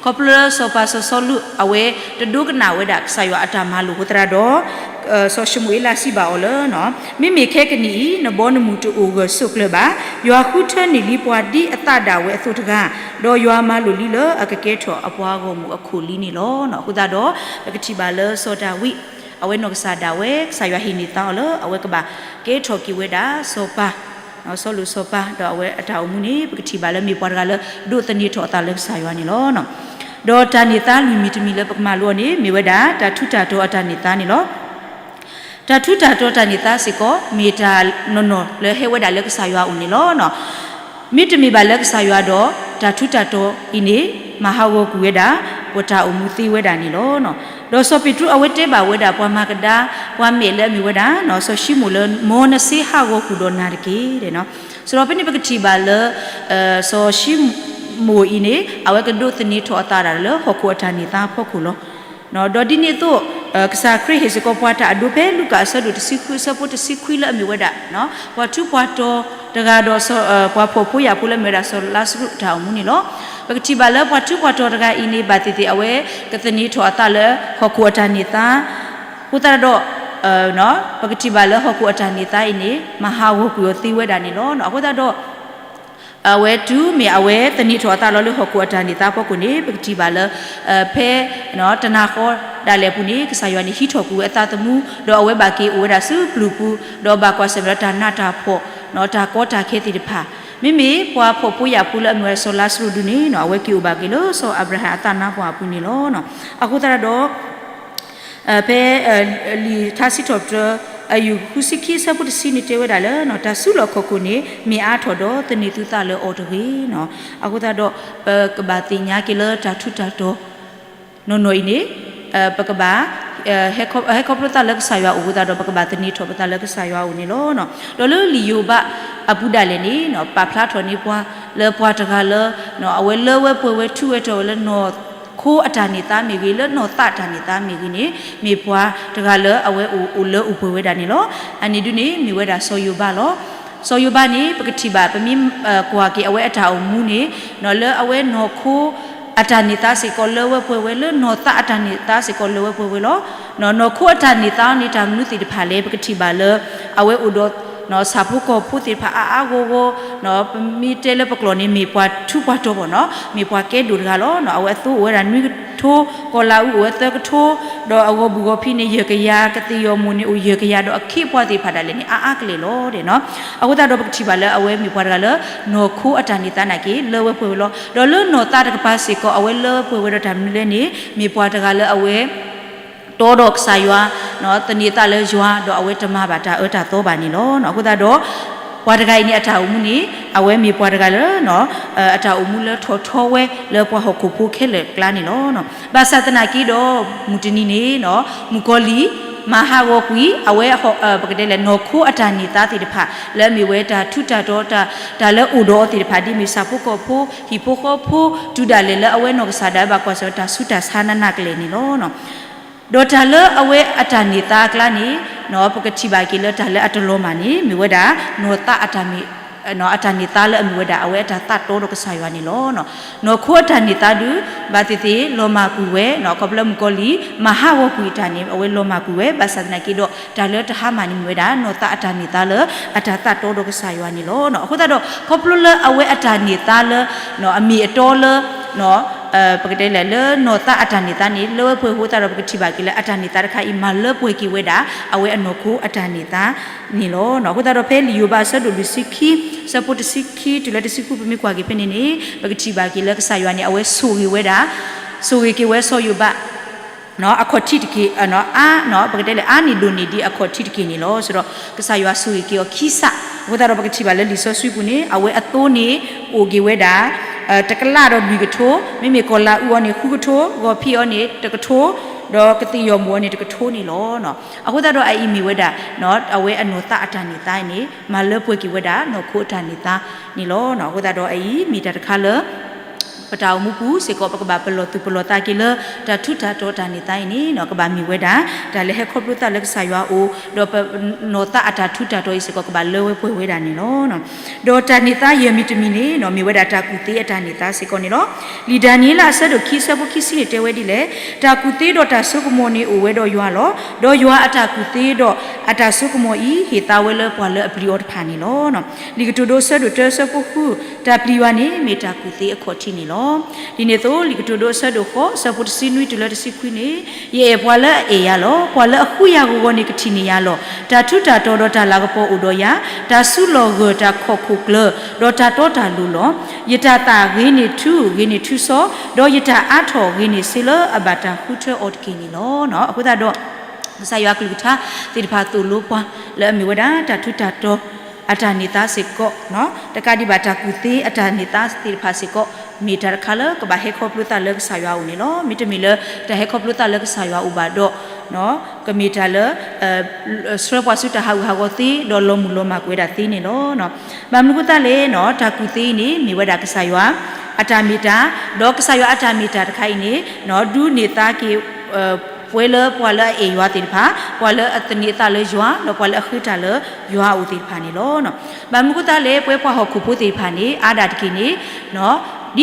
ခီဖျိလၢစီၤပၤစီၤစီလူး အဝဲတဒိကနၣ်ဝဲဒၣ်ကစၢ်ယွၤအတၢ်မၤလိာ်အဃိသတးဒီး စီၤၡမူၤအ့လးစံးဘၣ်အီၤလၢ မ့မ့ၢ်ခဲကနံၣ်အံၤ နဘီနမုၢ်တအိၣ်ဂၢၢ်ဆိးကျၢၤဘၣ်. ယွၤဃုထၢန့ၢ်လံပှၤဒ်အသးဒၣ်ဝဲအသိးတဂၤ, ဒီးယွၤမၤလိာ်လံလၢအကကဲထီၣ်အပှၤဂီၢ်မုၢ်အခိၣ်လံန့ၣ်လီၤ. အဃိသတးဒီး ပကထံၣ်ဘၣ်လၢစီၤဒၤဝံး အဝဲနီၢ်ကစၢ်ဒၣ်ဝဲ ကစၢ်ယွၤဟ့ၣ်န့ၢ်သါအီၤလၢ အဝဲကဘၣ်ကဲထီၣ်က့ၤဝဲဒၣ်စီၤပၤ စီၤလိာ်စီၤပၤ ဒီးအဝဲအတၢ်အိၣ်မူန့ၣ် ပကထံၣ်ဘၣ်လၢမ့ၢ်ပှၤတဂၤလၢ ဒိးသန့ၤထီၣ်အသးလၢကစၢ်ယွၤန့ၣ်လီၤ. ဒီးတၢ်န့ၢ်သါလွံၢ်မံၤတမံၤလၢပကမၤလိအီၤန့ၣ် မ့ၢ်ဝဲဒၣ် တၢ်ထူးတၢ်တီၤအတၢ်န့ၢ်သါန့ၣ်လီၤ. တၢ်ထူးတၢ်တီၤတၢ်န့ၢ်သါစ့ၢ်ကီး မ့ၢ်တၢ်နီၢ်နီၢ်လၢဟဲဝဲဒၣ်လၢကစၢ်ယွၤအအိၣ်န့ၣ်လီၤ. မ့တမ့ၢ်ဘၣ်လၢကစၢ်ယွၤဒီး တၢ်ထူးတၢ်တီၤအံၤန့ၣ် မၤဟးဂီၤကွံာ်ဝဲဒၣ် ပတၢ်အိၣ်မူသ့ဝဲဒၣ်န့ၣ်လီၤ. ဒီးစီၤပ့းတရူးအဝဲတဲဘၣ်ဝဲဒၣ် ပှၤမၤကဒါ ပှၤမဲာ်လၢအမ့ၢ်ဝဲဒၣ် စီၤၡံမိၣ်လၢ မ်နစ့ဟးဂီၤကွံာ်ဒီးနၤတက့ၢ်. စရီဖဲန့ၣ်ပကထံၣ်ဘၣ်လၢ စီၤၡံမိၣ်အံၤန့ၣ် အဝဲကဒိးသန့ၤထီၣ်အသးဒၣ်လၢဟီၣ်ခိၣ်အတၢ်န့ၢ်သါအဖီခိၣ်လီၤ. ဒီးဒ်န့ၣ်အသိး ကစၢ်ခရံာ်ဟ့ၣ်စ့ၢ်ကီးပှၤတၢ်အဒိဖဲလူၤကၣ်အဆၢဒိၣ်တဆံဃု အဆၢဖိတဆံခွံလၢအမ့ၢ်ဝဲဒၣ် ပှၤထူးပှၤတီၤတဂၤဒီး ပှၤဖှီၣ်ဖိယာ်ဖိလၢအမ့ၢ်ဝဲဒၣ်စီၤလါစရူးအတၢ်အိၣ်မူန့ၣ်လီၤ. ပကထံၣ်ဘၣ်လၢပှၤထူးပှၤတီၤတဂၤအံၤန့ၣ် ဘၣ်သ့ၣ်သ့ၣ်အဝဲကသန့ၤထီၣ်အသးလၢဟီၣ်ခိၣ်အတၢ်န့ၢ်သါ, အဃိသတးဒီး ပကထံၣ်ဘၣ်လၢဟီၣ်ခိၣ်အတၢ်န့ၢ်သါအံၤန့ၣ် မၤဟးဂီၤကွံာ်အီၤသ့ဝဲဒၣ်န့ၣ်လီၤ. အဃိသတးဒီး အဝဲတုၤမ့ၢ်အဝဲသန့ၤထီၣ်အသးလီၤလၢဟီၣ်ခိၣ်အတၢ်န့ၢ်သါအဖီခိၣ်န့ၣ် ပကထံၣ်ဘၣ်လၢ ဖဲ တနၤဃီဒၣ်လဲာ်အပူၤန့ၣ် ကစၢ်ယွၤန့ၣ်ဟံးထီၣ်ကွံာ်ဝဲအသးသမူ ဒီးအဝဲဘၣ်က့ၤအိၣ်ဝဲဒၣ်ဆူပျုၤပူၤ ဒီးဘၣ်ကွၢ်ဆၢၣ်မဲာ်ဒီးတၢ်နးတၢ်ဖှီၣ် တၢ်ကီတၢ်ခဲသ့ၣ်တဖၣ်, မ့မ့ၢ်ပှၤဖှီၣ်ဖိယာ်ဖိလၢအမ့ၢ်ဝဲစီၤလါစရူးဒုန့ၣ် အဝဲက့ၤအိၣ်ဘၣ်က့ၤလၢစီၤအၤဘြၤဟၣ်အသးနါပှၢ်အပူၤန့ၣ်လီၤ. အဃိသတးဒီး ဖဲ လံာ်ထါစံးထီၣ်ပတြၢၤ အယူၢ်ဃုဆံခံ အဆၢဖိတဆံန့ၣ်တဲဝဲဒၣ်လၢ တၢ်စုလီၢ်ခီၣ်ခိၣ်န့ၣ် မ့ၢ်အါထီၣ်ဒီးသန့ၤသုသးလၢအီၤတဂ့ၤ. အဃိသတးဒီး ပကဘၣ်သ့ၣ်ညါက့ၤလၢတၢ်ထူးတၢ်တီၤ နီၢ်နီၢ်အံၤန့ၣ် ပကဘၣ် ဟဲခီဖျိသးလၢကစၢ်ယွၤအအိၣ်အဃိသတးဒီး ပကဘၣ်သန့ၤထီၣ်ပသးလၢကစၢ်ယွၤအအိၣ်န့ၣ်လီၤ. ဒီးလၢလံာ်ယိၤဘးအပူၤဒၣ်လဲာ်န့ၣ် ပာ်ဖျါထီၣ်န့ၢ်ပှၤ လၢပှၤတဂၤလၢ အဝဲလၢဝဲပှဲၤဝဲထူးဝဲတီၤဝဲလၢနီၢ်ခိအတၢ်န့ၢ်သါမ့ၢ်ဂ့ၤ လၢနီၢ်သးအတၢ်န့ၢ်သါမ့ၢ်ဂ့ၤန့ၣ် မ့ၢ်ပှၤတဂၤလၢအဝဲအိၣ်လၢအိၣ်ပှဲၤဝဲဒၣ်န့ၣ်လီၤ. အန့ၣ်ဒုန့ၣ် မ့ၢ်ဝဲဒၣ်စီၤယိၤဘးလီၤ. စီၤယိၤဘးန့ၣ် ပကထံၣ်ဘၣ် ပမ့ၢ်ကွၢ်က့ၤအဝဲအတၢ်အိၣ်မူန့ၣ် လၢအဝဲနီၢ်ခိ အတၢ်န့ၢ်သါစ့ၢ်ကီးလၢဝဲပှဲၤဝဲ လၢနီၢ်သးအတၢ်န့ၢ်သါစ့ၢ်ကီးလၢဝဲပှဲၤဝဲလီၤ. နီၢ်ခိအတၢ်န့ၢ်သါန့ၣ် တၢ်မနုၤသ့ၣ်တဖၣ်လဲၣ် ပကထံၣ်ဘၣ်လၢ အဝဲအိၣ်ဒီး ဆၣ်ဖိကီၢ်ဖိသ့ၣ်တဖၣ်အါအါဂီၢ်ဂီၢ်, ပမ့ၢ်တဲလၢပကျိာ်န့ၣ် မ့ၢ်ပှၤထူးပှၤတီၤဘၣ်နီၤ, မ့ၢ်ပှၤကဲဒိၣ်တဂၤလီၤ. အဝဲအသိအိၣ်ဝဲဒၣ်နွံကထိ, ကီၤလၤအူအိၣ်ဝဲသၢကထိ, ဒီးအဂီၤဘူၣ်ဂီၤဖံးန့ၣ် ယဲၢ်ကယၤ, ကသ့ၣ်ယီၣ်မိၢ်န့ၣ်အိၣ်ယဲၢ်ကယၤ, ဒီးအခ့အပှၤသ့ၣ်တဖၣ်ဒၣ်လဲာ်န့ၣ် အါအါကလဲာ်လီၤ. အဃိသတးဒီးပကထံၣ်ဘၣ်လၢအဝဲမ့ၢ်ပှၤတဂၤလၢ နီၢ်ခိအတၢ်န့ၢ်သါနာ်က့ လၢဝဲပှဲၤဝဲလီၤ. ဒီးလၢနီၢ်သးတကပၤစ့ၢ်ကီး အဝဲလၢဝဲပှဲၤဝဲဒီးတၢ်မနုၤလဲၣ်န့ၣ် မ့ၢ်ပှၤတဂၤလၢအဝဲ တီဒီးကစၢ်ယွၤ, သန့ၤသးလၢယွၤ, ဒီးအဝဲတမၤဘၣ်တၢ်အၢတၢ်သီဘၣ်န့ၣ်လီၤ. အဃိသတးဒီး ပှၤတဂၤအံၤန့ၣ် အတၢ်အိၣ်မူန့ၣ် အဝဲမ့ၢ်ပှၤတဂၤလၢ အတၢ်အိၣ်မူလၢထီၣ်ထီဝဲလၢပှၤဟီၣ်ခိၣ်ဖိခဲလၢာ်အကျါန့ၣ်လီၤ. ဘၣ်ဆၣ်သနာ်က့ဒီး မုၢ်တနံၤန့ၣ် မုၣ်ကီၤလံၢ် မၤဟးဂီၤကွံာ် အဝဲ ပကတဲလဲၣ် နီၢ်ခိအတၢ်န့ၢ်သါသ့ၣ်တဖၣ် လၢအမ့ၢ်ဝဲတၢ်ထူးတၢ်တီၤ တၢ်လၢအိၣ်ဒီးအီၤသ့ၣ်တဖၣ် ဒ်မ့ၢ်ဆၣ်ဖိကီၢ်ဖိ ဟံၣ်ဖိဃီဖိ တုၤဒၣ်လဲာ်လၢအဝဲနီၢ်ကစၢ်ဒၣ်ဝဲဘၣ်ကွၢ်ဆၢၣ်တၢ်ဆူးတၢ်ဆါနးနးကလဲာ်န့ၣ်လီၤ. ဒီးတၢ်လၢအဝဲအတၢ်န့ၢ်သါအကျါန့ၣ် ပကထံၣ်ဘၣ်က့ၤလၢတၢ်လၢအတလီၤမၢ်န့ၣ် မ့ၢ်ဝဲဒၣ် နီၢ်သးအတၢ်မ့ၢ် အတၢ်န့ၢ်သါလၢအမ့ၢ်ဝဲဒၣ် အဝဲအတၢ်သးတီဒီးကစၢ်ယွၤန့ၣ်လီၤ. နီၢ်ခိအတၢ်န့ၢ်သါဒုး ဘၣ်သ့ၣ်သ့ၣ်လီၤမၢ်ကွံာ်ဝဲ ခီဖျိလၢမုၣ်ကီၤလံၢ် မၤဟးဂီၤကွံာ်တၢ်န့ၣ် အဝဲလီၤမၢ်ကွံာ်ဝဲ ဘၣ်ဆၣ်သနာ်က့ဒီး တၢ်လၢတဟါမၢ်န့ၣ်မ့ၢ်ဝဲဒၣ် နီၢ်သးအတၢ်န့ၢ်သါလၢ အတၢ်သးတီဒီးကစၢ်ယွၤန့ၣ်လီၤ. အဃိသတးဒီး ခီဖျိလၢအဝဲအတၢ်န့ၢ်သါလၢ အမ့ၢ်အတီလၢ ပကတဲလဲၣ် လၢနီၢ်သးအတၢ်န့ၢ်သါန့ၣ် လၢဝဲပှဲၤအဃိသတးဒီး ပကထံၣ်ဘၣ်က့ၤလၢအတၢ်န့ၢ်သါတခါအံၤ မၤလၢပှဲၤက့ၤဝဲဒၣ် အဝဲအနီၢ်ခိအတၢ်န့ၢ်သါန့ၣ်လီၤ. အဃိသတးဒီး ဖဲလံာ်ယိၤဘးအဆၢဒိၣ်လွံၢ်ဆံခံ ဆၢဖိတဆံခံတုၤလၢတဆံဃု ပမ့ၢ်ကွၢ်က့ၤဖဲန့ၣ်န့ၣ် ပကထံၣ်ဘၣ်က့ၤလၢကစၢ်ယွၤန့ၣ် အဝဲဆိၣ်ဂ့ၤဝဲဒၣ် ဆိၣ်ဂ့ၤက့ၤဝဲစီၤယိၤဘး အခီၣ်ထံးတက့ၢ် အါ ပကတဲလဲၣ် အါန့ၢ်ဒိၣ်န့ၢ်ဒံးအခီၣ်ထံးတက့ၢ်န့ၣ်လီၤ. ဆိုတော့ ကစၢ်ယွၤဆိၣ်ဂ့ၤက့ၤအီၤခံစး အဃိသတးဒီး ပကထံၣ်ဘၣ်လၢလံာ်စီဆှံပူၤန့ၣ် အဝဲအသိန့ၣ် အိၣ်က့ၤဝဲဒၣ် တကလးဒီးလွံၢ်ကထိ, မ့မ့ၢ်ကီၤလၤအူအီၤန့ၣ် ဃုကထိ, ဂီၤဖံးအီၤန့ၣ် တကထိ, ဒီးကသ့ၣ်ယီၣ်မိၢ်အီၤန့ၣ် တကထိန့ၣ်လီၤ. အဃိသတးဒီး အအံၤမ့ၢ်ဝဲဒၣ် အဝဲအနီၢ်သးအတၢ်န့ၢ်သါန့ၣ် မၤလၢပှဲၤက့ၤဝဲဒၣ် နီၢ်ခိအတၢ်န့ၢ်သါန့ၣ်လီၤ. အဃိသတးဒီး အအံၤမ့ၢ်တၢ်တခါလၢ ပတၢ်အိၣ်မူပူၤစ့ၢ်ကီး ပကဘၣ်ပလီၢ်သူၣ်ပလီၢ်သးက့ၤလၢ တၢ်ထူးတၢ်တီၤတၢ်န့ၢ်သါအံၤန့ၣ် ကဘၣ်မ့ၢ်ဝဲဒၣ် တၢ်လၢဟဲခီဖျိသးလၢကစၢ်ယွၤအအိၣ်, ဒီးပနီၢ်သးအတၢ်ထူးတၢ်တီၤအံၤစ့ၢ်ကီး ကဘၣ်လၢဝဲပှဲၤဝဲဒၣ်န့ၣ်လီၤ. ဒီးတၢ်န့ၢ်သါယဲၢ်မံၤတမံၤန့ၣ် မ့ၢ်ဝဲဒၣ်တၢ်ကူၣ်သ့အတၢ်န့ၢ်သါစ့ၢ်ကီးန့ၣ်လီၤ. လံာ်ဒၤနံးယ့လးအဆၢဒိၣ်ခံ အဆၢဖိခံဆံန့ၣ်တဲဝဲဒ်လဲၣ်, တၢ်ကူၣ်သ့ဒီးတၢ်ဆိကမိၣ်န့ၣ် အိၣ်ဝဲဒီးယွၤလီၤ. ဒီးယွၤအတၢ်ကူၣ်သ့ဒီးအတၢ်ဆိကမိၣ်အံၤ ဟ့ၣ်သါဝဲလၢပှၤလၢအပျံၤအီၤတဖၣ်န့ၣ်လီၤ. လံာ်ကတိၤဒိအဆၢဒိၣ်တၢ အဆၢဖိဃု, တၢ်ပျံၤယွၤန့ၣ် မ့ၢ်တၢ်ကူၣ်သ့အခီၣ်ထံးန့ၣ်လီၤ. ဒ်န့ၣ်အသိး လံာ်ကတိၤဒိအဆၢဒိၣ်ဃိး အဆၢဖိတဆံနွံတုၤလၢတဆံခွံန့ၣ်, ယအဲၣ်ပှၤလၢအအဲၣ်ယၤလီၤ. ပှၤလၢအဃုယၤဂီၤဂီၤန့ၣ် ကထံၣ်န့ၢ်ယၤလီၤ. တၢ်ထူးတၢ်တီၤဒီးတၢ်လၤကပီၤအိၣ်ဒီးယၤ, တၢ်စုလီၢ်ဂၢၢ်တၢ်ခီၣ်ခိၣ်ကျၢၤ, ဒီးတၢ်တီတၢ်လိၤလီၤ. ယတၢ်သးဂ့ၤန့ၢ်ထူ ဂ့ၤန့ၢ်ထူစီ, ဒီးယတၢ်အါထီၣ်ဂ့ၤန့ၢ်စ့လၢအဘၣ်တၢ်ဃုထၢအီၤတက့ၢ်န့ၣ်လီၤ. အဃိသတးဒီး ကစၢ်ယွၤအကလုၢ်ကထါသ့ၣ်တဖၣ်သိၣ်လိပှၤ လၢအမ့ၢ်ဝဲဒၣ်တၢ်ထူးတၢ်တီၤ အတၢ်န့ၢ်သါစ့ၢ်ကီး, တကးဒံးဘၣ်တၢ်ကူၣ်သ့အတၢ်န့ၢ်သါသ့ၣ်တဖၣ်စ့ၢ်ကီး, မ့ၢ်တၢ်တခါလၢကဘၣ်ဟဲခီဖျိသးလၢကစၢ်ယွၤအအိၣ်န့ၣ်လီၤ. မ့တမ့ၢ်လၢတၢ်ဟဲခီဖျိသးလၢကစၢ်ယွၤအအိၣ်ဘၣ်ဒီး ကမ့ၢ်တၢ်လၢ ဆှၢပှၤဆူတၢ်ဟးဂူာ်ဟးဂီၤသ့ ဒီးလီၤမုၢ်လီၤမၢ်ကွံာ်ဝဲဒၣ်သ့န့ၣ်လီၤ. ဘၣ်မနုၤအဃိသတးလဲၣ်, တၢ်ကူၣ်သ့အံၤန့ၣ် မ့ၢ်ဝဲဒၣ်ကစၢ်ယွၤ အတၢ်မ့ၢ်တၢ်, ဒီးကစၢ်ယွၤအတၢ်မ့ၢ်တၢ်တခါအံၤန့ၣ် ဒုးန့ၢ်သါက့ၤ ပဝဲလၢပှၤလၢအအဲၣ်ယွၤသ့ၣ်တဖၣ်, ပှၤလၢအသန့ၤသးလၢယွၤ, ဒီးပှၤလၢအဃ့တၢ်လၢယွၤအအိၣ်သ့ၣ်တဖၣ်န့ၣ်လီၤ. ဘၣ်မနုၤအဃိသတးလဲၣ်, ပဝဲပှၤဟီၣ်ခိၣ်ဖိသ့ၣ်တဖၣ်န့ၣ် အါဒၣ်တက့ၢ်န့ၣ်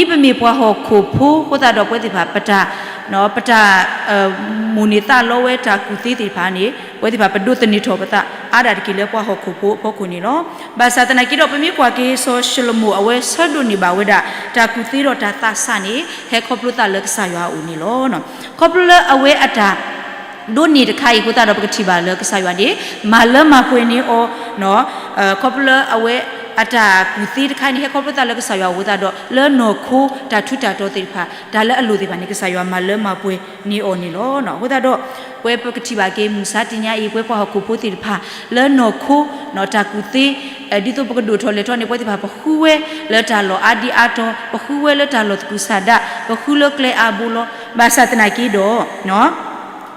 ဒ်ပမ့ၢ်ပှၤဟီၣ်ခိၣ်ဖိအဃိသတးဒီး ပဝဲသ့ၣ်တဖၣ် ပတၢ် ပတၢ် မိၣ်န့ၢ်သးလီဝဲတၢ်ကူၣ်သ့သ့ၣ်တဖၣ်န့ၣ် ပဝဲသ့ၣ်တဖၣ်ပဒိးသန့ၤထီၣ်ပသးအါဒၣ်တက့ၢ်လၢပှၤဟီၣ်ခိၣ်ဖိအဖီခိၣ်န့ၣ်လီၤ. ဘၣ်ဆၣ်သနာ်က့ဒီး ပမ့ၢ်ကွၢ်က့ၤစီၤၡလိၤမိၣ် အဝဲဆၢဒိးန့ၢ်ဘၣ်ဝဲဒၣ် တၢ်ကူၣ်သ့ဒီးတၢ်သးစၢ်န့ၣ် ဟဲခီဖျိသးလၢကစၢ်ယွၤအအိၣ်န့ၣ်လီၤ. ခီဖျိလၢအဝဲအတၢ် ဒိးန့ၢ်တခါအံၤအဃိသတးဒီး ပကထံၣ်ဘၣ်လၢကစၢ်ယွၤန့ၣ် မၤလၢမၤပှဲၤန့ၢ်အီၤ ခီဖျိလၢအဝဲအတၢ်ကူၣ်သ့တခါအံၤန့ၣ် ဟဲခီဖျိသးလၢကစၢ်ယွၤအအိၣ်အဃိသတးဒီး လၢနီၢ်ခိတၢ်ထူးတၢ်တီၤသ့ၣ်တဖၣ် တၢ်လၢအလိၣ်သ့ၣ်တဖၣ်န့ၣ် ကစၢ်ယွၤမၤလၢမၤပှဲၤန့ၢ်အီၤန့ၣ်လီၤ. အဃိသတးဒီး ပဝဲပကထံၣ်ဘၣ်က့ၤ မုၢ်ဆါတနံၤအံၤ ပဝဲပှၤဟီၣ်ခိၣ်ဖိသ့ၣ်တဖၣ် လၢနီၢ်ခိ တၢ်ကူၣ်သ့ ဒ်သိးပကဒိၣ်ထီၣ်လဲၤထီၣ်န့ၣ် ပဝဲသ့ၣ်တဖၣ် ပဃုဝဲလၢတၢ်လီၢ်အါဒံအါတီၤ, ပဃုဝဲလၢတၢ်လီၢ်သူၣ်ကံၢ်သးဒး, ပဃုလၢကျဲအါဘိလီၤ. ဘၣ်ဆၣ်သနာ်က့ဒီး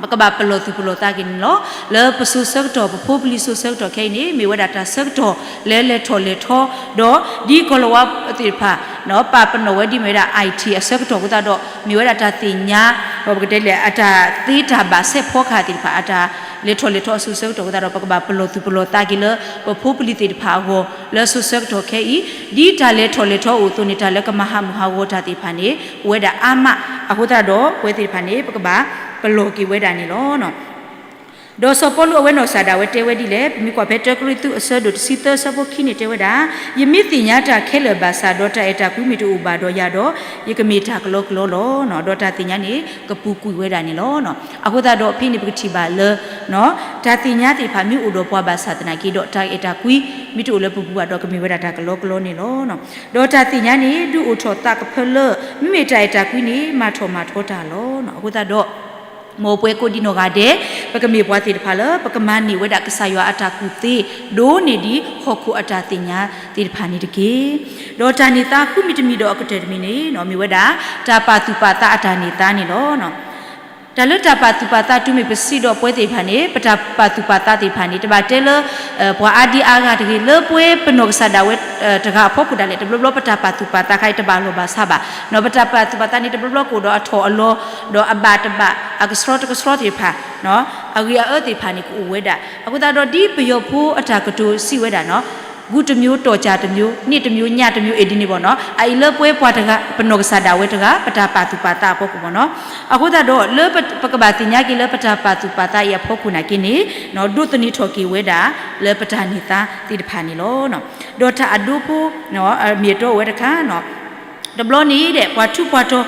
ပကဘၣ်ပလီၢ်သူၣ်ပလီၢ်သးက့ၤန့ၣ်လီၤ. လၢပစိၤဆၢကတီၢ် ပဖိပလံၤစိၤဆၢကတီၢ်ခဲအံၤန့ၣ် မ့ၢ်ဝဲဒၣ်တၢ်ဆၢကတီၢ်လၢလဲၤထီၣ်လဲၤထီ, ဒီးဒ်ကီၤလၤဝါသ့ၣ်တဖၣ် ပာ်ပနီၣ်ဝဲဒ်မ့ၢ်ဝဲဒၣ် အိၣ်တီၣ်တီၣ် အဆၢကတီၢ်အဃိသတးဒီး မ့ၢ်ဝဲဒၣ်တၢ်သ့ၣ်ညါ ပကတဲလဲၣ် အတၢ်သ့တၢ်ဘၣ်စဲးဖီကဟၣ်သ့ၣ်တဖၣ် အတၢ်လဲၤထီၣ်လဲၤထီအစိၤဆၢကတီၢ်အဃိသတးဒီး ပကဘၣ်ပလီၢ်သူၣ်ပလီၢ်သးက့ၤလၢ ပဖိပလံၤသ့ၣ်တဖၣ်အဂီၢ် လၢစိၤဆၢကတီၢ်ခဲအံၤ ဒ်တၢ်လဲၤထီၣ်လဲၤထီအိၣ်အသိးန့ၣ် တၢ်လၢကမၤဟးမုၢ်ဟးဂီၤတၢ်သ့ၣ်တဖၣ်န့ၣ် အိၣ်ဝဲဒၣ်အါမးအဃိသတးဒီး ပဝဲသ့ၣ်တဖၣ်န့ၣ် ပကဘၣ်ပလီၢ်က့ၤဝဲဒၣ်န့ၣ်လီၤ. ဒီးစီၤပီလူးအဝဲနီၢ်ကစၢ်ဒၣ်ဝဲတဲဝဲဒ်လဲၣ်, ပမ့ၢ်ကွၢ်ဖဲတၢကရံၣ်သူးအဆၢဒိၣ်တဆံသၢဆၢဖိခံန့ၣ်တဲဝဲဒၣ်, ယမ့ၢ်သ့ၣ်ညါတၢ်ခဲလၢာ်ဘၣ်ဆၣ် ဒီးတၢ်အဲၣ်တၢ်ကွံမ့ၢ်တအိၣ်ဘၣ်ဒီးယၤဒီး ယကမ့ၢ်တၢ်ကလီကလီလီၤ. ဒီးတၢ်သ့ၣ်ညါန့ၣ် ကပူၤကွံာ်ဝဲဒၣ်န့ၣ်လီၤ. အဃိသတးဒီးဖဲန့ၣ်ပကထံၣ်ဘၣ်လၢ တၢ်သ့ၣ်ညါသ့ၣ်တဖၣ်မ့ၢ်အိၣ်ဒီးပှၤဘၣ်ဆၣ်သနာ်က့ဒီး တၢ်အဲၣ်တၢ်ကွံမ့ၢ်တအိၣ်လၢပပူၤဘၣ်ဒီး ကမ့ၢ်ဝဲဒၣ်တၢ်ကလီကလီန့ၣ်လီၤ. ဒီးတၢ်သ့ၣ်ညါန့ၣ် ဒုးအိၣ်ထီၣ်သးကဖၢလၢ မ့မ့ၢ်တၢ်အဲၣ်တၢ်ကွံန့ၣ် မၤထီၣ်မၤထီတၢ်လီၤ. အဃိသတးဒီး မ်ပဝဲကိးဒံနီၢ်ဂၤဒဲး ပကမ့ၢ်ပှၤသ့ၣ်တဖၣ်လၢ ပကမၤန့ၢ်ဝဲဒၣ်ကစၢ်ယွၤအတၢ်ကူၣ်သ့ ဒိၣ်န့ၢ်ဒံးဟီၣ်ခိၣ်အတၢ်သ့ၣ်ညါသ့ၣ်တဖၣ်န့ၣ်တက့ၢ်. ဒီးတၢ်န့ၢ်သါဃုမံၤတမံၤဒီးအကတၢၢ်တမံၤန့ၣ် မ့ၢ်ဝဲဒၣ် တၢ်ပာ်သူၣ်ပာ်သးအတၢ်န့ၢ်သါန့ၣ်လီၤ. တၢ်လၢတၢ်ပာ်သူၣ်ပာ်သး တုၤမ့ၢ်ပစံးဒီးပဝဲသ့ၣ်တဖၣ်န့ၣ် ပတၢ်ပာ်သူၣ်ပာ်သးသ့ၣ်တဖၣ်န့ၣ် တဘၣ်တဲလၢ ပှၤအါဒံအါဂၤတဂ့ၤ လၢပဝဲပနီၢ်ကစၢ်ဒၣ်ဝဲတဂၤအဖီခိၣ်ဒၣ်လဲာ် တဘျီဘျီပတၢ်ပာ်သူၣ်ပာ်သးခါအံၤ တဘၣ်လီၢ်ဘၣ်ဆါဘၣ်. ပတၢ်ပာ်သူၣ်ပာ်သးန့ၣ် တဘျီဘျီကအိၣ်ဒီးအထီၣ်အလီၤ ဒီးအဘၣ်တဘၣ် အကဆှီတကဆှီသ့ၣ်တဖၣ် အဂ့ၤအအၢသ့ၣ်တဖၣ်န့ၣ် ကအိၣ်ဝဲဒၣ်. အဃိသတးဒီး ဒ်ပယီၤဖိအတၢ်ကတိၤစံးဝဲဒၣ်နီၤ ဂူတမျိုး တော်ကြတမျိုး န့ၣ်တမျိုး ညတမျိုး အ့ၣ်ဒ်န့ၣ်ဘၣ်နီၤ အအံၤလၢပဝဲပှၤတဂၤ ပနီၢ်ကစၢ်ဒၣ်ဝဲတဂၤ ပတၢ်ပာ်သူၣ်ပာ်သးအဖီခိၣ်ဘၣ်နီၤ. အဃိသတးဒီး လၢပကဘၣ်သ့ၣ်ညါက့ၤလၢပတၢ်ပာ်သူၣ်ပာ်သးအံၤအဖီခိၣ်နာ်က့န့ၣ် ဒိးသန့ၤထီၣ်က့ၤဝဲဒၣ် လၢပတၢ်န့ၢ်သါသ့ၣ်တဖၣ်န့ၣ်လီၤ. ဒီးတၢ်အဒိဖိ မ့ၢ်အတီအိၣ်ဝဲတခါ တဘျီန့ၣ်ဒီး ပှၤထူးပှၤတီၤ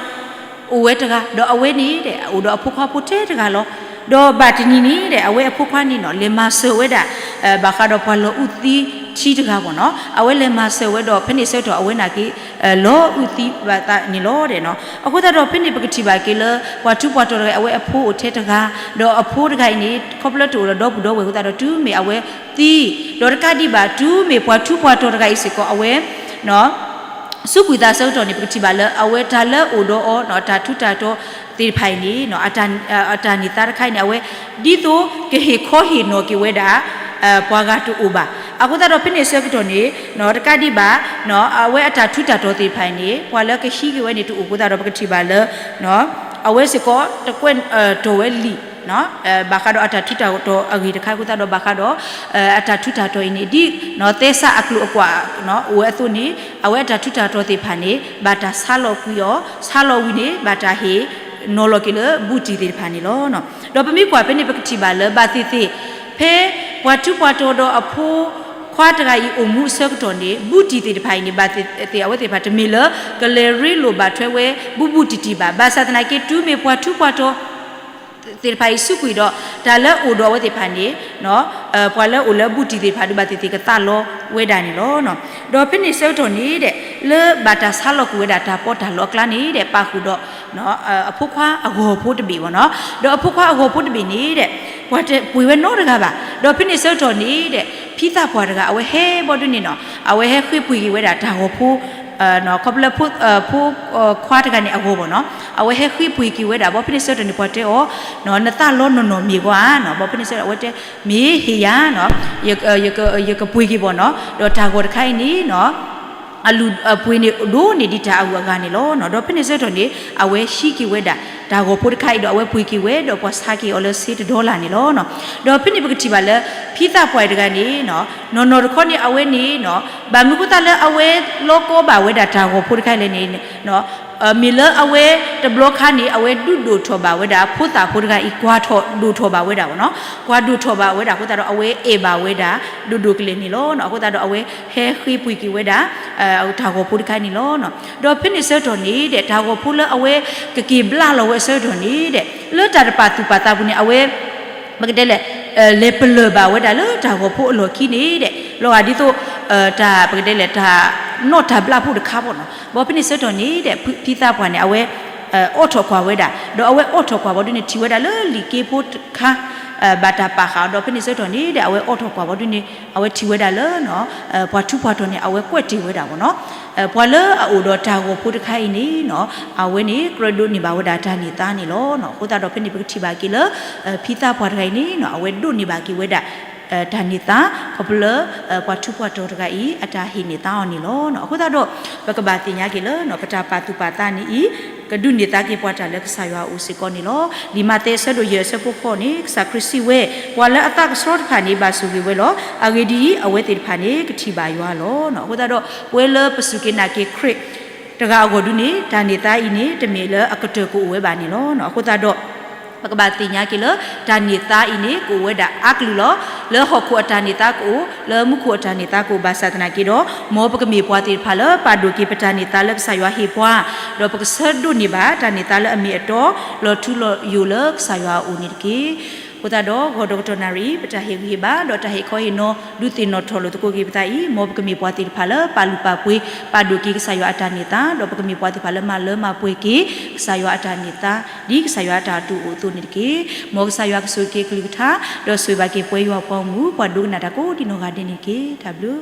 အိၣ်ဝဲတဂၤ ဒီးအဝဲန့ၣ်ဒီး အိၣ်ဒီးအဖိခွါဖိထဲတဂၤလီၤ. ဒီးဘၣ်တနံၤန့ၣ်ဒီး အဝဲအဖိခွါန့ၣ်နီၤ လဲၤမၤစၢၤဝဲဒၣ် ဘၣ်ဃးဒီးပှၤလီၤအုၣ်သံထံတဂၤဘၣ်နီၤ. အဝဲလဲၤမၤစၢၤဝဲဒီး ဖဲန့ၣ်ဆၢကတီၢ်အဝဲနာ်က့ လီၤအုၣ်သံဘၣ်သးန့ၣ်လီၤဒီးနီၤ. အဃိသတးဒီး ဖဲန့ၣ်ပကထံၣ်ဘၣ်က့ၤလၢ ပှၤထူးပှၤတီၤတဂၤ အဝဲအဖိအိၣ်ထဲတဂၤ ဒီးအဖိတဂၤအံၤန့ၣ် ခီဖျိတအိၣ်ဒီးဒီပုၢ်ဒီဝဲၢ်အဃိသတးဒီး တုၤမ့ၢ်အဝဲသံ ဒီးတကးဒံးဘၣ် တုၤမ့ၢ်ပှၤထူးပှၤတီၤတဂၤအံၤစ့ၢ်ကီး အဝဲ စူးကွံာ်သးဆၢကတီၢ်န့ၣ် ပကထံၣ်ဘၣ်လၢ အဝဲတၢ်လၢအိၣ်ဒီးအီၤ တၢ်ထူးတၢ်တီၤသ့ၣ်တဖၣ်အံၤန့ၣ် အတၢ်န့ၢ်သါတခါအံၤန့ၣ် အဝဲ ဒ်သိးကဟ့ၣ်ခီဟ့ၣ်နီၤက့ၤဝဲဒၣ် ပှၤဂၤတအိၣ်ဘၣ်. အဃိသတးဒီး ဖဲန့ၣ်ဆၢကတီၢ်န့ၣ် တကးဒံးဘၣ် အဝဲအတၢ်ထူးတၢ်တီၤသ့ၣ်တဖၣ်အံၤန့ၣ် ပှၤလၢကဟံးက့ၤဝဲန့ၣ်တအိၣ်အဃိသတးဒီး ပကထံၣ်ဘၣ်လၢ အဝဲစ့ၢ်ကီး တကွဲးတီၤဝဲလံာ် ဘၣ်ဃးဒီးအတၢ်ထူးတၢ်တီၤအဂ့ၢ်တခါအဃိသတးဒီး ဘၣ်ဃးဒီး အတၢ်ထူးတၢ်တီၤအံၤန့ၣ် ဒ်သဲစးအကျိၤအကွာ်အိၣ်ဝဲအသိးန့ၣ် အဝဲအတၢ်ထူးတၢ်တီၤသ့ၣ်တဖၣ်န့ၣ် ဘၣ်တၢ်ဆါလီၤကွံာ်အီၤ ဆါလီၤဝံၤန့ၣ် ဘၣ်တၢ်ဟ့ၣ်နီၤလီၤက့ၤလၢဘူးတံၢ်သ့ၣ်တဖၣ်န့ၣ်လီၤ. ဒီးပမ့ၢ်ကွၢ်ဖဲန့ၣ် ပကထံၣ်ဘၣ်လၢ ဘၣ်သ့ၣ်သ့ၣ် ဖဲပှၤထူးပှၤတီၤဒီးအဖိခွါတဂၤအံၤအိၣ်မူအဆၢကတီၢ်န့ၣ် ဘူးတံၢ်သ့ၣ်တဖၣ်အံၤန့ၣ် ဘၣ်သ့ၣ်သ့ၣ်အဝဲသ့ၣ်တဖၣ် တမ့ၢ်လၢကလဲၤရ့လိာ်ဘၣ်ထွဲဝဲ ဘူးဘူးတံၢ်တံၢ်ဘၣ်. ဘၣ်ဆၣ်သနာ်က့ တုၤမ့ၢ်ပှၤထူးပှၤတီၤ သ့ၣ်တဖၣ်အံၤစူးကွံာ်ဒီး တၢ်လၢအိၣ်ဒီးအဝဲသ့ၣ်တဖၣ်န့ၣ် ပှၤလၢအိၣ်လၢဘူးတံၢ်သ့ၣ်တဖၣ်ဒီး ဘၣ်သ့ၣ်သ့ၣ်ကသးလီဝဲဒၣ်န့ၣ်လီၤ. ဒီးဖဲန့ၣ်ဆၢကတီၢ်န့ၣ်ဒီး လၢဘၣ်တၢ်ဆါလီၤကွံာ်ဝဲဒၣ်တၢ်ပီးတၢ်လီအကျါန့ၣ်ဒီး ပာ်ဃုာ်ဒီး အဖိခွါအဂီၤဖိတဘ့ၣ်ဘၣ်နီၤ. ဒီးအဖိခွါအဂီၤဖိတဘ့ၣ်န့ၣ်ဒီး ပှၤတပှ့ၤဝဲနီတဂၤဘၣ်. ဒီးဖဲန့ၣ်ဆၢကတီၢ်န့ၣ်ဒီး ဖံသးပှၢ်တဂၤ အဝဲဟဲဘီဒုးန့ၣ်နီၤ အဝဲဟဲဃ့ပှ့ၤက့ၤဝဲဒၣ်တၢ်ဂီၤဖိ ခီဖျိလၢ ဖိခွါတဂၤန့ၣ်အဂီၢ်ဘၣ်နီၤ အဝဲဟဲဃ့ပှ့ၤက့ၤဝဲဒၣ် ဘီဖဲန့ၣ်ဆၢကတီၢ်န့ၣ် ပှၤတဲအီၤ နသးလီနီၢ်နီၢ်မ့ၢ်ဂီၢ်ဧါနီၤ ဘီဖဲန့ၣ်ဆၢကတီၢ် အဝဲတဲ မ့ၢ်ဟ့ၣ်ယၤနီၤ ယကပှ့ၤက့ၤဘၣ်နီၤ ဒီးတၢ်ဂီၤတခါအံၤန့ၣ်နီၤ အလုၢ်အပှ့ၤန့ၣ်ဒိၣ်န့ၢ်ဒံးတၢ်အဂုၤအဂၤန့ၣ်လီၤ. ဒီးဖဲန့ၣ်ဆၢကတီၢ်န့ၣ် အဝဲဟံးက့ၤဝဲဒၣ် တၢ်ဂီၤဖိတခါအံၤဒီးအဝဲပှ့ၤက့ၤဝဲ ဒီးပှၤဆါက့ၤအီၤလၢစ့တဒီလၣ်န့ၣ်လီၤ. ဒီးဖဲန့ၣ်ပကထံၣ်ဘၣ်လၢ ဖံသးပှၢ်တဂၤန့ၣ် နီၢ်နီၢ်တခီန့ၣ် အဝဲန့ၣ် ဘၣ်မနုၤဃိသတးလၢအဝဲလီၤကီဘၣ်ဝဲဒၣ်တၢ်ဂီၤဖိတခါလဲၣ်န့ၣ် မ့ၢ်လၢအဝဲတဘျီခါန့ၣ် အဝဲဒုးဒိၣ်ထီၣ်ဘၣ်ဝဲဒၣ် ဖိသၣ်ဖိတဂၤအံၤ ကွၢ်ထီၣ်ဒိၣ်ထီၣ်ဘၣ်ဝဲဒၣ်ဘၣ်နီၤ, ကွၢ်ဒိၣ်ထီၣ်ဘၣ်ဝဲဒၣ်အဃိသတးဒီး အဝဲအဲၣ်ဘၣ်ဝဲဒၣ် ဒိၣ်ဒိၣ်ကလဲာ်န့ၣ်လီၤ. အဃိသတးဒီး အဝဲဟဲဃ့ပှ့ၤက့ၤဝဲဒၣ် တၢ်ဂီၤဖိတခါန့ၣ်လီၤ. ဒီးဖဲန့ၣ်ဆၢကတီၢ်န့ၣ်ဒီး တၢ်ဂီၤဖိလၢအဝဲကက့ၤဘျါလီၤဝဲအဆၢကတီၢ်န့ၣ်ဒီး လၢတၢ်တပာ်သူၣ်ပာ်သးပူၤန့ၣ် အဝဲ ပကတဲလဲၣ် လဲၤပလၢၢ်ဘၣ်ဝဲဒၣ်လၢတၢ်ဂီၤဖိအလီၢ်ခံန့ၣ်ဒီး လီၤဂာ်ဒ်သိး တၢ်ပကတဲလဲၣ် တၢ်နီၣ်တၢ်ဘျၣ်ဖိတခါဘၣ်နီၤ. ဘီဖဲန့ၣ်ဆၢကတီၢ်န့ၣ်ဒီး ဖံသးပှၢ်န့ၣ် အဝဲ အိးထီၣ်ကွၢ်ဝဲဒၣ်, ဒီးအဝဲအိးထီၣ်ကွၢ်ဘီဒုန့ၣ် ထံၣ်ဝဲဒၣ်လၢလံာ်က့ဖိတခါ ဘၣ်တၢ်ပာ်ဃာ်အီၤ, ဒီးဖဲန့ၣ်ဆၢကတီၢ်န့ၣ်ဒီး အဝဲအိးထီၣ်ကွၢ်ဘီဒုန့ၣ် အဝဲထံၣ်ဝဲဒၣ်လၢ ပှၤထူးပှၤတီၤန့ၣ် အဝဲကွဲးတ့ၢ်ဝဲဒၣ်ဘၣ်နီၤ. ပှၤလၢအအိၣ်ဒီးတၢ်ဂီၤဖိတခါအံၤန့ၣ် အဝဲန့ၣ်ကြၢးဒိးန့ၢ်ဘၣ်ဝဲဒၣ်တၢ်န့ၢ်သါန့ၣ်လီၤ. အဃိသတးဒီးဖဲန့ၣ်ပကထံၣ်ဘၣ်က့ၤလၢ ဖံသးပှၢ်တဂၤအံၤန့ၣ် အဝဲဒိးန့ၢ်ဘၣ်က့ၤဝဲဒၣ် တၢ်န့ၢ်သါ ခီဖျိလၢ ပှၤထူးပှၤတီၤတဂၤအံၤ အတၢ်ဟ့ၣ်န့ၢ်သါအီၤန့ၣ်လီၤ. အဃိသတးဒီး ပကဘၣ်သ့ၣ်ညါက့ၤလၢ ပတၢ်ပာ်သူၣ်ပာ်သးန့ၣ်အံၤ ကဒုးန့ၢ်သါက့ၤပှၤတၢ်လၢကစၢ်ယွၤအအိၣ်စ့ၢ်ကီးန့ၣ်လီၤ. လံာ်မးသဲအဆၢဒိၣ်ယဲၢ်အဆၢဖိဃိးန့ၣ် ကစၢ်ခရံာ်စံးဝဲ, ပှၤလၢအသးကဆှီတဖၣ်န့ၣ် ဘၣ်ဆိၣ်ဂ့ၤဝဲလီၤ. အဂ့ၢ်ဒ်အံၤ, အဝဲသ့ၣ်တဖၣ်န့ၣ် ကထံၣ်ဘၣ်ယွၤလီၤ. အဃိသတးဒီး ပဝဲလၢပစူၢ်က့ၤနာ်က့ၤခရံာ်တဂၤအဂီၢ်ဒုန့ၣ် တၢ်န့ၢ်သါအံၤန့ၣ် တမ့ၢ်လၢအကတၢၢ်ကအိၣ်ဝဲဘၣ်န့ၣ်လီၤ. အဃိသတးဒီး ပကဘၣ်သ့ၣ်ညါက့ၤလၢ တၢ်န့ၢ်သါအံၤန့ၣ် ကအိၣ်ဝဲဒၣ်အါကလုာ်လီၤ. လၢဟီၣ်ခိၣ်အတၢ်န့ၢ်သါကအိၣ်, လၢမူခိၣ်အတၢ်န့ၢ်သါကအိၣ်, ဘၣ်ဆၣ်သနာ်က့ဒီး မ်ပကမ့ၢ်ပှၤသ့ၣ်တဖၣ်လၢပာ်ဒိၣ်က့ၤပတၢ်န့ၢ်သါလၢကစၢ်ယွၤဟ့ၣ်ပှၤ, ဒီးပကဆၢဒိးန့ၢ်ဘၣ်တၢ်န့ၢ်သါလၢအမ့ၢ်အတီ လီၤထူလီၤယိာ်လၢကစၢ်ယွၤအအိၣ်န့ၣ်တက့ၢ်. အဃိသတးဒီး ဂီၤဒီးကတီၢ်နၣ်ရံၣ် ပတၢ်ဟ့ၣ်ဂံၢ်ဟ့ၣ်ဘါ ဒီးတၢ်ဟ့ၣ်ခီဟ့ၣ်နီၤ ဒုးသ့ၣ်နီၣ်ထီၣ်လိာ်သကိးက့ၤပသးအံၤ, မ်ပကမ့ၢ်ပှၤသ့ၣ်တဖၣ်လၢပာ်လုၢ်ပာ်ပှ့ၤ ပာ်ဒိၣ်က့ၤကစၢ်ယွၤအတၢ်န့ၢ်သါ, ဒီးပကမ့ၢ်ပှၤသ့ၣ်တဖၣ်လၢမၤလၢမၤပှဲၤက့ၤ ကစၢ်ယွၤအတၢ်န့ၢ်သါ ဒ်ကစၢ်ယွၤအတၢ်တိာ်အိၣ်အသိးန့ၣ်တက့ၢ်. မ်ကစၢ်ယွၤကဆိၣ်ဂ့ၤက့ၤအကလုၢ်ကထါ ဒီးဆိၣ်ဂ့ၤဘၣ်က့ၤပဝဲယွၤအပှၤဂီၢ်မုၢ် ပှၤဒိကနၣ်တၢ်ကိးဒံနီၢ်ဂၤဒဲးန့ၣ်တက့ၢ်. တၢ်ဘျုး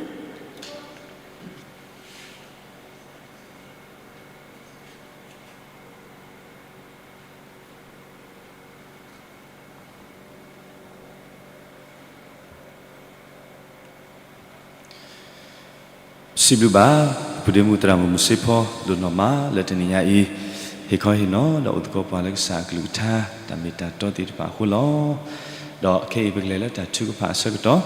စံးဘျုးဘၣ် ပဒ့မုၣ်သရၣ်မုၣ်မုၢ်စ့ဖီ ဒိၣ်နီၢ်မးလၢတနံၤညါအံၤ ဟ့ၣ်ခီဟ့ၣ်နီၤ ဒီးအိၣ်သကိးပှၤလၢကစၢ်အကလုၢ်ကထါ တၢ်မ့ၢ်တၢ်တီသ့ၣ်တဖၣ်အဃိလီၤ. ဒီးခဲအံၤပကလဲၤလၢတၢ်ထုကဖၣ်အဆၢကတီၢ်,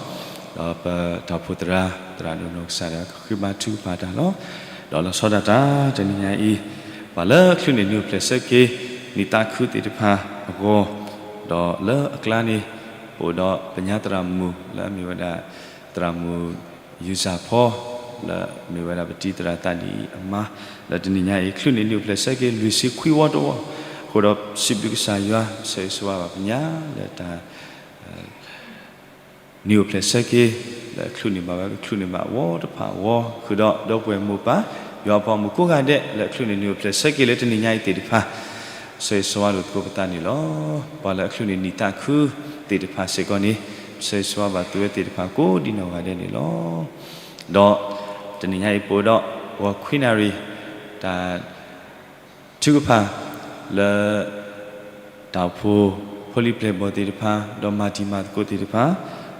ဒီးပတၢ်အိၣ်ဖှိၣ်သရၣ် သရၣ်ဒိၣ်နီၢ်ကစၢ်ဒၣ်ဃ့ဘါထုကဖၣ်တၢ်လီၤ. ဒီးလီၤဆီဒၣ်တၢ်တနံၤညါအံၤ ပှၤလၢချုးန့ၢ်နံၣ်အိၣ်ဖျဲၣ်ဆၢက့ၤ နံၣ်သးခုသ့ၣ်တဖၣ်အဂီၢ်, ဒီးလၢအကျါန့ၣ် ပအိၣ်ဒီးပညါသရၣ်မုၣ် လၢအမ့ၢ်ဝဲဒၣ် သရၣ်မုၣ် ယူၤစၢ်ဖီ လၢအမ့ၢ်ဝဲဒၣ်ပတံၤသရၣ်သးဒ်အံၤအမါ လၢတနံၤညါအံၤ ချုးန့ၢ်နံၣ်အိၣ်ဖျဲၣ်ဆၢက့ၤ လွံၢ်ဆံခွံဝီတဝီ, အဃိဒီးစံးဘျုးကစၢ်ယွၤ ဆၢဂ့ၤဆၢဝါဘၣ်ပညါလၢတၢ် နံၣ်အိၣ်ဖျဲၣ်ဆၢက့ၤ လၢအချုးန့ၢ်ဘၣ်ဝဲ ကချုးန့ၢ်ဘၣ်ဝီတဖၣ်အဂီၢ်, ဃုာ်ဒီးဒီပုၢ်ဝဲၢ်မိၢ်ပၢ် ယွၤအပှၤမုၣ်ကိးဂၤဒဲး လၢအချုးန့ၢ်နံၣ်အိၣ်ဖျဲၣ်ဆၢက့ၤလၢတနံၤညါအံၤသ့ၣ်တဖၣ် ဆၢဂ့ၤဆၢဝါလိာ်သကိးပသးန့ၣ်လီၤ. ပှၤလၢအချုးန့ၢ်နံၣ်သးခုသ့ၣ်တဖၣ်စ့ၢ်ကီးန့ၣ် ဆၢဂ့ၤဆၢဝါဘၣ်သုဝဲသ့ၣ်တဖၣ်ကိးဒံနီၢ်ဂၤဒဲးန့ၣ်လီၤ. ဒီးတနံၤညါအံၤပအိၣ်ဒီး ဂီၤခွံနၣ်ရံၣ် တၢ် ထုကဖၣ်လၢ တၢ်အိၣ်ဖှိၣ်ဖိလံၤပျဲၢ်ဘီၣ်သ့ၣ်တဖၣ် ဒီးမၤတံၤမၤသကိးသ့ၣ်တဖၣ်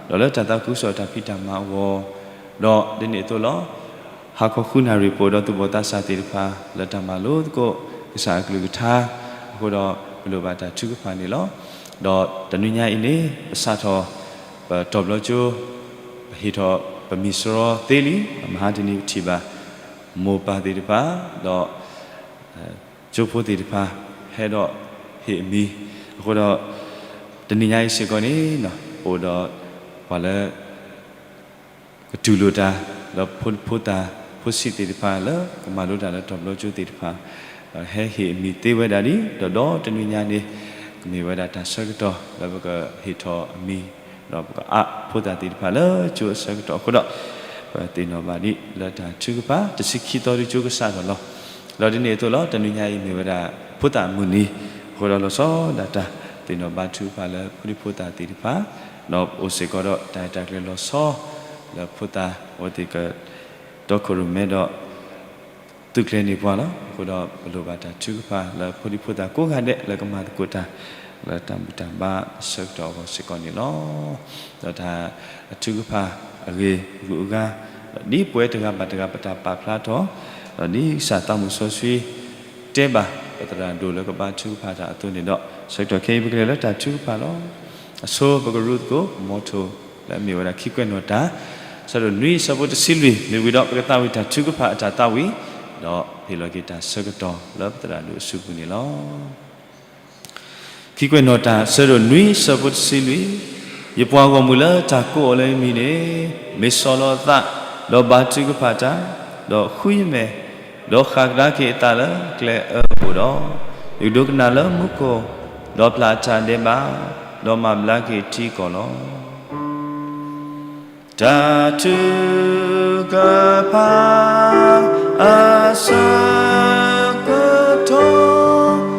ဒီးလၢတၢ်သးခုကစီၣ်တၢ်ဖံးတၢ်မၤအဂီၢ်, ဒီးဒ်န့ၣ်အသိးလီၤ. ဟါခီဃုနၣ်ရံၣ်ပအိၣ်ဒီးသူၣ်ဘီၣ်သးစၢ်သ့ၣ်တဖၣ် လၢတၢ်မၤလိသကိးကစၢ်အကလုၢ်ကထါ အဃိဒီးပလိၣ်ဘၣ်တၢ်ထုကဖၣ်န့ၣ်လီၤ. ဒီးတနွံညါအံၤန့ၣ် ပစးထီၣ် ပတီၢ်ဘျီကၠိ ပဟ့ၣ်ထီၣ်ပမံၤစရီသ့လံ, မဟါတနံၤပထံၣ်ဘၣ် မိၢ်ပၢ်သ့ၣ်တဖၣ် ဒီး ကၠိဖိသ့ၣ်တဖၣ် ဟဲဒီးဟ့ၣ်အမံၤ, အဃိဒီး တနံၤညါအံၤစ့ၢ်ကီးန့ၣ် ပအိၣ်ဒီးပှၤလၢ ကတူၢ်လိာ်တၢ် ဒီးဖိဖိသၣ်ဖိဆံးသ့ၣ်တဖၣ်လၢကမၤလိတၢ်လၢတီၢ်ဘျီကၠိသ့ၣ်တဖၣ် ဟဲဟ့ၣ်အမံၤသ့ဝဲဒၣ်လံ, ဒီးဒီတနွံညါန့ၣ် ကမ့ၢ်ဝဲဒၣ်တၢ်ဆၢကတီၢ်လၢပကဟ့ၣ်ထီၣ်အမံၤ ဒီးပကအးဖိသၣ်သ့ၣ်တဖၣ်လၢကၠိအဆၢကတီၢ်အဃိဒီး ပသ့ၣ်နီၣ်ဘၣ်ဒ်လၢတၢ်ထုကဖၣ် တဆံခံသီဒုကၠိကစးထီၣ်လီၤ. ဒီးဒ်န့ၣ်အသိးလီၤ တနွံညါအံၤမ့ၢ်ဝဲဒၣ် ဖိသၣ်အမုၢ်နံၤ အဃိဒီးလီၤဆီဒၣ်တၢ်သ့ၣ်နီၣ်ဘါထုကဖၣ်လၢဖိဒံဖိသၣ်သ့ၣ်တဖၣ် ဒီးအိၣ်စ့ၢ်ကီးဒီးတၢ်ရဲၣ်တၢ်ကျဲၤလီၤဆီ လၢဖိသၣ်အဝဲသ့ၣ်က တီခိၣ်ရိၣ်မဲဒီး သုးကျဲၤန့ၢ်ပှၤလီၤ. အဃိဒီးပလိၣ်ဘၣ်တၢ်ထုကဖၣ်လၢဖိဒံဖိသၣ်ကိးဂၤဒဲးလၢကမၤသကိးတၢ် လၢတၢ်ဘူၣ်တၢ်ဘါအဆၢကတီၢ်အဂီၢ်စ့ၢ်ကီးန့ၣ်လီၤ. ဒီးတၢ်အထုကဖၣ်အဂ့ၢ်အဂုၤအဂၤ ဒီးဒ်ပဝဲတဂၤဘၣ်တဂၤပတၢ်ပာ်ဖျါထီၣ်, ဒီးဒ်ကစၢ်သးမုၢ်စီဆှံတဲဘၣ်ပသရၣ်ဒိၣ်လၢကဘါထုကဖၣ်တၢ်အသိးန့ၣ်ဒီး, ဆၢကတီၢ်ခဲအံၤပကလဲၤလၢတၢ်ထုကဖၣ်လီၤ. အဆိပကရူသကိး မီထိၣ်လၢအမ့ၢ်ဝဲဒၣ်ခံကွဲးနီၣ်တၢ် ဆၢဒိၣ်နွံဆၢဖိတဆံလွံၢ် မ့ၢ်ဝံၤဒီးပကသးဝံၣ်တၢ်ထုကဖၣ်အတၢ်သးဝံၣ်, ဒီးဟ့ၣ်လီၤက့ၤတၢ်ဆၢကတီၢ်လၢပသရၣ်ဒိၣ်အစုပူၤန့ၣ်လီၤ. ခံကွဲးနီၣ်တၢ် ဆၢဒိၣ်နွံဆၢဖိတဆံလွံၢ်, ယပှၤဂီၢ်မုၢ်လၢတၢ်ကိးအီၤလၢယမံၤန့ၣ်, မ့ၢ်ဆီၣ်လီၤအသး, ဒီးဘါထုကဖၣ်တၢ်, ဒီးဃုယမဲာ်, ဒီးဃၣ်ကဒါက့ၤအသးလၢကျဲအၢအအိၣ်ဒီး, ယကဒိကနၣ်လၢမူခိၣ်, ဒီးပျၢ်အတၢ်ဒဲးဘး, ဒီးမၤဘျါက့ၤထံကီၢ်လီၤ. တၢ်ထုကဖၣ်အဆၢကတီၢ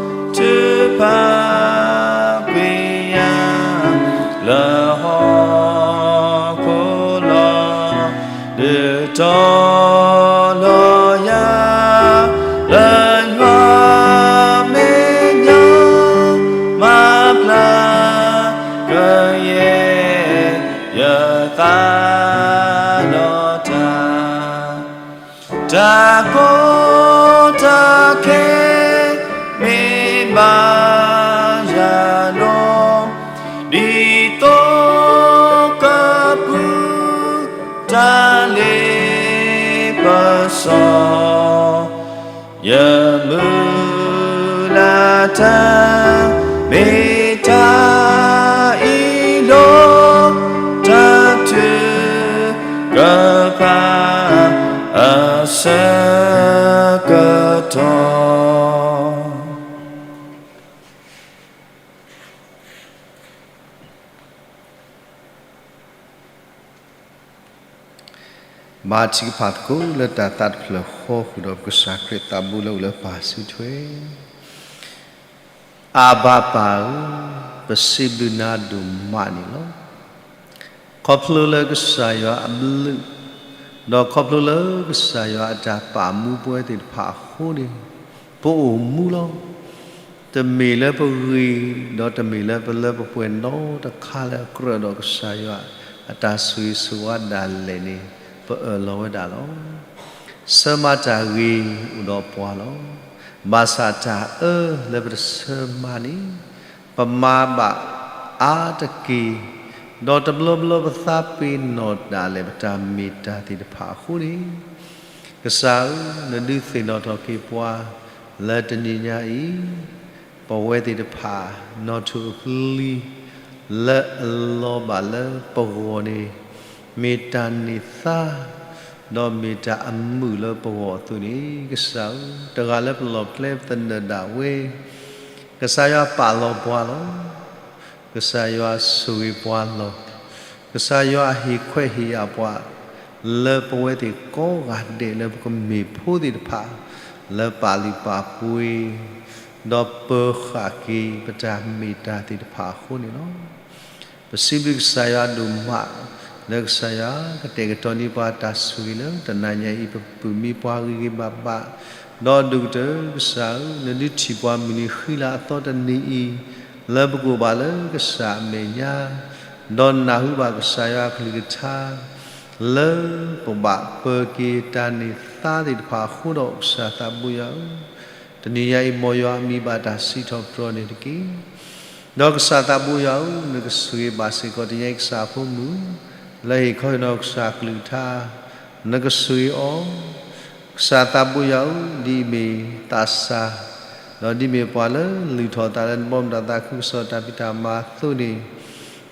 ်, ထုကဖၣ်ကွံာ်ယၤလၢဟီၣ်ခိၣ်လီၤ. ဒုးတီၤလီၤယၤလၢယွၤမဲာ်ညါ, မၤဘျါကယဲၢ် ယသးဒီးတၢ်, တၢ်ကီတၢ်ခဲမ့ၢ်ဘၣ်ယၤဒီး, ဒ်သိးကပုၢ်တၢ်လ့ပစီ ယမုၢ်လၢ်တၢ် မ့ၢ်တၢ်အံၤလီၤ, တၢ်ထုကဖၣ်အဆၢကတီၢ်. ဘါထုကဖၣ်သကိးလၢတၢ်သးတဖျၢၣ်ဃီဃုာ်ဒီး ပကစၢ်ခရံာ်သးဘိလၢအိၣ်လၢပၢ်စုထွဲ. အၤဘၤပၢ်ဧၢ, ပစံးဘျုးနၤဒိၣ်မးန့ၣ်လီၤ. ခီဖျိလၢကစၢ်ယွၤအဘျုး, ဒီးခီဖျိလၢကစၢ်ယွၤအတၢ်ပာ်မူပဝဲသ့ၣ်တဖၣ်အဃိန့ၣ်, ပအိၣ်မူလီၤ. တမ့ၢ်လၢပဂ့ၤ, ဒီးတမ့ၢ်လၢပလၢပပှဲၤနီတခါလၢအကြၢးဒီးကစၢ်ယွၤအတၢ်ဆိၣ်ဂ့ၤဆိၣ်ဝါဒၣ်လဲာ်န့ၣ်, ပအၢၣ်လီၤဝဲဒၣ်လီၤ. ဆၢမၤတၢ်ဂ့ၤအိၣ်ဒီးပှၤလီၤ. ဘၣ်ဆၣ်တၢ်အၢလၢပတဆၢမၤန့ၣ်, ပမၤဘၣ်အါတက့ၢ်, ဒီးတဘျီဘျီပသးပ့ၤနီၣ်ဒၣ်လဲာ်ပတၢ်မ့ၢ်တၢ်သ့ၣ်တဖၣ်အဃိန့ၣ်, ကစၢ်ဧၢ, နဒုးသ့ၣ်နီၣ်ထီၣ်က့ၤပှၤလၢတနံၤညါအံၤ, ပဝဲသ့ၣ်တဖၣ်နီၣ်ထိၣ်အပျံၤ လၢအလီၤဘၣ်လၢပဂီၢ်န့ၣ်, မ့ၢ်တၢ်န့ၢ်သါ, ဒီးမ့ၢ်တၢ်အမုာ်လၢပဂီၢ်အသိးန့ၣ်, ကစၢ်ဧၢ, တဂၤလၢပလီၢ်ပကျဲပသနၢၣ်ဒၣ်ဝဲ, ကစၢ်ယွၤပာ်လီၤပှၤလီၤ. ကစၢ်ယွၤဆိၣ်ဂ့ၤပှၤလီၤ. ကစၢ်ယွၤဟ့ၣ်ခွဲးဟ့ၣ်ယာ်ပှၤ လၢပဝဲသ့ၣ်ကိးဂၤဒဲးလၢပကမ့ၢ်ဖိသ့ၣ်တဖၣ် လၢပာ်လုၢ်ပာ်ပှ့ၤ ဒီးပၢၤဃာ်က့ၤပတၢ်မ့ၢ်တၢ်သ့ၣ်တဖၣ်အဃိန့ၣ်လီၤ. ပစံးဘျုးကစၢ်ယွၤဒိၣ်မး လၢကစၢ်ယွၤကတဲာ်ကတီၤန့ၢ်ပှၤတၢ်ဆိၣ်ဂ့ၤလၢတနၤညါအံၤ ပပုၢ်မံပှၤဂ့ၤဂ့ၤဘၣ်ဘၣ် ဒီးဒိၣ်ကတၢၢ်ကစၢ်ဧၢ, နဒုးထံၣ်ပှၤမုၢ်နံၤဃံလၤအသီတနံၤအံၤ လၢပကအိၣ်ဘၣ်လၢကစၢ်အမဲာ်ညါ ဒီးနၢ်ဟူဘၣ်ကစၢ်ယွၤအကလုၢ်ကထါ လၢပဘၣ်ပၢၤက့ၤတၢ်န့ၢ်သါသ့ၣ်တဖၣ်အဃိဒီး ကစၢ်သးဘိယွၤဧၢ, တနံၤညါအံၤ မ်ယွၤအမံၤဘၣ်တၢ်စံးထီၣ်ပတြၢၤန့ၣ်တက့ၢ်. ဒီးကစၢ်သးဘိယွၤဧၢ, နကဆိၣ်ဂ့ၤဘၣ်စ့ၢ်ကီးတနံၤညါအံၤ ကစၢ်အဖိမုၣ် လၢဟ့ၣ်ခီဟ့ၣ်နီၤကစၢ်အကလုၢ်ကထါ, နကဆိၣ်ဂ့ၤအီၤ ကစၢ်သးဘိယွၤဧၢ, ဒ်အမ့ၢ်သးစၢ်, ဒီးဒ်မ့ၢ်ပှၤလၢလုၢ်ထီၣ်အသးလၢနဘီမုၢ်တၢ်သးခုကစီၣ်တၢ်ဖံးတၢ်မၤအသိးန့ၣ်,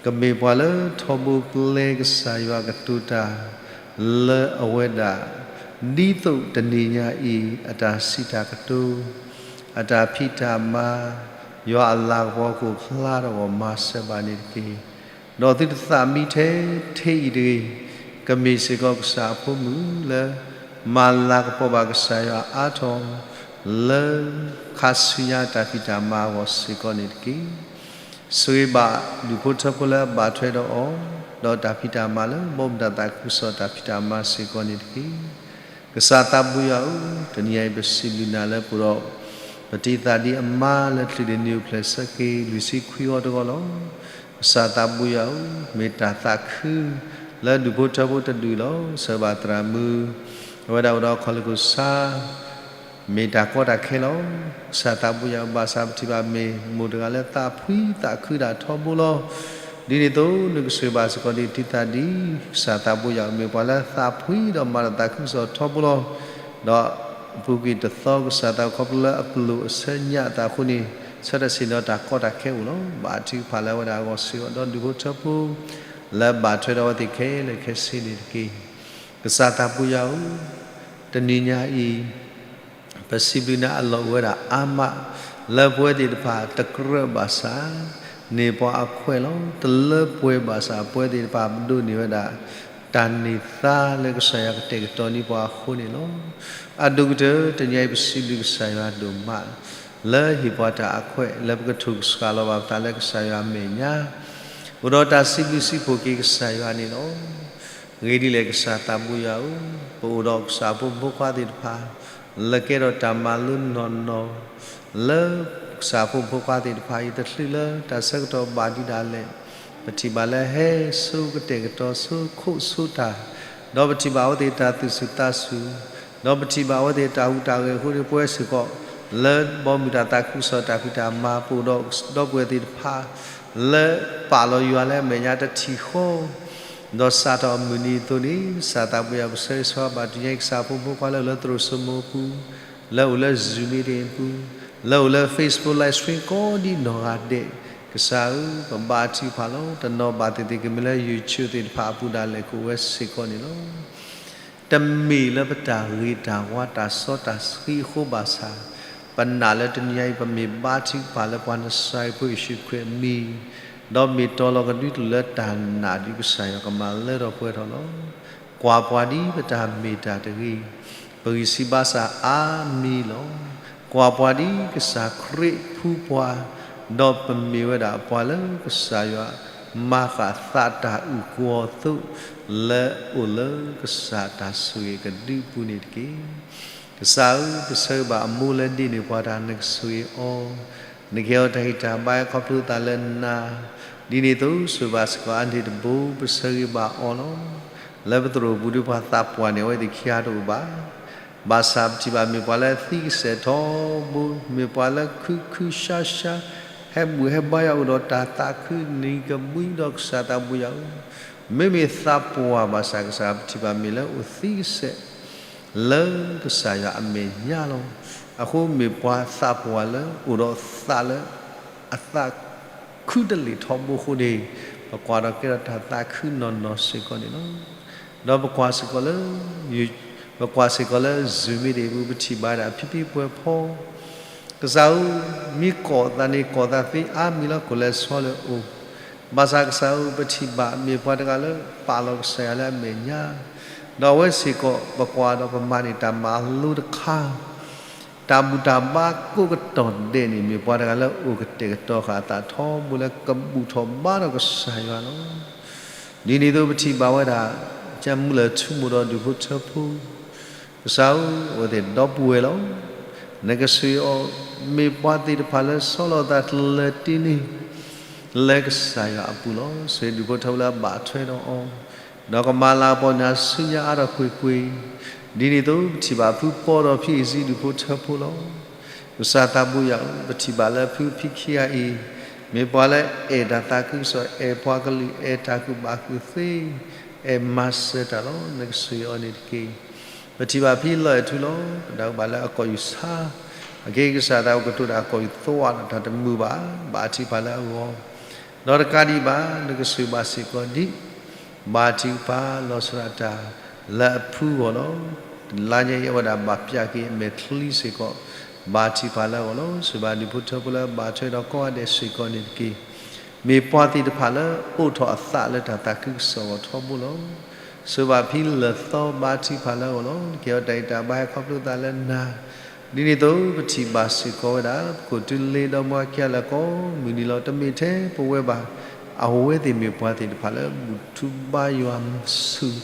ကမ့ၢ်ပှၤလၢထီဘိပျဲကစၢ်ယွၤကတိၤတၢ် လၢအဝဲဒၣ်, ဒ်သိးတနံၤညါအံၤ အတၢ်စံးတၢ်ကတိၤ, အတၢ်ဖံးတၢ်မၤ, ယွၤအလၤကပီၤကအိၣ်ဖျါထီၣ်အဂီၢ် မၤစၢၤဘၣ်န့ၣ်တက့ၢ်. ဒီးသုတသးမံထဲထဲအံၤတဂ့ၤ, ကမ့ၢ်စ့ၢ်ကီးကစၢ်အဖိမုၣ်လၢ မၤလၤကပီၤဘၣ်ကစၢ်ယွၤအါထီၣ်, လၢခါဆူညါတၢ်ဖံးတၢ်မၤအဂီၢ်စ့ၢ်ကီးန့ၣ်တက့ၢ်. ဆိၣ်ဂ့ၤဘၣ်ဒူၣ်ဖိထၢဖိလၢအဘၣ်ထွဲဒီးအီၤ, ဒီးတၢ်ဖံးတၢ်မၤလၢဘီမုၢ်တၢ်သးခုကစီၣ်တၢ်ဖံးတၢ်မၤစ့ၢ်ကီးန့ၣ်တက့ၢ်. ကစၢ်သးဘိယွၤဧၢ, တနံၤညါအံၤပစံးဘျုးနၤလၢပအိၣ်ဒီး ပတံၤသကိးအမါလၢ တချုးဒံးနံၤအိၣ်ဖျဲၣ်ဆၢက့ၤ လွံၢ်ဆံခွံဂီၤတဂီၤလီၤ. ကစၢ်သးဘိယွၤဧၢ, မ့ၢ်တၢ်သးခု လၢဒူၣ်ဖိထၢဖိတဒူၣ်လီၤ. ဆၢဘၣ်သရၣ်မုၣ် အဝဲဒၣ်အိၣ်ဒီးခီၣ်လ့ၢ်ခိၣ်ဆါ မ့ၢ်တၢ်ကီတၢ်ခဲလီၤ. ကစၢ်သးပူၤယၤအု ဘၣ်ဆၣ်ပထံၣ်ဘၣ်မ့ၢ် မိၢ်တဂၤလၢသးဖှံသးခုဒၣ်ထီဘိလီၤ. ဒ်န့ၣ်အသိး နကဆိၣ်ဂ့ၤဘၣ်စ့ၢ်ကီးဒံး တံသးဒံး ကစၢ်သးပူၤယၤအု မ့ၢ်ပှၤလၢသးဖှံဒီးမၤတၢ်သးခုကစီၣ်ထီဘိလီၤ. ဒီးအပူၤကွံာ်တသီ ကစၢ်သးပူၤခီဖျိလၢအပျိာ်အဆၢညါအသးအဃိန့ၣ် ဆၢထၢၣ်ဆ့ၣ်နီၤတၢ်ကီတၢ်ခဲအိၣ်လီၤ. ဘၣ်ထုကဖၣ်လၢအဝဲဒၣ်အဂီၢ်စ့ၢ်ကီး ဒီးဒူၣ်ဖိထၢဖိ လၢဘၣ်ထွဲဒီးအဝဲသ့ၣ်ခဲလၢာ်ခဲဆ့န့ၣ်တက့ၢ်. ကစၢ်သးပူၤယၤအု တနံၤညါအံၤ ပစံးဘျုးနၤအလီၢ်အိၣ်ဝဲဒၣ်အါမး လၢပဝဲသ့ၣ်တဖၣ်တကြၢးဘၣ်ဆၣ် န့ၢ်ပှၤအခွဲးလီၤ. တလၢပှဲၤဘၣ်ဆၣ် ပဝဲသ့ၣ်တဖၣ်ပဒိးန့ၢ်ဝဲဒၣ် တၢ်န့ၢ်သါလၢကစၢ်ယွၤကတဲာ်ကတီၤန့ၢ်ပှၤအဃိန့ၣ်လီၤ. အဒိၣ်ကတၢၢ် တနံၤအံၤပစံးဘျုးကစၢ်ယွၤဒိၣ်မး လၢဟ့ၣ်ပှၤတၢ်အခွဲး လၢပကထိၣ်ကစှၤလီၤဘၣ်ပသးလၢကစၢ်ယွၤအမဲာ်ညါ အိၣ်ဒီးတၢ်စံးဘျုးစံးဖှိၣ်က့ၤကစၢ်ယွၤန့ၣ်လီၤ. အဂ့ၢ်ဒ်လဲၣ် ကစၢ်သးပူၤယၤဧၢ, ပအိၣ်ဒီးကစၢ်ဖိမုၣ်ဖိခွါသ့ၣ်တဖၣ် လၢကဲထီၣ်တၢ်မၤလိနီၢ်နီၢ် လၢကစၢ်ဖိမုၣ်ဖိခွါသ့ၣ်တဖၣ်အံၤ တချုးလၢတၢ်ဆၢကတီၢ်ဘၣ်ဒံးဒၣ်လဲာ် ပထံၣ်ဘၣ်လၢဟဲဆိကတဲာ်ကတီၤဆိခိၣ်ဆိတၢ်, ဒီးပထံၣ်ဘၣ်အဝဲသ့ၣ်တၢ်သူၣ်ဆူၣ်သးဆူၣ်, ဒီးပထံၣ်ဘၣ်အဝဲသ့ၣ်တၢ်ဟူးတၢ်ဂဲၤအဃိန့ၣ် ပဝဲစ့ၢ်ကီး လၢဘီမုၢ်တၢ်သးခုကစီၣ်တၢ်ဖံးတၢ်မၤ ပအိၣ်ဒီးဒီပုၢ်ဝဲၢ်သ့ၣ်တဖၣ် လၢပာ်လီၤယွၤလၢအမဲာ်ညါတထံၣ်ဃီ ဒီးစးထီၣ်မုၢ်နံၤအသိးန့ၣ် ကစၢ်သးပူၤယၤ ပဆၢဂ့ၤဆၢဝါဘၣ်တနံၤညါအံၤ ကစၢ်ဖိမုၣ်ဖိခွါလၢအိၣ်လၢသရိာ်စိမိၤအပူၤ, လၢအိၣ်လၢ Zoom meeting အပူၤ, လၢအိၣ်လၢ Facebook live stream ကိးဒံနီၢ်ဂၤဒဲး, ကစၢ်ဧၢ, ပဘါထုကဖၣ်လီၤ. တနီၤဘၣ်သ့ၣ်သ့ၣ်ကမ့ၢ်လၢ YouTube သ့ၣ်တဖၣ်အပူၤဒၣ်လဲာ်ကအိၣ်ဝဲစ့ၢ်ကီးန့ၣ်လီၤ. တမ့ၢ်လၢပတၢ်ဂ့ၤတၢ်ဝါတၢ်စီတၢ်ဆှံအဃိဘၣ်ဆၣ်, ပနာ်လၢတနံၤညါအံၤ ပမ့ၢ်ဘါထုကဖၣ်လၢပှၤနစၤရ့းဖိယ့ၣ်ၡူးခရံာ်အမံၤ, ဒီးမ့ၢ်တီၤလီၤကဒုတလၢတၢ်နာ်ဒ်ကစၢ်ယွၤကမၤလၢထီၣ်ပှဲၤထီၣ်လီၤ. ကွၢ်ပှၤဒ်ပတၢ်မ့ၢ်တၢ်တဂ့ၤ, ပဂံၢ်စၢ်ဘါစၢ်အါမံၤလီၤ. ကွၢ်ပှၤဒ်ကစၢ်ခရံာ်ဖှူပှၤ, ဒီးပမ့ၢ်ဝဲဒၣ်ပှၤလၢကစၢ်ယွၤမၤဃာ်သးတၢ်အုၣ်ကီၤအသိး လၢအိၣ်လၢကစၢ်တၢ်ဆိၣ်ဂ့ၤကဒုအပူၤန့ၣ်တက့ၢ်. ကစၢ်ဧၢ, ပဆၢဂ့ၤဘၣ်အမိၢ်လၢဒ့န့ၢ်ပှၤတၢ် နကဆိၣ်ဂ့ၤအီၤ, နကဟ့ၣ်အီၤတၢ်ဟ့ၣ်တၢ်ဘါခီဖျိသးလၢနၤ, ဒ်န့ၣ်အသိး ဆိၣ်ဂ့ၤဘၣ်စ့ၢ်ကီးအါန့ၢ်တဘိ ပဆၢဂ့ၤဘၣ်အီၤလီၤ. လၢပသရိာ်ပူၤဒီးပှၤသးပှၢ်န့ၣ် အဝဲသ့ၣ်ခံဂၤတအိၣ်ဘၣ် ဘၣ်ဆၣ်ပထံၣ်ဘၣ်မ့ၢ်ပှၤလၢအသံကစဲးထီဘိ, မ့ၢ်ပှၤလၢခုခုဆါဆါ, ဟဲဘူၣ်ဟဲဘါယွၤအိၣ်ဒီးတၢ်သးခုနံၤကဘှံးဒီးကစၢ်သးပူၤယၤဧၢ, မ့မ့ၢ်သးပှၢ်ဘၣ်ဆၣ်ကစၢ်ပထံၣ်ဘၣ်မ့ၢ်လၢအိၣ်သံကစဲး လၢကစၢ်ယွၤအမဲာ်ညါလီၤ. အဃိမ့ၢ်ပှၤသးပှၢ်လၢအိၣ်ဒီးသးလၢ အသးခုတလ့ၢ်ထီဘိအဃိန့ၣ် ပကွၢ်ဒီးကဲထီၣ်တၢ်သးခုနီၢ်နီၢ်စ့ၢ်ကီးန့ၣ်လီၤ. ဒီးပကွၢ်စ့ၢ်ကီးလၢ ပကွၢ်စ့ၢ်ကီးလၢ Zoom meeting အပူၤ ပထံၣ်ဘၣ်ဒၣ်ဖံဖံပှဲၤဖီ ကစၢ်ဧၢ, မ့ၢ်ကိးသးန့ၣ် ကိးသးသ့အါမံၤလီၤ ကိးလဲၤဆီလၢအအိၣ်, ဘၣ်ဆၣ်ကစၢ်ဧၢ, ပထံၣ်ဘၣ်မ့ၢ်ပှၤတဂၤလၢပာ်လီၤကစၢ်ယွၤလၢအမဲာ်ညါ, ဒီးအဝဲစ့ၢ်ကီး ပကွၢ်ဒီးပမၤန့ၢ်တၢ်မၤလိတခါ တၢ်ဘူၣ်တၢ်ဘါကိးကတီၢ်ဒဲးန့ၣ် မ့ၢ်ပှၤတဂၤလၢအိၣ်ကတဲာ်ကတီၤဃာ်အသးထီဘိလၢကဘူၣ်ထီၣ်ဘါထီၣ်ကစၢ်ယွၤလီၤ. ဒ်န့ၣ်အသိးပထံၣ်ဘၣ်ဝဲဒၣ် ကၢမူလၢၢ်ထူမိၢ်ဒီးဒူၣ်ဖိထၢဖိ ကစၢ်ဧၢ, အဝဲသ့ၣ်ဒီပုၢ်ဝဲၢ်လီၤ. နကဆိၣ်ဂ့ၤအီၤ, မ့ၢ်ပှၤသ့ၣ်တဖၣ်လၢဆီလီၤသးတလၢတ့န့ၢ် လၢကစၢ်ယွၤအပူၤလီၤ. ဆိၣ်ဂ့ၤဒူၣ်ဖိထၢဖိလၢအဘၣ်ထွဲဒီးအီၤ, ဒီးကမၤလၤကပီၤနၤဆူညါအါထီၣ်ကွ့ၢ်ကွ့ၢ်, ဒ်န့ၣ်အသိးပထံၣ်ဘၣ်ဖုပီၢ်ဒီး ဖံအ့ၣ်စံဒူၣ်ဖိထၢဖိလီၤ. ကစၢ်သးဘိယွၤဧၢ, ပထံၣ်ဘၣ်လၢဖုဖံခံဂၤအံၤ မ့ၢ်ပှၤလၢအဲၣ်တၢ်သးခုကစီၣ်, အဲၣ်ပှၤကလုာ်, အဲၣ်တၢ်ကူၣ်ဘၣ်ကူၣ်သ့, အဲၣ်မၤစၢၤတၢ်လီၤ. နကဆိၣ်ဂ့ၤအီၤန့ၣ်တက့ၢ်. ပထံၣ်ဘၣ်ဖံလီၤအဲၣ်ထူလီၤ. ပဒၣ်ကဘၣ်လၢအကီၢ်ယူၢ်ဆါ, အက့ကစၢ်သးအိၣ်ကတိၤတၢ်အကီၢ်ယူၢ်သွါဒီးတၢ်တမုာ်ဘၣ်, ဘၣ်ထံၣ်ဖးလၢအဂီၢ်, ဒီးတကးဒံးဘၣ် နကဆိၣ်ဂ့ၤဘၣ်စ့ၢ်ကီးဒ် ဘၣ်ထံၣ်ဖးလီၤဆီဒၣ်တၢ်လၢအဖုအဂီၢ်လီၤ. လါညါအံၤ အဝဲဒၣ်ဘၣ်ပျၢ်က့ၤအမဲာ်ချံစ့ၢ်ကီး, ဘၣ်ထံၣ်ဖးလၢအဂီၢ်လီၤ. ဆိၣ်ဂ့ၤဘၣ်ဒူၣ်ဖိထၢဖိလၢအဘၣ်ထွဲဒီးကိးဂၤဒဲးစ့ၢ်ကီးန့ၣ်တက့ၢ်. မ့ၢ်ပှၤသ့ၣ်တဖၣ်လၢအိးထီၣ်အသးလၢတၢ်သးခုကစီၣ်အဂီၢ်ထီဘိလီၤ. ဆိၣ်ဂ့ၤဘၣ်ဖံလၢၢ်သီဘါထံၣ်ဖးလၢအဂီၢ်လီၤ. နကဟ့ၣ်အီၤတၢ်အံးတၢ်ဘါဟဲခီဖျိသးလၢနၤ, ဒ်န့ၣ်အသိးပထံၣ်ဘၣ်စ့ၢ်ကီးဝဲဒၣ် ပခိၣ်တုၤလ့ဒီမါခံဂၤလၢကိးမုၢ်နံၤလီၤ. တမ့ၢ်ထဲပဝဲဘၣ်, အဝဲသ့ၣ်မ့ၢ်ပှၤသ့ၣ်တဖၣ်လၢဘူၣ်ထူဘါယွၤဆူၣ်,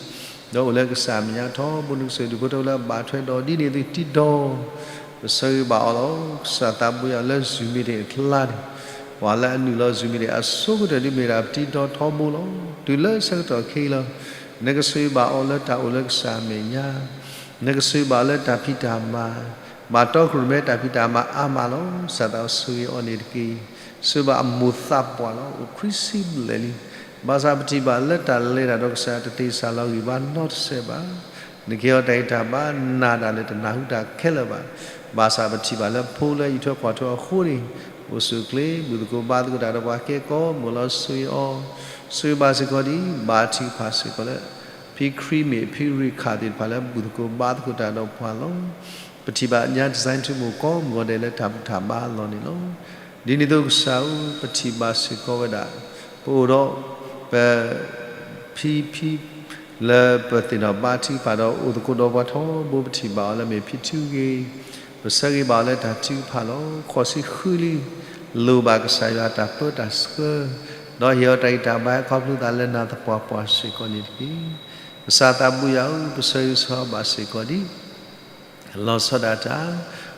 ဒီးအိၣ်လၢကစၢ်အမဲာ်ညါထီဘိ နကဆိၣ်ဂ့ၤဒူၣ်ဖိထၢဖိလၢအဘၣ်ထွဲဒီး ဒ်န့ၣ်အသိးတံၤဒီး ပဆၢဂ့ၤဘၣ်အီၤလီၤ. ကစၢ်သးဘိယွၤလၢ Zoom meeting အကျါန့ၣ်, ပှၤလၢအနုာ်လီၤ Zoom meeting အဆိကတၢၢ်ဒ်မ့ၢ်ဒၣ်ပတံၤဒီထီဘိလီၤ. တုၤလၢဆၢကတီၢ်ခဲအံၤလီၤ. နကဆိၣ်ဂ့ၤဘၣ်အီၤလၢတၢ်အိၣ်လၢကစၢ်အမဲာ်ညါ, နကဆိၣ်ဂ့ၤဘၣ်အီၤလၢတၢ်ဖံးတၢ်မၤ, ဘၣ်တီခိၣ်ရိၣ်မဲတၢ်ဖံးတၢ်မၤအါမးလီၤ. ကစၢ်သးဆိၣ်ဂ့ၤအီၤန့ၣ်တက့ၢ်. ဆိၣ်ဂ့ၤဘၣ်အမိၢ်သးပှၢ်လီၤ. အိၣ်ခွံဆံဘျဲၣ်လံ. ဘၣ်ဆၣ်ပထံၣ်ဘၣ်လၢတၢ်လဲၤတၢ်ဒီးကစၢ်ယွၤတတ့ၢ်စၢ်လီၤဂံၢ်ဘါနီတစဲးဘၣ်. နကဟ့ၣ်အီၤတၢ်ဂံၢ်တၢ်ဘါ နၤဒၣ်လဲာ်တနၢ်ဟူတၢ်ခဲလၢာ်ဘၣ်. ဘၣ်ဆၣ်ပထံၣ်ဘၣ်လၢဖိလၢအအံးထွဲကွၢ်ထွဲအီၤအဃိန့ၣ်, အိၣ်ဆူၣ်အိၣ်ချ့ ဘူၣ်သကိးဘါသကိးတၢ်ဒီးပှၤကိးမုၢ်နံၤလီၤ. ဆိၣ်ဂ့ၤအီၤ, ဆိၣ်ဂ့ၤဘၣ်စ့ၢ်ကီးဒံး ဘါထုကဖၣ်စ့ၢ်ကီးလၢ ဖံခရံာ်မ့ၢ်ဖံရ့ၣ်ခၣ်သ့ၣ်တဖၣ်လၢဘူၣ်သကိးဘါသကိးတၢ်ဒီးပှၤလီၤ. ပထံၣ်ဘၣ်ညါ design ထူမိၢ်ကိးမုၢ်ဂီၤဒဲးလၢတၢ်ဘူၣ်တၢ်ဘါအလီၢ်န့ၣ်လီၤ. ဒ်န့ၣ်အသိးကစၢ်ဧၢ, ပထံၣ်ဘၣ်စ့ၢ်ကီးဝဲဒၣ် ပအိၣ်ဒီး ပ ဖံဖံ လၢပသ့ၣ်နီၣ်ဘါထုကဖၣ်ဒီးအိၣ်သကိးဒီးပှၤထီဘိ ပထံၣ်ဘၣ်အီၤလၢမ့ၢ်ဖံထူဂ့ၤ, ပဆၢဂ့ၤဘၣ်အီၤလၢတၢ်ထုကဖၣ်လီၤ. ဃိးဆံဃုလံ. လိၣ်ဘၣ်ကစၢ်ယွၤတၢ်ပၢတၢ်ဆှၢ, ဒီးဟ့ၣ်အီၤတၢ်ဂံၢ်တၢ်ဘါအခီဖျိသးလၢနၤသပှၢ်ပှၢ်စ့ၢ်ကီးန့ၣ်တက့ၢ်. ကစၢ်သးဘိယွၤဧၢ, ပဆၢဂ့ၤဆၢဝါဘၣ်စ့ၢ်ကီးဒံး လီၤဆီဒၣ်တၢ်,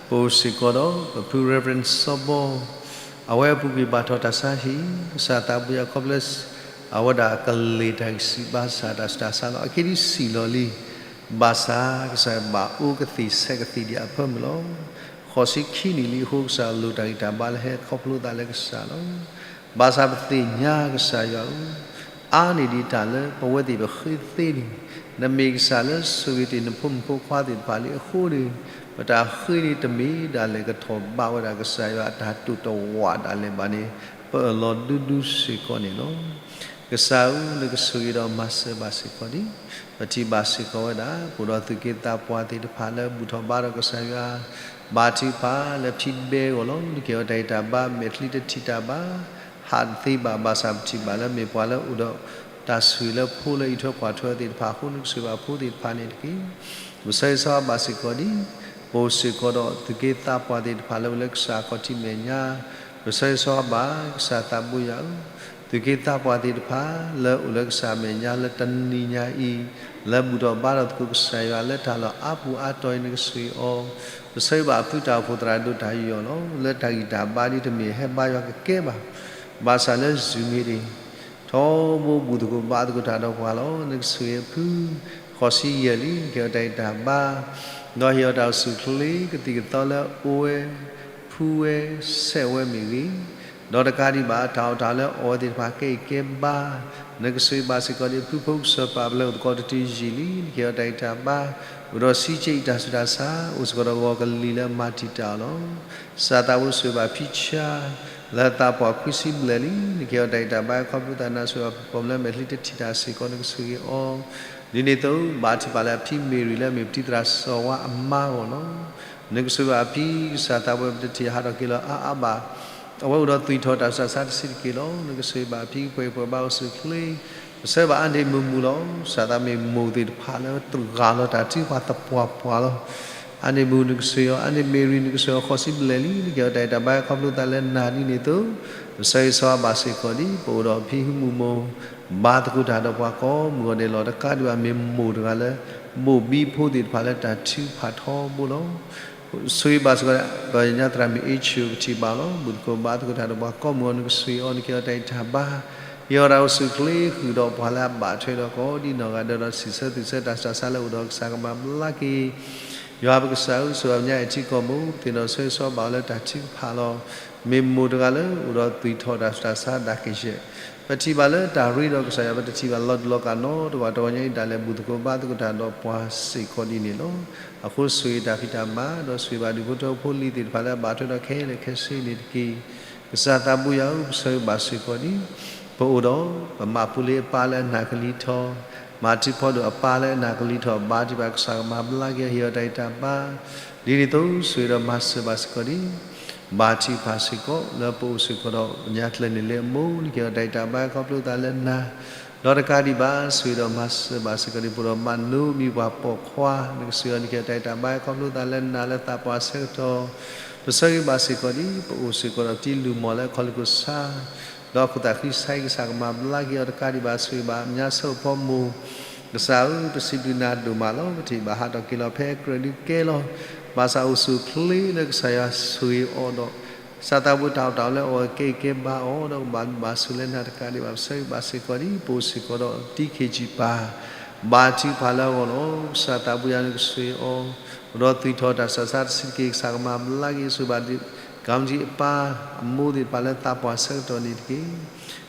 ပအိၣ်စ့ၢ်ကီးဒီး ပဖု Reverend စီၤဘီ, အဝဲအပူၤကွံာ်ဘၣ်ထီၣ်တၢ်ဆါဟံၣ်, ကစၢ်သးဘိယွၤခီဖျိ အဝဲဒၣ်ကလ့ၢ်တၢ်ဂံၢ်စၢ်ဘါစၢ်တၢ်ဆူးတၢ်ဆါလီၤ. အခဲဒုးစံၣ်လီၤလံ, ဘၣ်ဆၣ်ကစၢ်ဘၣ်အိၣ်ကသ့ၣ်ဆဲးကသ့ၣ်ဒံးအဖၢမုၢ်လီၤ. ဃိးဆံခံနံၣ်လံအဃိ ကစၢ်လိၣ်တၢ်ဂံၢ်တၢ်ဘါလၢဟဲခီဖျိသးလၢကစၢ်လီၤ. ဘၣ်ဆၣ်ပသ့ၣ်ညါကစၢ်ယွၤဧၢ, အါန့ၢ်ဒံးတၢ်လၢပဝဲသ့ၣ်ပဃ့သ့န့ၣ်, နမ့ၢ်ကစၢ်လၢဆိၣ်ဂ့ၤတ့ၢ်နဖိမုၣ်ဖိခွါသ့ၣ်တဖၣ်လံအဃိန့ၣ်, ပတၢ်ဃ့န့ၢ်တမ့ၢ်ဒၣ်လဲာ်ကထီၣ်ဘးဝဲဒၣ်ကစၢ်ယွၤအတၢ်တိာ်တဝးဒၣ်လဲာ်ဘၣ်န့ၣ်, ပအၢၣ်လီၤဒူဒူစ့ၢ်ကီးန့ၣ်လီၤ. ကစၢ်ဧၢ, နကဆိၣ်ဂ့ၤဒီးမၤစၢၤဘၣ်စ့ၢ်ကီးဒံး, ပထံၣ်ဘၣ်စ့ၢ်ကီးဝဲဒၣ် ပအိၣ်ဒီးသူၣ်က့သးပှၢ်သ့ၣ်တဖၣ်လၢဘူၣ်ထီၣ်ဘါထီၣ်ကစၢ်ယွၤ, ဘါထုကဖၣ်လၢဖံဘဲဂီၢ်လီၤ. နကဟ့ၣ်အီၤတၢ်ဂံၢ်တၢ်ဘါ မဲာ်ချံတထံၣ်တၢ်ဘၣ် ဟးတသ့ဘၣ်. ဘၣ်ဆၣ်ပထံၣ်ဘၣ်လၢမ့ၢ်ပှၤလၢအိၣ်ဒီး တၢ်ဆိၣ်ဂ့ၤလၢဖိလၢအံးထွဲကွၢ်ထွဲသ့ၣ်တဖၣ်အဃိ နကဆိၣ်ဂ့ၤဘၣ်ဖိသ့ၣ်တဖၣ်န့ၣ်တက့ၢ်. ပဆၢဂ့ၤဆၢဝါဘၣ်စ့ၢ်ကီးဒံး, ပအိၣ်စ့ၢ်ကီးဒီးသူၣ်က့သးပှၢ်သ့ၣ်တဖၣ်လၢအိၣ်လၢကစၢ်အခီၣ်ထံးမဲာ်ညါ, ပဆၢဂ့ၤဆၢဝါဘၣ် ကစၢ်သးဘိယွၤဧၢ, သူၣ်က့သးပှၢ်သ့ၣ်တဖၣ်လၢအိၣ်လၢကစၢ်အမဲာ်ညါလၢတနံၤညါအံၤ, လၢဘူၣ်ထီၣ်ဘါထီၣ်သကိးကစၢ်ယွၤလၢတၢ်လီၢ်အါပူၤအါတီၤအံၤ နကဆိၣ်ဂ့ၤအီၤ, ပဆၢဂ့ၤဘၣ်အဖုတၢ်အိၣ်ဖှိၣ်သရၣ်ဒိၣ်တၢ်ယူးယီၣ်လီၤ. လၢတၢ်ဂံၢ်တၢ်ဘါဒ်တမ့ၢ်ဟဲဘါယွၤကကဲဘၣ်, ဘၣ်ဆၣ်လၢ Zoom meeting ထီဘိဘူၣ်သကိးဘါသကိးတၢ်ဒီးပှၤလီၤ. နကဆိၣ်ဂ့ၤအဖု ဃိးဆံယဲၢ်လံ, နကဟ့ၣ်အီၤတၢ်ဂံၢ်တၢ်ဘါ, ဒီးဟ့ၣ်အီၤတၢ်အိၣ်ဆူၣ်အိၣ်ချ့ ကသံၣ်ကသီလၢအအိၣ်ဝဲ, ဖှူဝဲ, ဆဲးဝဲမ့ၢ်ဂ့ၤ, ဒီးတကးဒံးဘၣ် တၢ်အီၣ်တၢ်အီလၢအအီၣ်ဝဲသ့ၣ်တဖၣ်ကဲအံၤကဲဘါ, နကဆိၣ်ဂ့ၤဘၣ်စ့ၢ်ကီးဒံး ဖုဖိကစၢၢ်ပာ်ပလၢၢ်အိၣ်သကိးတတုၤယံာ်လံ, နကဟ့ၣ်အီၤတၢ်ဂံၢ်တၢ်ဘါ, အိၣ်ဒီးဆံးက့အံၤတၢ်ဆူးတၢ်ဆါ, အိၣ်စ့ၢ်ကီးဒီးဂီၤကလံၤလၢအမၤတံာ်တာ်အီၤလီၤ. ကစၢ်သးဘိဆိၣ်ဂ့ၤဘၣ်ဖံဆါ လၢသးပှၢ်ခွံဆံဘျဲၣ်လံ, နကဟ့ၣ်အီၤတၢ်ဂံၢ်တၢ်ဘါ ခီဖျိသးနၤဆိၣ်ဂ့ၤအီၤ ပှၤလၢမဲာ်ချံတထံၣ်တၢ်စ့ၢ်ကီး နကဆိၣ်ဂ့ၤအီၤ, ဒ်န့ၣ်အသိး ဘါထုကဖၣ်လၢအဖံမ့ၢ်ရံၤလၢအမ့ၢ်ပတံၤသရၣ်စီၤဝါအမါအဂီၢ်လီၤ. နကဆိၣ်ဂ့ၤဘၣ်အဖံ ကစၢ်သးဘိ ပတထံၣ်ဟးထီၣ်က့ၤလီၤအါအါဘၣ်, အဝဲအိၣ်ဒီးသွံၣ်ထီၣ်တၢ်ဆူးတၢ်ဆါတဆံးတက့ၢ်လီၤ. နကဆိၣ်ဂ့ၤဘၣ်အဖံပှဲၤပှဲၤဘါအိၣ်ဆူၣ်အိၣ်ချ့, ပဆၢဂ့ၤဘၣ်အါန့ၢ်မုာ်မုာ်လီၤ. ကစၢ်သးမ့ၢ်မိၢ်သ့ၣ်တဖၣ်လၢတဂၤလီၤတၢ်ထုကဖၣ်သပှၢ်ပှၢ်လီၤ. အါန့ၢ်မုာ်နကဆိၣ်ဂ့ၤအီၤ, အါန့ၢ်မ့ၢ်ရံၤနကဆိၣ်ဂ့ၤအီၤ ဃိးဆံဘျဲၣ်လံ, နကဟ့ၣ်အီၤတၢ်ဂံၢ်တၢ်ဘါခီဖျိသးလၢနၤဒ်န့ၣ်အသိး, ပဆၢဂ့ၤဆၢဝါဘၣ်စ့ၢ်ကီးဒံး ပအိၣ်ဒီးဖံဟုမုၢ်မိၢ် ဘါသကိးတၢ်ဒီးပှၤကိးမုၢ်ဂီၤဒဲးလီၤ. တကးဒံးဘၣ်မ့ၢ်မိၢ်တဂၤလၢ ဘိၣ်ဘံဖိသ့ၣ်တဖၣ်လၢတၢ်ထုကဖၣ်ထီဘိလီၤ. ဆိၣ်ဂ့ၤဘၣ်စ့ၢ်ကီး ပညါသရၣ်မုၣ်အ့ၣ်ဆူၣ် ပထံၣ်ဘၣ်လီၤ. ဘူၣ်သကိးဘါသကိးတၢ်ဒီးပှၤကိးမုၢ်ဂီၤ နကဆိၣ်ဂ့ၤအီၤ နကဟ့ၣ်အီၤတၢ်ဂံၢ်တၢ်ဘါ, ဟ့ၣ်အီၤတၢ်အိၣ်ဆူၣ်အိၣ်ချ့ဃုာ်ဒီးပှၤလၢအဘၣ်ထွဲဒီးကိးဒံးနီၢ်ဂၤဒဲးဒီး စံးဆၢသူၣ်ဆၢတၢ်ဆူးတၢ်ဆါလၢအိၣ်ဒီးကစၢ်ကမၤဘျါက့ၤ ယွၤပကစၢ်ဧၢ, ဆိၣ်ဂ့ၤဘၣ်ပညါအဲၣ်ထံကီၢ်မိၢ်, ပသ့ၣ်နီၣ်ဆၢဂ့ၤဆၢဝါဘၣ်အီၤလၢတၢ်ထုကဖၣ်လီၤ. မ့ၢ်မိၢ်တဂၤလၢအိၣ်ဒီးသွံၣ်ထီၣ်တၢ်ဆူးတၢ်ဆါဒၣ်ကယဲၢ်, ပထံၣ်ဘၣ်လၢတၢ်ရ့ဒီးကစၢ်ယွၤ ပတထံၣ်ဘၣ်လီၤတလီၤကၢ်နီတဂၤတဂီၢ်ညါအံၤဒၣ်လဲာ် ဘူၣ်သကိးဘါသကိးတၢ်ဒီးပှၤစ့ၢ်ကီးဒ်န့ၣ်လီၤ. အဃိဆိၣ်ဂ့ၤတၢ်ဖံးတၢ်မၤ, ဒီးဆိၣ်ဂ့ၤဘၣ်ဒူၣ်ဖိထၢဖိလံၤသ့ၣ်တဖၣ်လၢအဘၣ်ထွဲဒီးခဲလၢာ်ခဲဆ့န့ၣ်တက့ၢ်. ကစၢ်သးဘိယွၤဧၢ, ပဆၢဂ့ၤဘၣ်စ့ၢ်ကီးဒံး ပအိၣ်ဒီး ပမၤပူၤလ့အပၢ်လၢအနၢ်ကလံၤထီၣ်, မၤထံဖီဒိၣ်အပၢ်လၢအနၢ်ကလံၤထီၣ်, ဘါထုကဖၣ်ကစၢ်ကမၤဘျါက့ၤအီၤ ဟ့ၣ်အီၤတၢ်ဂံၢ်တၢ်ဘါ, ဒ်န့ၣ်အသိး ဆိၣ်ဂ့ၤဒီးမၤစၢၤဘၣ်စ့ၢ်ကီးဒံး ဘါထုကဖၣ်စ့ၢ်ကီး လၢပအိၣ်စ့ၢ်ကီးဒီးညါကျဲန့ၣ်လၢအမိၢ် နကဟ့ၣ်အီၤတၢ်ဂံၢ်တၢ်ဘါခီဖျိသးလၢနၤ, ဒီးတကးဒံးဘၣ် ဆိၣ်ဂ့ၤဒီးမၤစၢၤဘၣ်စ့ၢ်ကီးဒံး ပအိၣ်ဒီးမၤနိမံၤပှၤပိာ်ခွါ နကဆိၣ်ဂ့ၤအီၤ နကဟ့ၣ်အီၤတၢ်ဂံၢ်တၢ်ဘါခီဖျိသးလၢနၤလၢသးပှၢ်ဆၢကတီၢ်, ပဆၢဂ့ၤဘၣ်စ့ၢ်ကီးဒံး ပအိၣ်စ့ၢ်ကီးဒီးတံၤလုၢ်မီၢ်လၢအခီၣ်လ့ၣ်ခိၣ်ဆါ ဒီးအခိၣ်သးဃံဆါဟံၣ်ကစၢ်ကမၤဘျါက့ၤအီၤ တကးဒံးဘၣ် ဆိၣ်ဂ့ၤဘၣ်မၠါဆၢဖိမိၢ်, ကစၢ်ဧၢ, ပစံးဘျုးနၤဒိၣ်မးလီၤ. ပထံၣ်ဘၣ်ဟးထီၣ်က့ၤလီၤဖဲကြၢးဒုးကဲလီၤ, ဘၣ်ဆၣ်အိၣ်ဆူၣ်အိၣ်ချ့လၢကစၢ်ယွၤဆိၣ်ဂ့ၤအီၤဒီး ကစၢ်သးဘိတၢ်အီၣ်တၢ်အီလၢအအီၣ်ကဲအံၤကဲဘါအီၤ ဒီးကဘၣ်ဘျုးဘၣ်ဆိၣ်လၢနၤတကးဒံးဘၣ် ပဆၢဂ့ၤဘၣ်စ့ၢ်ကီးဒံး ပအိၣ်စ့ၢ်ကီးဒီးတံၤခ့ၣ်ကၠံၣ်ပၤ ဘါထုကဖၣ်လၢအဂီၢ်လီၤ. ကစၢ်သးပူၤယၤနကဆိၣ်ဂ့ၤအီၤ, အိၣ်ဒီးသွံၣ်ထီၣ်တၢ်ဆူးတၢ်ဆါတဆံးတက့ၢ်. ကစၢ်ကမၤဘျါက့ၤဆိၣ်ဂ့ၤဘၣ် ကမကံအပၢ်, အမိၢ်သ့ၣ်တဖၣ်လၢသးပှၢ်ဆၢကတီၢ်န့ၣ်တက့ၢ်.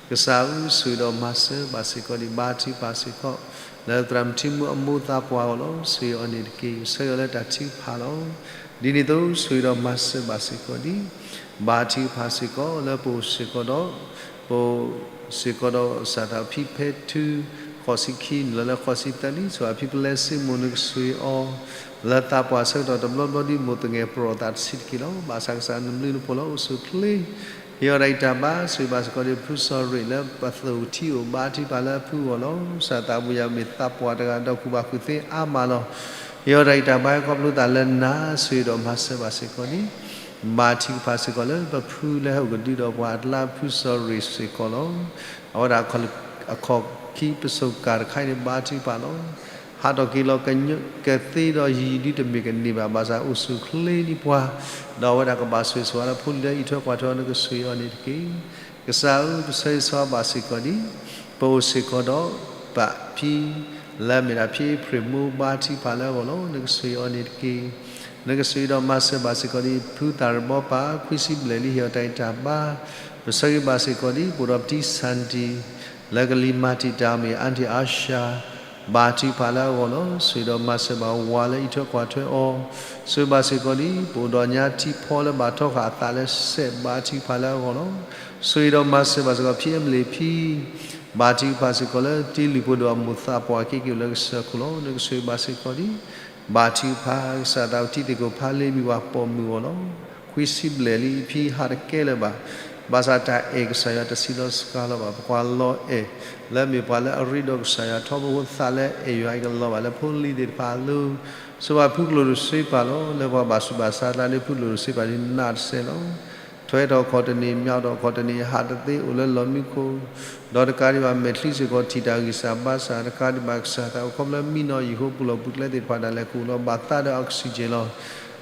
ကစၢ်ဧၢ, ဆိၣ်ဂ့ၤဒီးမၤစၢၤဘၣ်စ့ၢ်ကီးဒံး, ဘါထုကဖၣ်စ့ၢ်ကီး လၢသရၣ်မုၣ်ထံမူအမိၢ်သးပှၢ်အဂီၢ်လီၤ. ဆိၣ်ဂ့ၤအီၤန့ၣ်တက့ၢ်. ဆၢဂ့ၤအီၤလၢတၢ်ထုကဖၣ်လီၤ. ဒ်န့ၣ်အသိး ဆိၣ်ဂ့ၤဒီးမၤစၢၤဘၣ်စ့ၢ်ကီးဒံး, ဘါထုကဖၣ်စ့ၢ်ကီးလၢပအိၣ်စ့ၢ်ကီးဒီး ပအိၣ်စ့ၢ်ကီးဒီးကစၢ်သးဖံဖဲထု ဃိးဆံခံ နုာ်လီၤလၢဃိးဆံသၢနံၣ်, ဆိၣ်ဂ့ၤဖံပလဲစ့မိၢ် နကဆိၣ်ဂ့ၤအီၤ လၢသးပှၢ်ဆၢကတီၢ်တဘျီဘျီဒ်မိၢ်သငဲးပရီၣ်သးတဆံးတက့ၢ်လီၤ. ဘၣ်ဆၣ်ကစၢ်နဘျုးနဖှိၣ်လၢအိၣ်ဆူၣ်အိၣ်ချ့ ဟ့ၣ်အီၤတၢ်ဂံၢ်တၢ်ဘါ, ဆိၣ်ဂ့ၤဘၣ်စ့ၢ်ကီးဒံးဖုစီၤရ့ၣ်လၢပသိၣ်ထံအိၣ် ဘါထုကဖၣ်လၢအဖုအဂီၢ်လီၤ. ကစၢ်သးပူၤယၤမ့ၢ်သးပှၢ်တဂၤဒီးကူၣ်ဘၣ်ကူၣ်သ့အါမးလီၤ. ဟ့ၣ်အီၤတၢ်ဂံၢ်တၢ်ဘါ ဟဲခီဖျိသးလၢနၤ, ဆိၣ်ဂ့ၤဒီးမၤစၢၤဘၣ်စ့ၢ်ကီးဒံး, ဘါထုကဖၣ်စ့ၢ်ကီးလၢပဖုလၢဟဲအိၣ်ကဒုဒီးပှၤအကျါ ဖုစီၤရ့ၣ်စ့ၢ်ကီးလီၤ. အဝဲဒၣ်အခီၣ်ခံပစိၤကၤတခါအံၤန့ၣ် ဘါထုကဖၣ်လီၤ. ဟးထီၣ်က့ၤလီၤကသ့ဒီးယံာ်ဒုတမ့ၢ်ကန့ၢ်ဘၣ်, ဘၣ်ဆၣ်အိၣ်ဆူၣ်အိၣ်ချ့ဒံးပှၤ, ဒီးအဝဲဒၣ်ကဘၣ်ဆိၣ်ဂ့ၤဆိၣ်ဝါလၢဖိလံၤလၢအအံးထွဲကွၢ်ထွဲအီၤ နကဆိၣ်ဂ့ၤအီၤန့ၣ်တက့ၢ်. ကစၢ်ဧၢ, ပဆၢဂ့ၤဆၢဝါဘၣ်စ့ၢ်ကီးဒံး, ပအိၣ်စ့ၢ်ကီးဒီးပၢ်ဖံ လၢအမ့ၢ်ဒၣ်ဖံအ့ဖြ့ၣ်မိၢ် ဘါထုကဖၣ်လၢအဂီၢ်လီၤ. နကဆိၣ်ဂ့ၤအီၤန့ၣ်တက့ၢ်. နကဆိၣ်ဂ့ၤဒီးမၤစၢၤဘၣ်စ့ၢ်ကီးဒံး ဖုသၣ်ရဘီပၢ် ခွံဆံဘျဲၣ်လံ ဟ့ၣ်အီၤတၢ်ဂံၢ်တၢ်ဘါ, ပဆၢဂ့ၤဘၣ်စ့ၢ်ကီးဒံး ပအိၣ်ဒီးပတံၢ်စၣ်တံၢ် လၢကလံၤမၤတံာ်တာ်မ့ၢ် အါတံၢ်အါရှါ ဘါထုကဖၣ်လၢအဂီၢ်လီၤ. ဆိၣ်ဂ့ၤဒီးမၤစၢၤဘၣ်ဝၤလၢအအံးထွဲကွၢ်ထွဲအီၤ, ဆိၣ်ဂ့ၤဘၣ်စ့ၢ်ကီးဒံး ပအိၣ်ဒီးညါထံဖီလၢဘၣ်ထီဃာ်အသးလၢစဲး ဘါထုကဖၣ်လၢအဂီၢ်လီၤ. ဆိၣ်ဂ့ၤဒီးမၤစၢၤဘၣ်စ့ၢ်ကီး ဖံအ့မလ့ၣ်ဖံ ဘါထုကဖၣ်စ့ၢ်ကီးလၢတံၤလုၢ်ဖိဒိၣ်အမိၢ်သးပှၢ်က့ၤက့ၤအိၣ်လၢကစၢၢ်ခိၣ်လီၤ. နကဆိၣ်ဂ့ၤဘၣ်စ့ၢ်ကီးဒံး, ဘါထုကဖၣ် ကစၢ်သးဝံၣ်ထံသ့ၣ်ခိၣ်ဖးလ့မံၤဝၤပိာ်မုၣ်အဂီၢ်လီၤ. ခွံဆံဘျဲၣ်လံ ဖံဟးတကဲလၢၤဘၣ်, ဘၣ်ဆၣ်တၢ်အဲၣ်ကစၢ်ယွၤတဆံးလီၤစှၤလီၤဘၣ်. ပကွၢ်လီၤအဲၣ် လၢမ့ၢ်ပှၤလၢအရ့ဒီးကစၢ်ယွၤထီဘိအဃိ သးလၢအဲၣ်ယွၤအံၤကလီၤဘၣ်လၢဖိလံၤသ့ၣ်တဖၣ်အလိၤ, ဆိၣ်ဂ့ၤဘၣ်ဖုကျိၣ်ဒိၣ်စ့ပၢ်လီၤ. လၢပှၤဘၣ်ဆူးဘၣ်ဆါသးလၢဖုကျိၣ်ဒိၣ်စ့ပၢ်န့ၣ် နးတစဲးလီၤ. ထွဲထီၣ်ခီၣ်တနံၤ မၠးထီၣ်ခီၣ်တနံၤ ဟးတသ့ အိၣ်လၢလီၢ်မံခိၣ်, ဒီးတကးဒံးဘၣ် မဲာ်ချံစ့ၢ်ကီးထံၣ်တၢ်ဂံၢ်စၢ်ဘါစၢ်, တကးဒံးဘၣ်ကစၢ်သးအိၣ်ခီဖျိလၢမံနီၤယံၤဃိ ပူၤလီၢ်ပူၤကျဲသ့ၣ်တဖၣ်ဒၣ်လဲာ် ကအိၣ်ဒီးဘၣ်သးဒီး oxygen လီၤ.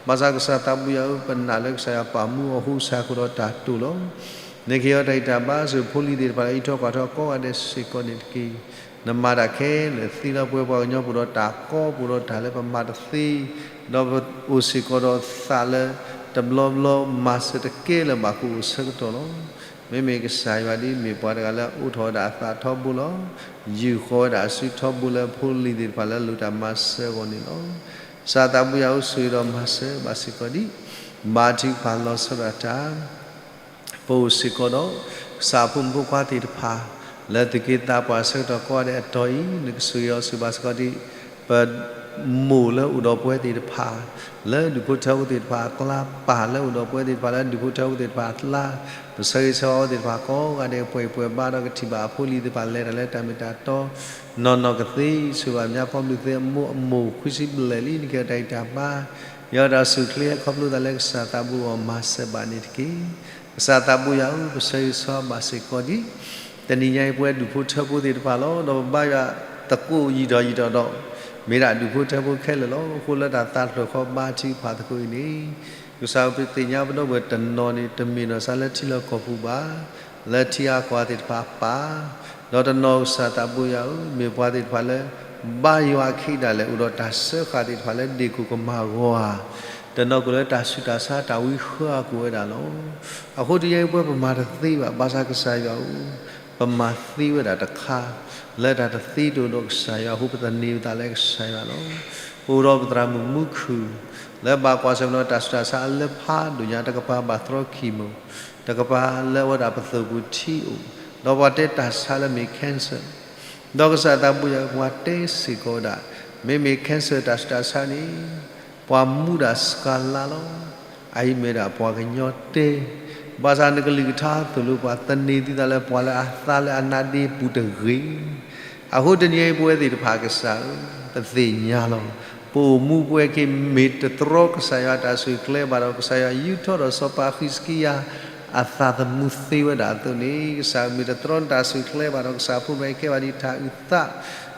ဘၣ်ဆၣ်ကစၢ်သးပူၤယၤဧၢ, ပနာ်လၢကစၢ်ယွၤပာ်မူအီၤ ဟူးစၢ်အဃိဒီးတၢ်တိာ်လီၤ. နကဟ့ၣ်အီၤတၢ်ဂံၢ်တၢ်ဘါ ဆိၣ်ဂ့ၤဖိလံၤသ့ၣ်တဖၣ်လၢအံးထွဲကွၢ်ထွဲအီၤကိးဂၤဒဲးစ့ၢ်ကီးန့ၣ်တက့ၢ်. နမၤတၢ်ခဲလၢာ်သ့လၢပဝဲပှၤကညီ ပအိၣ်ဒီးတၢ်ကီ ပအိၣ်ဒီးတၢ်လၢပမၤတသ့, ဒီးပအိၣ်စ့ၢ်ကီးဒီးသးလၢတဘျီဘျီမၤစၢၤတကဲလၢၤဘၣ် ကအိၣ်ဆၢကတီၢ်လီၤ. မ့မ့ၢ်ကစၢ်ယွၤဒ်အမ့ၢ်ပှၤတဂၤလၢအအိးထီၣ်ဝဲဒၣ်အသးထီဘိလီၤ. ယူာ်ဃီဝဲဒၣ်အစုထီဘိလၢဖိလံၤသ့ၣ်တဖၣ်လၢအလိၣ်တၢ်မၤစၢၤအဂီၢ်န့ၣ်လီၤ. ကစၢ်သးပူၤယၤဧၢ, ဆိၣ်ဂ့ၤဒီးမၤစၢၤဘၣ်စ့ၢ်ကီးဒံး, ဘါထုကဖၣ်လီၤဆီဒၣ်တၢ် ပအိၣ်စ့ၢ်ကီးဒီး ကစၢ်အဖိမုၣ်ဖိခွါသ့ၣ်တဖၣ် လၢသုးက့သးပှၢ်ဆၢကတီၢ်ကိးဂၤဒဲးအတီၢ်အံၤ နကဆိၣ်ဂ့ၤအီၤဆိၣ်ဂ့ၤဘၣ်စ့ၢ်ကီးဒံး, ပမိၢ်လၢအိၣ်ဒီးပဝဲသ့ၣ်တဖၣ် လၢဒူၣ်ဖိထၢဖိသ့ၣ်တဖၣ်အကျါ, ပၢ်လၢအိၣ်ဒီးပဝဲသ့ၣ်တဖၣ်လၢဒူၣ်ဖိထၢဖိသ့ၣ်တဖၣ်အကျါ, ပဆၢဂ့ၤဆၢဝါအဝဲသ့ၣ်တဖၣ်ကိးဂၤဒဲး ပှဲၤပှဲၤဘါဒီးကထံၣ်ဘၣ်အဖိလံၤသ့ၣ်တဖၣ်လဲၤတၢ်လၢတၢ်မ့ၢ်တၢ်တီ, နီၢ်နီၢ်ကသ့, ဆိၣ်ဂ့ၤဘၣ်မၠါဖီဘျုးသ့အမိၢ်အမိၢ် ခွံဆံဘျဲၣ်လံ နကဟ့ၣ်အီၤတၢ်ဂံၢ်တၢ်ဘါ, ယွၤတၢ်ဆိၣ်ချ့ဟဲခီဖျိသးလၢကစၢ်သးဘိအဂီၢ် မၤစၢၤဘၣ်န့ၣ်တက့ၢ်. ကစၢ်သးဘိယၤဧၢ, ပဆၢဂ့ၤဆၢဝါဘၣ်စ့ၢ်ကီးဒံး, တနံၤညါအံၤပဝဲဒူၣ်ဖိထၢဖိသ့ၣ်တဖၣ်လီၤ. ဒီးပဘါယွၤသကိးယံာ်ထီၣ်ယံာ်ထီၣ်ဒီး မ့ၢ်ဒၣ်ဒူၣ်ဖိထၢဖိခဲလၢာ်လီၤ. အဃိလၢတၢ်သးတဖျၢၣ်ဃီဘါထုကဖၣ်သကိးအံၤန့ၣ်, ကစၢ်ဧၢ, ပသ့ၣ်ညါပဒီပုၢ်ဝဲၢ်တနီၤန့ၣ် တမ့ၢ်နီၢ်စါလၢထံလီၢ်ကီၢ်ပူၤဘၣ်, လၢထံအါကီၢ်သ့ၣ်တဖၣ်ပၢ်, ဒီးတနီၤကစၢ်သးဘိယၤဧၢ, မ့ၢ်ပှၤသ့ၣ်တဖၣ်လၢ ဘါယွၤအခံဒၣ်လဲာ် အိၣ်ဒီးတၢ်စၢဃာ်သ့ၣ်တဖၣ်လၢဒ့ၣ်ခိၣ်ကမၤဂီၤဧါ, တနီၤကအိၣ်လၢတၢ်ဆူးတၢ်ဆါတၢ်ဝံဃၢအကိၣ်ဝဲဒၣ်လီၤ. အဃိတနံၤညါအံၤပဝဲပမၤတသ့ဘၣ်, ဘၣ်ဆၣ်ကစၢ်ယွၤဧၢ, ပမၤသ့ဝဲဒၣ်တခါ, လၢတၢ်တသ့တအိၣ်ဒီးကစၢ်ယွၤအဃိ ပသန့ၤပသးလၢကစၢ်ယွၤလီၤ. ပအိၣ်ဒီးပသရၣ်မုၣ်မူခုၣ် လၢဘၣ်ကွၢ်ဆၢၣ်မဲာ်ဒီးတၢ်ဆူးတၢ်ဆါအလၢဖးဒိၣ်ညါ, တကပၤဘၣ်တြီ chemo, တကပၤလၢအဝဲဒၣ်ပသိၣ်ပူၤထံအိၣ်, ဒီးပှၤတဲတၢ်ဆါလၢမ့ၢ် cancer, ဒီးကစၢ်သးဘိယၤ ပှၤတဲစ့ၢ်ကီးဝဲဒၣ်, မ့မ့ၢ် cancer တၢ်ဆူးတၢ်ဆါန့ၣ် ပှၤမူဒၣ်စှၤလါလီၤ. အအံၤမ့ၢ်ဒၣ်ပှၤကညီတဲ, ဘၣ်ဆၣ်နကလုၢ်ကထါသိၣ်လိပှၤ သန့ၤသုသးလၢပှၤလၢအသါလၢအနါဒ့ပူၤတဂ့ၤ. အဃိတနံၤအံၤ ပဝဲသ့ၣ်တဖၣ်ကစၢ်ဧၢ, ပသ့ၣ်ညါလီၤ. ပအိၣ်မူပဝဲက့ၤ မ့ၢ်တတြီကစၢ်ယွၤတၢ်ဆိၣ်ကျဲဘၣ်ဒီး ကစၢ်ယွၤယူးထီၣ်ဒီးစီၤပၤဃံးစကံယၤ အသးသမူသ့ဝဲဒၣ်အသိးန့ၣ်, ကစၢ်ဧၢ, မ့ၢ်တတြီနတၢ်ဆိၣ်ကျဲဘၣ်ဒီး ကစၢ်ဖိမ့ၢ်ကဲဘၣ်ဒံးတၢ်အုၣ်သး,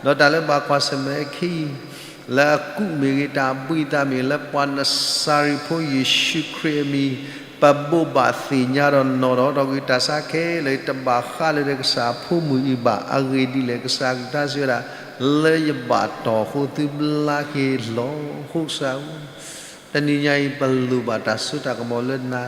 ဒီးတၢ်လၢဘၣ်ကွၢ်ဆၢၣ်မဲာ်အခံ လၢအကူးမ့ၢ်ဂ့ၤ, တၢ်ဘှံးသးမ့ၢ်ဂ့ၤ, လၢပှၤနစၤရ့းဖိယ့ၣ်ၡူးခရံာ်အမံၤ ပဘိးဘၣ်သ့ၣ်ညါဒီးနီၣ်ဒီး ဒီးဂ့ၢ်တၢ်ဆါခဲလၢာ် တဘၣ်ဃးလၢၤဒီးကစၢ်အဖိမုၣ်အံၤဘၣ်. အဂ့ၢ်ဒ်လဲၣ်, ကစၢ်ကလုၢ်ကထါစံးဝဲဒၣ်, လၢယဘၣ်တီၢ်အဃိ သုဘျါက့ၤလီၤ. အဃိကစၢ်ဧၢ, တနံၤညါအံၤ ပလိၣ်ဘၣ်တၢ်စိတၢ်ကမီၤလၢနၤ,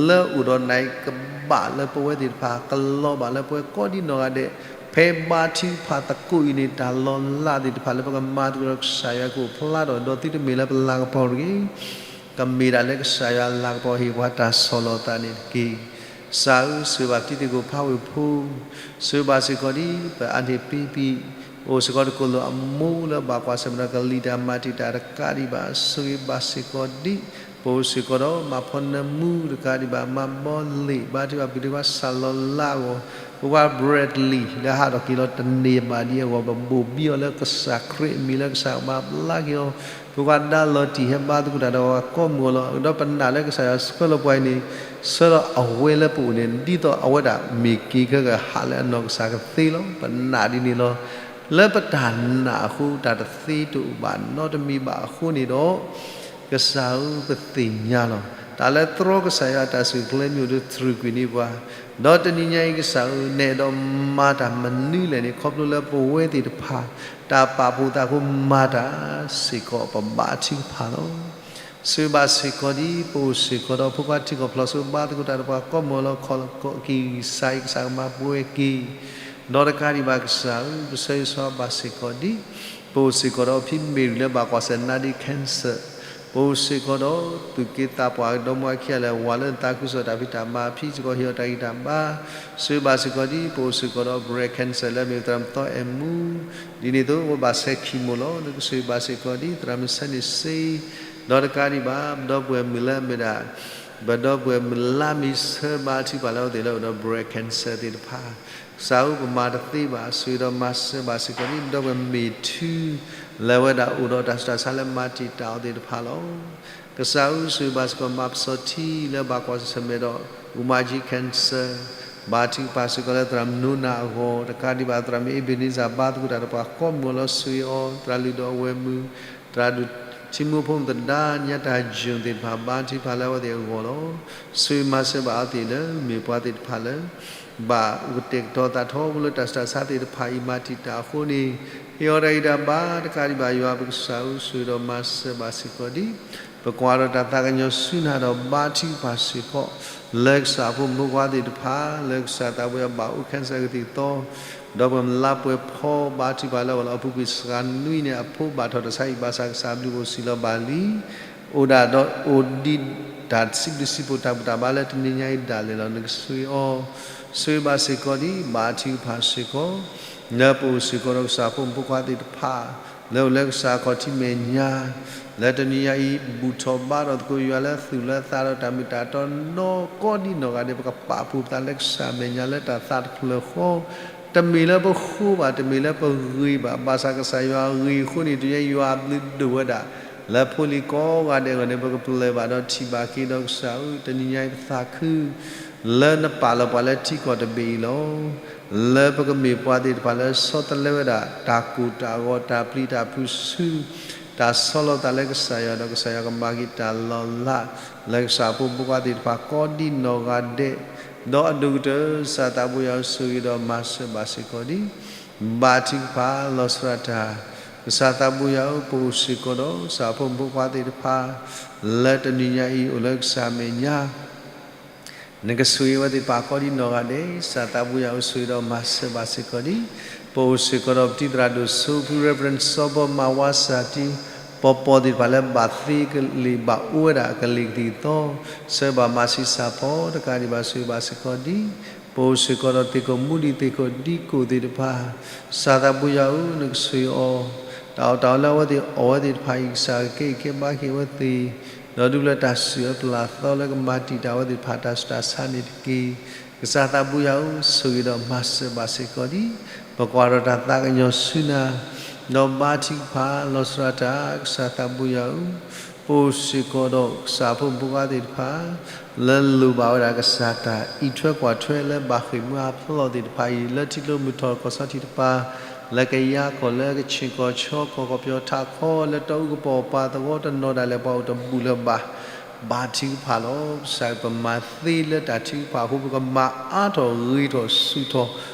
လၢအိၣ်ဒီးနၤအံၤကဘၣ်လၢပဝဲသ့ၣ်တဖၣ်, ကလီၤဘၣ်လၢပဝဲကိးဒံနီၢ်ဂၤဒဲး, ဖဲဘါထုကဖၣ်သကိးအံၤန့ၣ် တၢ်လီၤလးသ့ၣ်တဖၣ်လၢပကမၤသကိးဒီးကစၢ်ယွၤကအိၣ်ဖျါထီၣ်, ဒီးသုတမ့ၢ်လၢပလၤကပီၤတဂ့ၤ ကမ့ၢ်ဒၣ်လၢကစၢ်ယွၤလၤကပီၤဟ့ၣ်ပှၤတၢ်ဆီၣ်လီၤသးန့ၣ်တက့ၢ်. ကစၢ်ဧၢ, ဆိၣ်ဂ့ၤဘၣ်ပတံၤသကိးဖးဝ့ၢ်ဖိ, ဆိၣ်ဂ့ၤဘၣ်စ့ၢ်ကီးဒ်ပအါန့ၢ်ပ့ပံ, အိၣ်စ့ၢ်ကီးတကိၢ်လိာ်အမိၢ်လၢဘၣ်ကွၢ်ဆၢၣ်မဲာ်ဒီးကလံၤတၢ်မၤတံာ်တာ်တကးဒံးဘၣ်, ဆိၣ်ဂ့ၤဘၣ်စ့ၢ်ကီးဒ်, ပအိၣ်စ့ၢ်ကီးဒီးမၤဖီနၢမူတကးဒံးဘၣ်, မၤဘီလ့ၣ် ဘါထုကဖၣ်ပှၤစၢ်လီၤလးအဂီၢ်, ပပှၤ Bradley လၢဟးထီၣ်က့ၤလီၤတန့ၢ်ဘၣ်ဒံးအဂီၢ်, ပဘိၣ်ဘံအီၤလၢကစၢ်ခရံာ်အမံၤလၢကစၢ်ကမၤဘျါက့ၤအီၤ, ပပှၤဒါလီၤတံၢ်ဟဲဘါသကိးတၢ်ဒီးပှၤကိးမုၢ်အီၤလီၤ. ဒီးပနာ်လၢကစၢ်ယွၤဆှၢလီၤပှၤအံၤန့ၣ်, ဆှၢလီၤအဝဲလၢပအိၣ်န့ၣ် ဒ်သိးအဝဲဒၣ်မ့ၢ်က့ၤခဲကဟးလၢအနီၢ်ကစၢ်ကသ့လီၤ. ပနာ်ဒ်န့ၣ်လီၤ. လၢပတၢ်နာ်အဃိ တၢ်တသ့တအိၣ်ဘၣ်နီတမံၤဘၣ်အဃိန့ၣ်ဒီး, ကစၢ်ဧၢ, ပသ့ၣ်ညါလီၤ. တၢ်လၢတြီကစၢ်ယွၤအတၢ်စူၢ်ကျဲမ့ၢ်အိၣ်ဒီး တြူာ်ကွံာ်န့ၢ်ပှၤ, ဒီးတနံၤညါအံၤကစၢ်ဧၢ, နဲဒိးမၤတၢ်မနုၤလဲၣ်န့ၣ် ခီဖျိလၢပဝဲသ့ၣ်တဖၣ် တၢ်ပာ်ဖှိၣ်သးအဃိမၤတၢ်စ့ၢ်ကီး ပဘါထုကဖၣ်လီၤ. ဆိၣ်ဂ့ၤဘၣ်စ့ၢ်ကီးဒ်ပအိၣ်စ့ၢ်ကီးဒီးဖိခွါထံကီၢ်ဖျိးစိဘါသကိးတၢ်ဒီးပှၤကိးမုၢ်အီၤလီၤ. ခီကီးက့ၤစးအံၤ ကစၢ်ကမၤပှဲၤက့ၤ, ဒီးတကးဒံးဘၣ်ကစၢ်ဧၢ, ပဆၢဂ့ၤဆၢဝါဘၣ်စ့ၢ်ကီးဒ်, ပအိၣ်စ့ၢ်ကီးဒီးဖံမ့ၢ်ရံၤလၢဘၣ်ကွၢ်ဆၢၣ်နါဒ့ cancer, ပအိၣ်စ့ၢ်ကီးဒီးသူၣ်က့သးပှၢ်ဒီမါဝၤခံဂၤလၢာ် ဝၤလၢနသးခုကစီၣ်တၢ်ဖံးတၢ်မၤအဖံ စ့ၢ်ကီးဟ့ၣ်အီၤတၢ်ဂံၢ်တၢ်ဘါ, ဆိၣ်ဂ့ၤဘၣ်စ့ၢ်ကီးဒ် ပအိၣ်စ့ၢ်ကီးဒီး breast cancer လၢအမ့ၢ်သရၣ်မုၣ်သီအဲၣ်မူ ဒ်န့ၣ်အသိး အဝဲဘၣ်ဆဲး chemo လီၤ. နကဆိၣ်ဂ့ၤဘၣ်စ့ၢ်ကီးဒ်သရၣ်မုၣ်ဆဲးန့ၣ်စ့, ဒီးတကးဒံးဘၣ် ပဒီပုၢ်ဝဲၢ်မုၣ်လၢအမ့ၢ်ဒၣ် ပဒီပုၢ်ဝဲၢ်မုၣ်လါမံၤဆၢဘါထုကဖၣ်လၢအဝဲသ့ၣ်လၢအိၣ်ဒီး breast cancer သ့ၣ်တဖၣ်, ကစၢ်ဧၢ ပမၤတသ့ဘၣ်, ဆိၣ်ဂ့ၤဒီးမၤစၢၤဘၣ်စ့ၢ်ကီးဒ် ပဒီပုၢ်ဝဲၢ်မ့ၢ်ထူ လၢအဝဲဒၣ်အိၣ်ဒီးတၢ်ဆူးတၢ်ဆါလၢမၤတံာ်တာ်အီၤသ့ၣ်တဖၣ်လီၤ. ကစၢ်ဧၢ ဆိၣ်ဂ့ၤဘၣ်စ့ၢ်ကီး မၤပစီၤထံလၢဘၣ်ကွၢ်ဆၢၣ်မဲာ်ဒီး အူမၤကၠံ cancer, ဘါထုကဖၣ်စ့ၢ်ကီးလၢသရၣ်မုၣ်နိနၤအဂီၢ်, တကးဒံးဘၣ်သရၣ်မုၣ်အ့ဘ့းနံစၢ် ဘါသကိးတၢ်ဒီးပှၤကိးမုၢ်အီၤလီၤ. ဆိၣ်ဂ့ၤအီၤ သရၣ်လုၢ်ဒီးအဝဲၢ်မုၣ်, သရၣ်ဒိၣ်ထံမူဖိမုၣ်သဒါ ညါတၢ်ယိၣ်သ့ၣ်တဖၣ် ဘါထုကဖၣ်လၢအဝဲသ့ၣ်အဂီၢ်လီၤ. ဆိၣ်ဂ့ၤမၤစၢၤဘၣ်အဝဲသ့ၣ်လၢမ့ၢ်ပှၤသ့ၣ်တဖၣ်လၢ ဘၣ်အိၣ်ကတဲာ်ကတီၤသးထီဘိလၢတၢ်ဆူးတၢ်ဆါသ့ၣ်တဖၣ်အံၤ မၤတံာ်တာ်အဃိန့ၣ်, ဟ့ၣ်အီၤတၢ်ဂံၢ်တၢ်ဘါတကးဒံးဘၣ် ယွၤပကစၢ်ဧၢ ဆိၣ်ဂ့ၤဒီးမၤစၢၤဘၣ်စ့ၢ်ကီးဒ် ပကွၢ်ဒီးတၢ်သးကညီၤဆူနၤဒီးဘါထုကဖၣ်စ့ၢ်ကီး လၢကစၢ်အဖိမုၣ်ဖိခွါသ့ၣ်တဖၣ် လၢကစၢ်သးဘိယွၤဘၣ်အိၣ် cancer ကသံၣ်ကသီ ဒီးပှၤမုၢ်လါပှဲၤဖီဘါထုကဖၣ်လၢအဝဲလီၤ အပူၤကွံာ်စှၤနွံန့ၣ် အဖိဘၣ်ထီၣ်တၢ်ဆါဟံၣ်ဘၣ်ဆၣ်ကစၢ်အဘျုးအိၣ်စံးလီၤဘၣ်လံ အိၣ်ဒၣ်ဒီးအိၣ်ဒံးတၢ်စံးဘျုးစံးဖှိၣ်တၢ်ဘူၣ်တၢ်ဘါလၢတနံၤညါအံၤဒၣ်လဲာ်လီၤ. နကဆိၣ်ဂ့ၤအီၤ, ဆိၣ်ဂ့ၤဘၣ်စ့ၢ်ကီးဒ် ဘါထုကဖၣ်စ့ၢ်ကီး လၢပအိၣ်စ့ၢ်ကီးဒီးကစၢ်ဖိမုၣ်ဖိခွါသ့ၣ်တဖၣ် လၢအိၣ်လၢကစၢ်အခီၣ်ထံးမဲာ်ညါ လၢတနံၤညါအံၤ ဘူၣ်ထီၣ်ဘါထီၣ်သကိးယွၤလၢသူၣ်လၢသးဒီးတၢ်မ့ၢ်တၢ်တီနီၢ်ကီၢ်ဒ်နီၢ်ဂၤဒဲး ပကပာ်ဖှိၣ်ပသးလၢကစၢ်မဲာ်ညါလၢတၢ်သးတဖျၢၣ်ဃီ တမ့ၢ်လၢပဃိဘၣ်, တမ့ၢ်လၢပဂ့ၤဘၣ်, ဘၣ်ဆၣ်ကစၢ်ယွၤအဂ့ၤအဃိန့ၣ် တနံၤညါယွၤအဘျုးဒိၣ်ဝဲဒၣ် လၢဖိလံၤကိးဂၤဒဲးအဂီၢ်န့ၣ် ပကပျဲၢ်ဘၣ်ဒီးထံၣ်ဘၣ်က့ၤဒီးကစၢ်ဧၢ, တနံၤညါအံၤပသးခု လၢနပာ်လီၤပှၤလၢထံကီၢ်တဘ့ၣ်အံၤလီၤ. လၢပကမ့ၢ်ပှၤသ့ၣ်တဖၣ်လၢဆီတလဲဝဲဒၣ် တၢ်ကိၢ်တၢ်ဂီၤ တၢ်ပျံၤတၢ်ဖုးဆူ တၢ်ဆီလီၤသးလၢကစၢ်ယွၤဒီးကစၢ်ယွၤကမၤက့ၤတၢ်လီၤလး လၢကစၢ်ဖိမုၣ်ဖိခွါသ့ၣ်တဖၣ်ကိးဒ်နီၢ်ဂၤဒဲး ဒီးအဒိၣ်ကတၢၢ် ကစၢ်သးဘိယွၤဧၢ ဆိၣ်ဂ့ၤဒီးမၤစၢၤဘၣ်စ့ၢ်ကီးဒ် ဘါထုကဖၣ်လီၤဆီဒၣ်တၢ် ကစၢ်သးဘိယွၤဧၢ ပအိၣ်စ့ၢ်ကီးဒီး ကစၢ်ဖိမုၣ်ဖိခွါသ့ၣ်တဖၣ် လၢတနံၤညါအံၤအိၣ်လၢကစၢ်မဲာ်ညါ နကဆိၣ်ဂ့ၤအဝဲသ့ၣ်တဖၣ်ကိးဒ်နီၢ်ဂၤဒဲး ကစၢ်သးဘိယွၤဧၢ ဆိၣ်ဂ့ၤဒီးမၤစၢၤဘၣ်စ့ၢ်ကီးဒ် ပအိၣ်စ့ၢ်ကီးဒီးပတံၤသရၣ်ဒိၣ်စိဖု Reverend စီၤဘီမၤဝါစၢ်တံ ပီပီသ့ၣ်တဖၣ်လၢဘၣ်သ့ကလံၤဘၣ်အိၣ်ဝဲဒၣ်အကလံၤကသံၣ်ကသီ ဆၢဘၣ်မၤဆံးစၢ်ဖီတကးဒံးဘၣ်ဆိၣ်ဂ့ၤဘၣ်စ့ၢ်ကီးဒ် ပအိၣ်စ့ၢ်ကီးဒီးသ့ၣ်ခိၣ်မူဒံးသ့ၣ်ခိၣ်ဒံကိၣ်သ့ၣ်တဖၣ် ကစၢ်သးဘိယွၤဧၢ နကဆိၣ်ဂ့ၤအီၤ တၢ်အီၣ်တၢ်အီလၢအဝဲသ့ၣ်အီၣ်ဝဲသ့ၣ်တဖၣ်အံၤ ကစၢ်ကကဲအံၤကဲဘါက့ၤအဝဲသ့ၣ် ဒီးဒုးလၢတၢ်စံၣ်အၢပျၢ်သီလၢကမၤတံာ်တာ်အဝဲသ့ၣ်တဖၣ်တၢ်ဆူးတၢ်ဆါန့ၣ်တက့ၢ်. ကစၢ်သးဘိယွၤဧၢ ဆိၣ်ဂ့ၤဒီးမၤစၢၤဘၣ်စ့ၢ်ကီးဒ် ပကွၢ်ဒီးတၢ်သးကညီၤဆူနၤ ဒီးဘါထုကဖၣ်လီၤဆီဒၣ်တၢ် ကစၢ်သးဘိယွၤဧၢ ပအိၣ်စ့ၢ်ကီးဒီးကစၢ်ဖိမုၣ်ဖိခွါသ့ၣ်တဖၣ် လၢလိၣ်ဘၣ်ဝဲဒၣ်ကစၢ်တၢ်အံးထွဲကွၢ်ထွဲလၢဘၣ်ဃ့ၢ်မှံဟးဖျိးသ့ၣ်တဖၣ်အံၤ လၢထံကျိမုၢ်ထီၣ်ကီၢ်ဆီထံးတပၤ လၢကယါကီၢ်လၢကဆ့ၣ်ကီၢ်ဆၢကီၢ်ကီၢ်ပယီၤထးခီ လၢတၢ်အူကပီၤပာ်သဝီတနီၤဒၣ်လဲာ်ပှၤအိၣ်တဘူၣ်လၢၤဘၣ် ဘါထုကဖၣ်လီၤ. ကစၢ်ပမၤသ့လၢတၢ်ထုကဖၣ်အဃိ ပကမၤအါထီၣ်ဂ့ၤထီၣ်ဆူၣ်ထီၣ်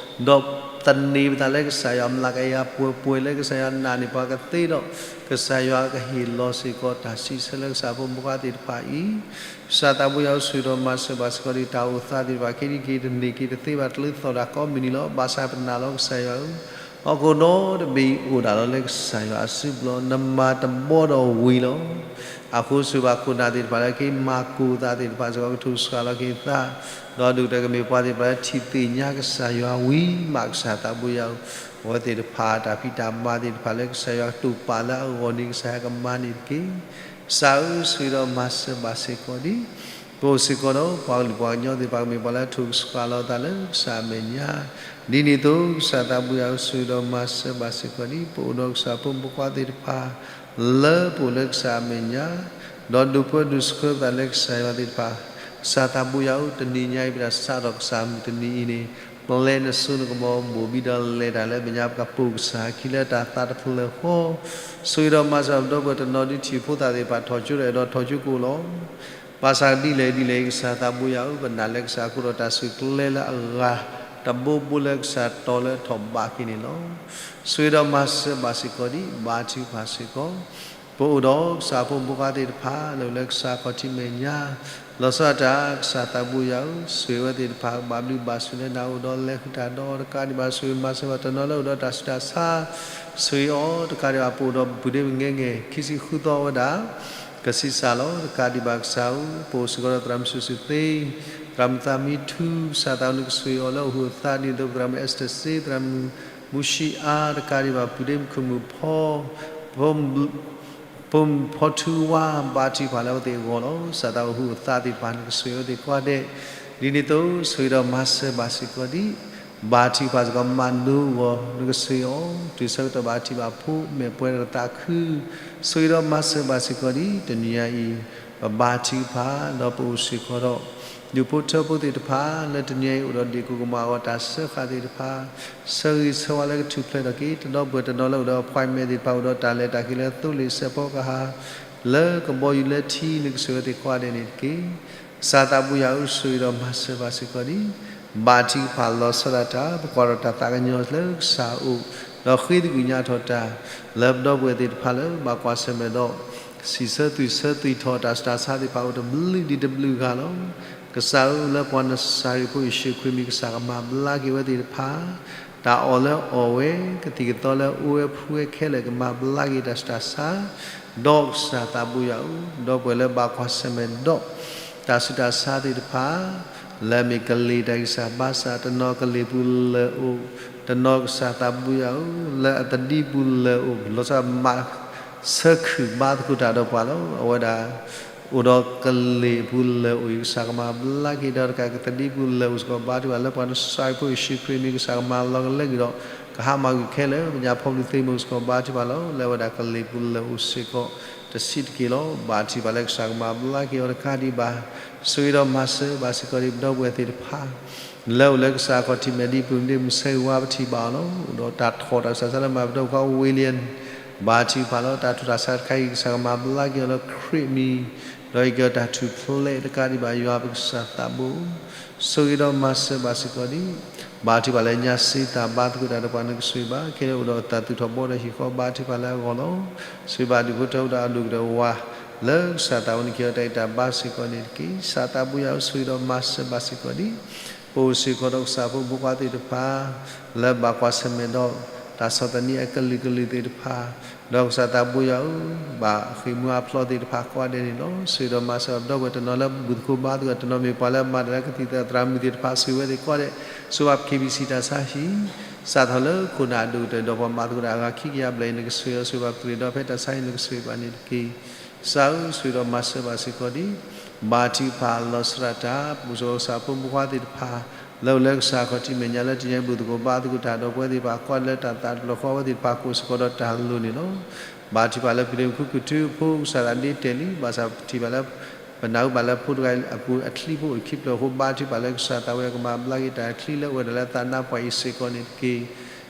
ဒီး သန့ၤပသးလၢကစၢ်ယွၤအမျးကယၤပှဲၤပှဲၤလၢကစၢ်ယွၤနာ်န့ၢ်ပှၤကသ့ဒီး, ကစၢ်ယွၤကဟ့ၣ်လီၤစ့ၢ်ကီးတၢ်စံးဆၢလၢကစၢ်ဖိမုၣ်ဖိခွါသ့ၣ်တဖၣ်အံၤ, ကစၢ်သးဘိယွၤဧၢ ဆိၣ်ဂ့ၤဒီးမၤစၢၤဘၣ်စ့ၢ်ကီးဒံး တၢ်အိၣ်သးသ့ၣ်တဖၣ် က့ၤဒံက့ၤတန့ၢ်က့ၤတသ့ဘၣ် တလၢသီၣ်တၢ်ကိးမုၢ်နံၤလီၤ. ဘၣ်ဆၣ်ပနာ်လီၤကစၢ်ယွၤဧၢ, ဟီၣ်ခိၣ်ဒီတဘ့ၣ်အံၤအိၣ်ဒၣ်လီၤလၢကစၢ်ယွၤအစုပူၤလီၤ. နမၤတဘီဒီးဝံၤလီၤ. အဃိဆိၣ်ဂ့ၤဘၣ်ခိၣ်နၢ်သ့ၣ်တဖၣ်လၢက့ၤမၤကိၢ်သးသ့ၣ်တဖၣ်စ့ၢ်ကီး ကထုးစှၤလီၤက့ၤသး, ဒီးဒုၣ်ဒါကမ့ၢ်ပှၤသ့ၣ်တဖၣ်လၢထံၣ်သ့ၣ်ညါကစၢ်ယွၤဝံၤမး ကစၢ်သးဘိယွၤဧၢ, အဝဲသ့ၣ်တဖၣ်တၢ်ဖံးတၢ်မၤသ့ၣ်တဖၣ်လၢကစၢ်ယွၤကတိာ်ပာ်လၢအဂီၢ်န့ၣ် ကစၢ်ယွၤကမၤန့ၢ်တက့ၢ်. ကစၢ်ဧၢ ဆိၣ်ဂ့ၤဒီးမၤစၢၤဘၣ်စ့ၢ်ကီးဒံး ပအိၣ်စ့ၢ်ကီးဒီးပှၤကလုာ်ပှၤကညီသ့ၣ်တဖၣ် ကမ့ၢ်ပှၤလၢအထုးကဆှီလီၤသးလၢကစၢ်အမဲာ်ညါ, ဒ်န့ၣ်အသိး ကစၢ်သးဘိယွၤဧၢ ဆိၣ်ဂ့ၤဒီးမၤစၢၤဘၣ်စ့ၢ်ကီးဒံး ပအိၣ်ဒီးကစၢ်ဖိမုၣ်ဖိခွါသ့ၣ်တဖၣ် လၢပအိၣ်လၢကစၢ်အမဲာ်ညါ, ဒီးဒိးပၢဒိးဆှၢပသးလၢကစၢ်ယွၤသ့ၣ်တဖၣ်, ကစၢ်သးဘိယွၤဧၢ တနံၤညါအံၤ ပတၢ်စးထီၣ်ကစၢ်မုၢ်တနံၤအံၤန့ၣ် ပျဲနစိနကမီၤ ဘိၣ်ဘံဒီးလဲၤတၢ်လၢမဲာ်ညါ ပကပိာ်ကစၢ်အခံလၢတၢ်သးတဖျၢၣ်ဃီ, ဆိၣ်ဂ့ၤဒီးမၤစၢၤပဒီပုၢ်ဝဲၢ်တနီၤဒ်ထံၣ်ဖိသၣ်သ့ၣ်တဖၣ် ထီၣ်ကၠိဒီးအဲၣ်ဒိးထီၣ်ကၠိကအိၣ်လီၤ. ဘၣ်ဆၣ်ဒ်လဲၣ်ဒ်လဲၣ် ကစၢ်သးဘိယွၤဧၢ ပနာ်လၢကစၢ်အဃိဒီးတၢ်စုကျဲလၢအဂၤတဘိဘိလၢကစၢ်တီၤလၢထီၣ်ဘးက့ၤန့ၣ်လီၤ. ဆိၣ်ဂ့ၤဒီးမၤစၢၤဘၣ်စ့ၢ်ကီးဒံး ဘါထုကဖၣ်စ့ၢ်ကီး ပအိၣ်ဒီးကစၢ်ဖိမုၣ်ဖိခွါသ့ၣ်တဖၣ် လၢအိၣ်လၢကစၢ်ခီၣ်ထံးမဲာ်ညါ, လီၤဆီဒၣ်တၢ် ကစၢ်သးဘိယွၤဧၢ ဆိၣ်ဂ့ၤဝဲသ့ၣ်တဖၣ် ကဘၣ်ဘျုးဘၣ်ဆိၣ်လၢနၤ အိၣ်ဒီးလဲၤဃုာ်တၢ်ဒီးတကးဒံးဘၣ် ဆိၣ်ဂ့ၤမၤစၢၤဘၣ်တနီၤလၢအိၣ်ဒီးတၢ်ဆူးတၢ်ဆါ, ဆိၣ်ဂ့ၤအီၤတကးဒံးဘၣ် ပအိၣ်ဒီးပုၢ်ဒ့မုၣ်ငဲၤငဲၤ ခံဆံဃုသီဝဲဒၣ် ကဆံးစၢ်လီၤ တကးဒံးဘၣ်ကစၢ်ဧၢ, ပအိၣ်စ့ၢ်ကီးဒီးသရၣ်မုၣ်စိၤစိၤသ့, သရၣ်မုၣ်သးမံထူ ကစၢ်သးဘိယွၤဧၢ နကဆိၣ်ဂ့ၤအီၤလၢအိၣ်ဟုၣ်အသးဒ်သိး သရၣ်မုၣ်အ့စတၢၢ်စ့ သရၣ်မုၣ်မူၡံအါ တကးဒံးဘၣ် ပုၢ်ဒ့မုၣ်ခုၣ်မုၣ်ဖီ ဖိမုၣ်ဖီထူဝါ ဘါထုကဖၣ်လၢအဝဲသ့ၣ်အဂီၢ်လီၤ. ကစၢ်သးဘိယွၤ အိၣ်ဟုၣ်အသးသ့ၣ်တဖၣ် နကဆိၣ်ဂ့ၤအဝဲသ့ၣ်ကိးဂၤဒဲး, ဒ်န့ၣ်အသိး ဆိၣ်ဂ့ၤဒီးမၤစၢၤဘၣ်စ့ၢ်ကီးဒံး ဘါထုကဖၣ်စ့ၢ်ကီး မၤဒိအဂီၢ် နကဆိၣ်ဂ့ၤအီၤ တုၤဆၢကတီၢ်ဘၣ်ထံၣ်ဘၣ်ဖိ မဲာ်ပှဲၤဒီးသးခု, ဆိၣ်ဂ့ၤဒီးမၤစၢၤဘၣ်စ့ၢ်ကီးဒံး တနံၤညါအံၤ ပဘါထုကဖၣ် ဒီးပအိၣ်စ့ၢ်ကီးဒီး ဒူၣ်ဖိထၢဖိသ့ၣ်တဖၣ် လၢတနံၤညါအံၤအိၣ်ဒီးဒ့ၣ်ကိၣ်ကမၣ်အဂီၢ် တၢ်စၢဃာ်သ့ၣ်တဖၣ် ဆၢဂ့ၤဆၢဝါလၢကထူၣ်ဖျဲးထီၣ်က့ၤ တဒီပုၢ်ဝဲၢ်တနီၤလၢအိၣ်ဒီး appointment သ့ၣ်တဖၣ် အိၣ်ဒီးတၢ်လဲၤတၢ်က့ၤလၢသိလ့ၣ်စဲးဖီကဟၣ် လၢကဘီယူၤလၢထံ နကဆိၣ်ဂ့ၤအဝဲသ့ၣ်ကိးဂၤဒဲးန့ၣ်တက့ၢ်. ကစၢ်သးဘိယွၤဧၢ ဆိၣ်ဂ့ၤဒီးမၤစၢၤဘၣ်စ့ၢ်ကီးဒံး ဘါထုကဖၣ်လီၤဆီဒၣ်တၢ် ပကွၢ်ထီၣ်တၢ်သးကညီၤလၢကစၢ်အအိၣ်, ဒီးဃ့သကွံာ်ညါထီၣ်တၢ် လၢပဒီပုၢ်ဝဲၢ်သ့ၣ်တဖၣ်လၢဘၣ်ကွၢ်ဆၢၣ်မဲာ်ဒီး စံးဆၢသွံၣ်ဆၢသွံၣ်ထီၣ်တၢ်ဆူးတၢ်ဆါသ့ၣ်တဖၣ် အိၣ်တဘျုးဒံးတဘျုးဂၤလီၤ. ကစၢ်ဧၢ လၢပှၤနစၤရ့းဖိယ့ၣ်ၡူးခရံာ်မံၤ ကစၢ်ကမၤဘျါက့ၤအဝဲသ့ၣ်တဖၣ် တၢ်အီၣ်လၢအီၣ်ဝဲ ကသံၣ်ကသီလၢအအိၣ်ဝဲဖှူဝဲခဲလၢာ် ကမၤဘျါက့ၤတၢ်ဆူးတၢ်ဆါ, ဒီးကစၢ်သးဘိယွၤဧၢ ဒီပုၢ်ဝဲၢ်လၢဘၣ်ကွၢ်ဆၢၣ်မဲာ်ဒီး တၢ်ဆူးတၢ်ဆါသ့ၣ်တဖၣ် လၢအမ့ၢ်ကလံၤတၢ်ဂံၢ်စၢ်ဘါစၢ် တနီၤကလံၤပူၤလၢာ်အိၣ်, တနီၤကစၢ်သးဘိယွၤဧၢ လၢအသဒံပူၤလၢာ်အိၣ် လီၤဆီဒၣ်မး ဆၢခုၣ်ဘါသကိးတၢ်ဒီးပှၤလီၤ. အဝဲဒၣ် အိၣ်ဒီးကလံၤအပူၤလၢာ်အိၣ်အံၤ ကစၢ်ကမၤဘျါက့ၤဒီးတကး ကသဒံပူၤလၢာ်အိၣ်စ့ၢ်ကီး ဘါထုကဖၣ်လၢပှၤနစၤရ့းဖိယ့ၣ်ၡူးခရံာ်မံၤ ကစၢ်ကမၤလီၤကလဲက့ၤဒီး ကဟါမၢ်ကွံာ်ခဲလၢာ် ပညါဖီမုၢ်သ့မုၢ်စ့ၢ်ကီး ဘါထုကဖၣ်လီၤ. လၢအဝဲဒၣ်ကလံၤပူၤလၢာ်အိၣ်စ့ၢ်ကီး တဆံးတက့ၢ်လီၤ. ဘါထုကဖၣ်လၢကစၢ်ကမၤဘျါက့ၤအီၤတကးဒံးဘၣ် ဆိၣ်ဂ့ၤဒီးမၤစၢၤဘၣ်စ့ၢ်ကီးဒံး ပဒီပုၢ်ဝဲၢ်သ့ၣ်တဖၣ် လၢအိၣ်လၢကစၢ်ခီၣ်ထံးမဲာ်ညါ ဒ်ပမ့ၢ်မုၢ်ဆါဝါပထံၣ်ဘၣ်အီၤလီၤ. အိၣ်ဒီးတၢ်ထီၣ်တၢ်ဆါဆါလၢမၤပဒီပုၢ်ဝဲၢ် William ဘါထုကဖၣ်လီၤ. တၢ်ထူးတၢ်ဆါတခါအံၤ ကစၢ်ကမၤဘျါက့ၤအီၤလၢခရံာ်မံၤ ဒီးအံၤကတၢ်ထူၣ်ဖျဲးတကးဒံးဘၣ် ယွၤပကစၢ်သးဘိ ဆိၣ်ဂ့ၤဒီးမၤစၢၤဘၣ်စ့ၢ်ကီးဒံး ဘါထုကဖၣ်လၢညါစ့တၢ်ဘါသကိးတၢ်ဒီးပှၤ နကဆိၣ်ဂ့ၤဘၣ် ခဲလၢာ်အိၣ်ဒီးအသးသူၣ်ထီၣ်ဘှီဒီးဟံၣ်ဃီ ဘါထုကဖၣ်လၢအဂီၢ်လီၤ. ဆိၣ်ဂ့ၤဘၣ်ဒူၣ်ဖိထၢဖိဒီးအဒိၣ်ကတၢၢ်ဝး လၢကစၢ်သးအိၣ်န့ၣ် ကဲထီၣ်တၢ်အံးတၢ်ဘါစ့ၢ်ကီးန့ၣ်တက့ၢ်. ကစၢ်သးဘိယွၤဧၢ ဆိၣ်ဂ့ၤဒီးမၤစၢၤဘၣ်စ့ၢ်ကီးဒံး ပအိၣ်စ့ၢ်ကီးဒီးကစၢ်ဖိမုၣ်ဖိခွါသ့ၣ်တဖၣ် လၢဘၣ်ကွၢ်ဆၢၣ်မဲာ်ဒီး တၢ်ဆီၣ်သနံးအကလုာ်ကလုာ်သ့ၣ်တဖၣ်, ဒီးကစၢ်သးဘိယွၤဧၢ, ဘၣ်ဃ့ၢ်မှံဟးဖျိးသ့ၣ်တဖၣ်ကိးဂၤဒဲးန့ၣ်လီၤ. ဆိၣ်ဂ့ၤဒီးမၤစၢၤပဒီပုၢ်ဝဲၢ်တနီၤလၢ ဘူၣ်သကိးဘါသကိး တနီၤမ့ၢ်ပှၤလၢမၤတၢ်လၢကသံၣ်သရၣ်မုၣ်သ့ၣ်တဖၣ် ဆိၣ်ဂ့ၤဝဲသ့ၣ်ကိးဂၤဒဲး, ဆိၣ်ဂ့ၤဘၣ် ပ KBC တၢ်ဆါဟံၣ် စးထီၣ်လၢခိၣ်နၢ်အဒိၣ်ကတၢၢ် ဒီးပှၤမၤသကိးတၢ်အဂၤခံကယၤဘျဲၣ်အံၤ နကဆိၣ်ဂ့ၤအီၤ ဆိၣ်ဂ့ၤဘၣ်ပသရ့ၤဒီဖဲတၢ်ဆါဟံၣ် နကဆိၣ်ဂ့ၤဘၣ်န့ၣ်တက့ၢ်. ကစၢ်ဧၢ, ဆိၣ်ဂ့ၤဒီးမၤစၢၤဘၣ်စ့ၢ်ကီးဒံး ဘါထုကဖၣ်လီၤဆီဒၣ်တၢ် ပအိၣ်စ့ၢ်ကီးကစၢ်ဖိမုၣ်ဖိခွါသ့ၣ်တဖၣ် လၢအိၣ်လၢကစၢ်ခီၣ်ထံးမဲာ်ညါလၢတနံၤအံၤ ဘူၣ်သကိးဘါသကိးတၢ်ဒီးပဝဲသ့ၣ်တဖၣ်ကိးဂၤဒဲးလၢတၢ်သးတဖျၢၣ်ဃီ အဝဲသ့ၣ်တဖၣ်ကအိၣ်စ့ၢ်ကီးဒီးတၢ်လိၤန့ၣ်လီၤ. ဘါထုကဖၣ်လၢပူၤဒ့မုၣ်ခုၣ်ကထုအဖိ ကစၢ်သးဒ့တဲာ်လံ, ဘၣ်ဆၣ်ပထံၣ်ဘၣ်လၢ ပနၢ်ဟူဘၣ်လၢဖိတဂၤအပူၤအချံဖိအိၣ်ခံဖျၢၣ်အဃိ ဘါထုကဖၣ်လၢကစၢ်သးဝဲကမၤဘျါက့ၤတၢ်ချံလၢအိၣ်ဝဲဒၣ်လၢသးနါပှၢ်အံၤစ့ၢ်ကီးန့ၣ်တက့ၢ်.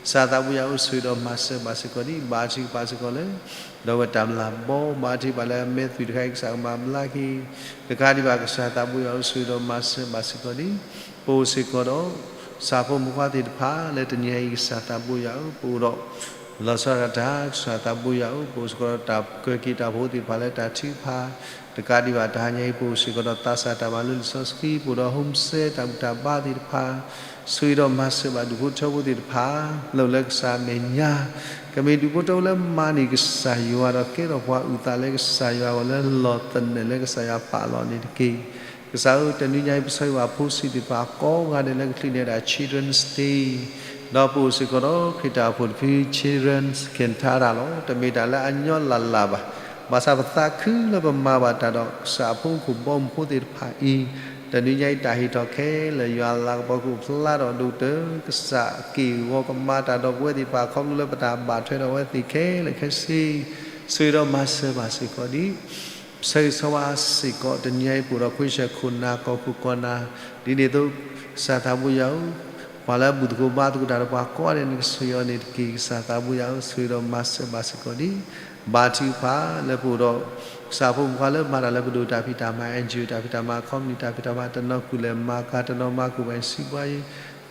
ကစၢ်သးဘိယွၤဧၢ, ဆိၣ်ဂ့ၤဒီးမၤစၢၤဘၣ်စ့ၢ်ကီးဒံး ဘါထုကဖၣ်စ့ၢ်ကီးလၢ ဒီးဝဲတၢ်မျၢ်ဘီ ဘါထုကဖၣ်လၢအမဲာ်သွံၣ်တခါအံၤ ကစၢ်ကမၤဘျါက့ၤ တကးဒံးဘၣ် ကစၢ်သးဘိယွၤဧၢ, ဆိၣ်ဂ့ၤဒီးမၤစၢၤဘၣ်စ့ၢ်ကီးဒံး ပအိၣ်စ့ၢ်ကီးဒီး ကစၢ်ဖိမုၣ်ဖိခွါသ့ၣ်တဖၣ် လၢတနံၤအံၤ ကစၢ်သးဘိယွၤဧၢ, ပအိၣ်ဒီး လီၤဆီဒၣ်တၢ် ကစၢ်သးဘိယွၤဧၢ, ပအိၣ်စ့ၢ်ကီးဒီးတၢ်ကၢၢ်က့ၤတၢ်ဖှိၣ်သ့ၣ်တဖၣ်လၢတၢ်ထုကဖၣ်, တကးဒံးဘၣ်တဟါညါအံၤ ပအိၣ်စ့ၢ်ကီးဒီးသးစၢ်တၢ်မၤလိလံာ်စီဆှံ, ပအိၣ်ဒီး home study တၢ်ဘူၣ်တၢ်ဘါသ့ၣ်တဖၣ်, ဆိၣ်ဂ့ၤဒီးမၤစၢၤဘၣ်ဒူၣ်ဖိထၢဖိသ့ၣ်တဖၣ် လၢအိၣ်လၢကစၢ်မဲာ်ညါ ကမ့ၢ်ဒူၣ်ဖိထၢဖိလၢမၤန့ၢ်ကစၢ်ယွၤဒီးကဲထီၣ်ပှၤအုၣ်သးလၢကစၢ်ယွၤအဂီၢ် လၢလီၤသနၢၣ်လၢကစၢ်ယွၤပာ်လီၤန့ၣ်တက့ၢ်. ကစၢ်ဧၢ, တနံၤညါအံၤ ပဆၢဂ့ၤဘၣ်ဖိဆံးသ့ၣ်တဖၣ်ကိးဂၤဒဲးလၢကချုးန့ၢ်ဝဲဒၣ် Children's Day, ဒီးပအိၣ်စ့ၢ်ကီးဒီးခရံာ်တၢ်အိၣ်ဖှိၣ်တဖု Children's ကၠ့ထါတၢ်လီၤ. တမ့ၢ်တၢ်လၢအညီလၢ်လၢ်ဘၣ်, ဘၣ်ဆၣ်ပသးခုလၢပမၤဘၣ်တၢ်ဒီးကစၢ်အဖိမုၣ်ဖိဘီမုၢ်ဖိသ့ၣ်တဖၣ်အံၤ, တနံၤညါအံၤတၢ်ဟ့ၣ်ထီၣ်ခဲလၢာ် ယွၤအလၤကပီၤကအိၣ်ဖျါထီၣ်ဒိၣ်ကတၢၢ် ကစၢ်က့ၢ်ဂီၤကမၤတၢ်ဒီးပဝဲသ့ၣ်တဖၣ် ခီဖျိလၢပတၢ်ဘၣ်ထွဲဒီးအဝဲသ့ၣ်ခဲလၢာ်ခဲဆ့, ဆိၣ်ဂ့ၤဒီးမၤစၢၤဘၣ်စ့ၢ်ကီးဒံး ဆၢဂ့ၤဆၢဝါစ့ၢ်ကီး တနံၤအံၤပအိၣ်ဒီးခွံဆၢၣ်ခိၣ်နၢ် ကီၢ်ခိၣ်ကီၢ်နၢ်, ဒ်န့ၣ်အသိး ကစၢ်သးဘိယွၤဧၢ, ပှၤလၢအဘူၣ်သကိးဘါသကိးတၢ်ဒီးပှၤကိးဂၤဒဲးန့ၣ် ကဆိၣ်ဂ့ၤအီၤန့ၣ်တက့ၢ်. ကစၢ်သးဘိယွၤဧၢ, ဆိၣ်ဂ့ၤဒီးမၤစၢၤဘၣ်စ့ၢ်ကီးဒံး ဘါထုကဖၣ်လၢပအိၣ်ဒီး ကစၢ်ဖိမုၣ်ဖိခွါလၢမၤတၢ်လၢပဒိၣ်တၢ်ဖံးတၢ်မၤ NGO တၢ်ဖံးတၢ်မၤ ခီပနံၣ်တၢ်ဖံးတၢ်မၤ, တနီၤကူၣ်လဲၤမၤကၤ, တနီၤမၤကူၣ်ဘၣ်စံးပှၤယံၤ,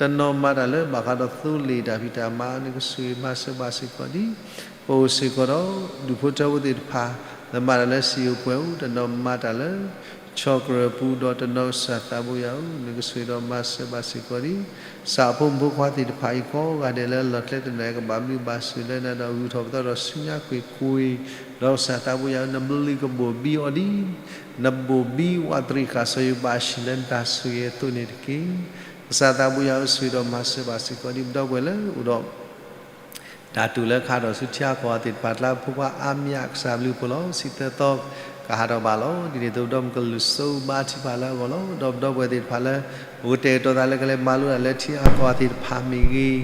တနီၤမၤတၢ်လၢဘၣ်ဃးဒီးသိလ့ၣ်တၢ်ဖံးတၢ်မၤန့ၣ် ကဆိၣ်ဂ့ၤမၤစၢၤဘၣ်စ့ၢ်ကီးဒံး ပအိၣ်စ့ၢ်ကီးဒီး ဒူၣ်ဖိထၢဖိသ့ၣ်တဖၣ် လၢမၤတၢ်လၢစံာ်အိၣ်ပှဲၤအိၣ်, တနီၤမၤတၢ်လၢ ဆီၣ်ကရၢၢ်ပူၤ, ဒီးတနီၤကစၢ်သးဘိယွၤဧၢ, နကဆိၣ်ဂ့ၤဒီးမၤစၢၤဘၣ်စ့ၢ်ကီးဒံး ကစၢ်အဖိမုၣ်ဖိခွါသ့ၣ်တဖၣ်အံၤ ကိးဂၤဒဲးလၢလီၤကျဲတနၢၤ ကဘၣ်မုာ်ဘၣ်စၢၤလၢနၤဒီး ဂုၢ်ထီၣ်ပသီဒီးဆူညါကွ့ၢ်ကွ့ၢ်, ဒီးကစၢ်သးဘိယွၤဧၢ, နဘျုးကဘိၣ်ဘံအီၤဒ် နဘိၣ်ဘံဝးတရံးဃာ်စီၤယိၤဘးအဟံၣ်လၢနတၢ်ဆိၣ်ဂ့ၤအသိးန့ၣ်တက့ၢ်. ကစၢ်သးဘိယွၤဧၢ, ဆိၣ်ဂ့ၤဒီးမၤစၢၤဘၣ်စ့ၢ်ကီးဒံး ပဒီပုၢ်ဝဲၢ်လၢအိၣ်ဒီး တၢ်တူၢ်လၢခါထီၣ်ဆူထံအကီၢ်သ့ၣ်တဖၣ်အကျါ ဖိခွါအါမံၤ ကစၢ်ဘျုးဖှိၣ်လီၤ. ဆံသၢသီ ကဟးထီၣ်ဘးလီၤ. ဒ်န့ၣ်အသိး ပဒီပုၢ်ဝဲၢ်ကလူးစိဘါထုကဖၣ်လၢအဂီၢ်လီၤ. ဒီးပဒီပုၢ်ဝဲၢ်သ့ၣ်တဖၣ်လၢ အိၣ်ကတဲာ်ကတီၤသးလၢကလဲၤမၤလိတၢ်လၢထံအကီၢ်သ့ၣ်တဖၣ်မ့ၢ်ဂ့ၤ,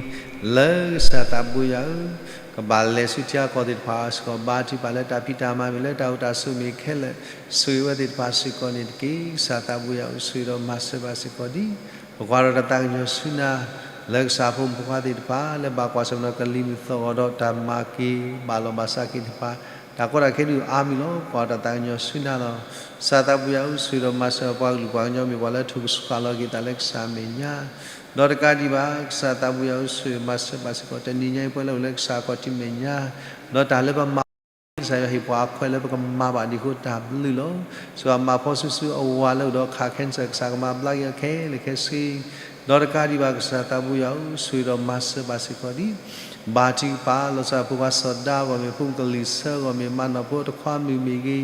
လၢကစၢ်သးဘိယွၤဧၢ, ကဘၣ်လဲၤဆူထံအကီၢ်သ့ၣ်တဖၣ်စ့ၢ်ကီး ဘါထုကဖၣ်လၢတၢ်ဖံးတၢ်မၤမ့ၢ်ဂ့ၤ, လၢတၢ်အိၣ်တၢ်ဆိးမ့ၢ်ဂ့ၤခဲလၢာ်, ဆိၣ်ဂ့ၤဝဲသ့ၣ်တဖၣ်စ့ၢ်ကီးန့ၣ်တက့ၢ်. ကစၢ်သးဘိယွၤဧၢ, ဆိၣ်ဂ့ၤဒီးမၤစၢၤဘၣ်စ့ၢ်ကီးဒံး ပကွၢ်ထီၣ်တၢ်သးကညီၤဆူနၤ လၢကစၢ်ဖိမုၣ်ဖိခွါသ့ၣ်တဖၣ် လၢဘၣ်ကွၢ်ဆၢၣ်မဲာ်ဒီးကလံၤမုၢ်သီၣ်ဂီၤဒီး တၢ်မၤက့ၤဘၣ်လီၢ်ဘၣ်စးက့ၤသ့ၣ်တဖၣ်, တၢ်ကီတၢ်ခဲဒုးအါမံၤလီၤ. ကွၢ်တၢ်သးကညီၤဆူနၤလီၤ. ကစၢ်သးဘိယွၤဧၢ, ဆိၣ်ဂ့ၤဒီးမၤစၢၤပှၤကလုာ်ပှၤကညီ မ့ၢ်ပှၤလၢထိၣ်ကဆူၣ်ကလီၤက့ၤသးလၢကစၢ်မဲာ်ညါ, ဒီးတကးဒံးဘၣ် ကစၢ်သးဘိယွၤဧၢ, ဆိၣ်ဂ့ၤမၤစၢၤဘၣ်စ့ၢ်ကီး တနံၤညါအံၤ ပဝဲလၢအိၣ်လၢကစၢ်ခီၣ်ထံးမဲာ်ညါ, ဒီးတၢ်လၢပမၤ ကစၢ်ယွၤဟ့ၣ်ပှၤအခွဲးလၢပကမၤဘၣ်ဒံးအဃိ တၢ်ဘျုးလီၤ. ဆိၣ်ဂ့ၤမၤဖှီၣ်ဆူၣ်ဆူၣ်အဝၤလၢအိၣ်ဒီးခး cancer ကစၢ်ကမၤဘျါက့ၤအီၤခဲလၢာ်ခဲဆ့, ဒီးတကးဒံးဘၣ် ကစၢ်သးဘိယွၤဧၢ, ဆိၣ်ဂ့ၤဒီးမၤစၢၤဘၣ်စ့ၢ်ကီးဒံး ဘါထုကဖၣ်လီၤစၢ်ဖိခွါစီၤဒါအဂီၢ်မ့ၢ် ဖိမုၣ်ကလံၤဆၢအဂီၢ်မ့ၢ် မၤနီၣ်ဖိတခွါမုၣ်မ့ၢ်ဂ့